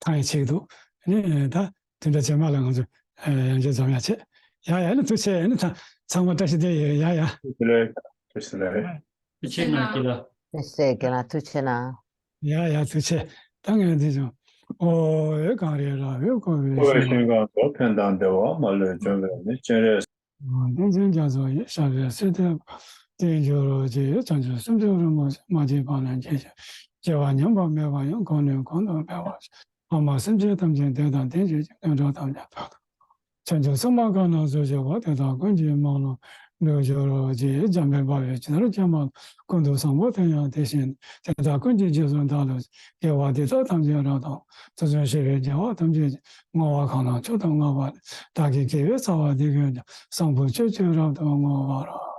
ཐང་ཡ་ཆེ་གི་འདུག་ནི་ད་དེ་འདྲ་རྗེས་མ་ལ་ང་ཚོ་ཡང་བསྐྱར་འཛོམས་ཡ་བྱེད། ཡ་ཡ། ནི་ཐུགས་རྗེ་ཆེ། ནི་ཚང་མ་བཀྲ་ཤིས་བདེ་ལེགས། ཡ་ཡ། ཐུགས་རྗེ་ཆེ། ཐུགས་རྗེ་ཆེ། ཐུགས་རྗེ་ཆེ་གནང་། ཁྱེད་ལ། ཐུགས་རྗེ་ཆེ། རྒན་ལགས་ཐུགས་རྗེ་གནང་། ཡ་ཡ། ཐུགས་རྗེ་ཆེ། ད་ངས་འདི་བྱུང་། ཨོ་ཨེ་གངས་རི་ར་བས་བསྐོར་བའི་ཞིང་ཁམས། ཀོ་བའི་ཤིང་ཀང་དོ་ཕན་དང་བདེ་བ་མ་ལུས་འབྱུང་བའི་གནས། སྤྱན་རས། བསྟན་འཛིན་རྒྱ་མཚོ་ཡི་ཞབས་པད་སྲིད་མཐའི། དེར་འཇུག་རོགས་གྱིས། བྱང་ཆུབ་སེམས་མཆོག་རིན་པོ་ཆེ། མ་སྐྱེས་པ་རྣམས་སྐྱེ་ཞིང་། སྐྱེ་བ་ཉམས་པ་མེད་པ་ཡང་། གང་ནས་གང་དུ་འཕེལ་བར་བྱ། འོག་མ་སེམས་ཅན་ཐམས་ཅད་དེ་དང་དེ་བཞིན་གཤེགས། དོན་གྲུབ་ཐམས་ཅད་བདག་ཏུ་འགོད། བྱང་ཆུབ་སེམས་དཔའ་གང་རྣམས་སུ་གཤེགས་པ། དེ་དག་ཀུན་གྱི་སྨོན་ལམ་འགྲུབ་གྱུར་ཅིག། འཇམ་དཔལ་དཔའ་བོས་ཇི་ལྟར་མཁྱེན་པ་དང་། ཀུན་ཏུ་བཟང་པོ་དེ་ཡང་དེ་བཞིན་ཏེ། དེ་དག་ཀུན་གྱི་རྗེས་སུ་བདག་སློབ་ཅིང་། དགེ་བ་འདི་དག་ཐམས་ཅད་རབ་ཏུ་བསྔོ། དུས་གསུམ་གཤེགས་པའི་རྒྱལ་བ་ཐམས་ཅད་ཀྱིས། བསྔོ་བ་གང་རུང་མཆོག་ཏུ་བསྔགས་པ་ནི། བདག་གིས་དགེ་བའི་རྩ་བ་འདི་ཀུན་ཀྱང་། བཟང་པོ་སྤྱོད་ཕྱིར་རབ་ཏུ་བསྔོ་བར་བགྱི།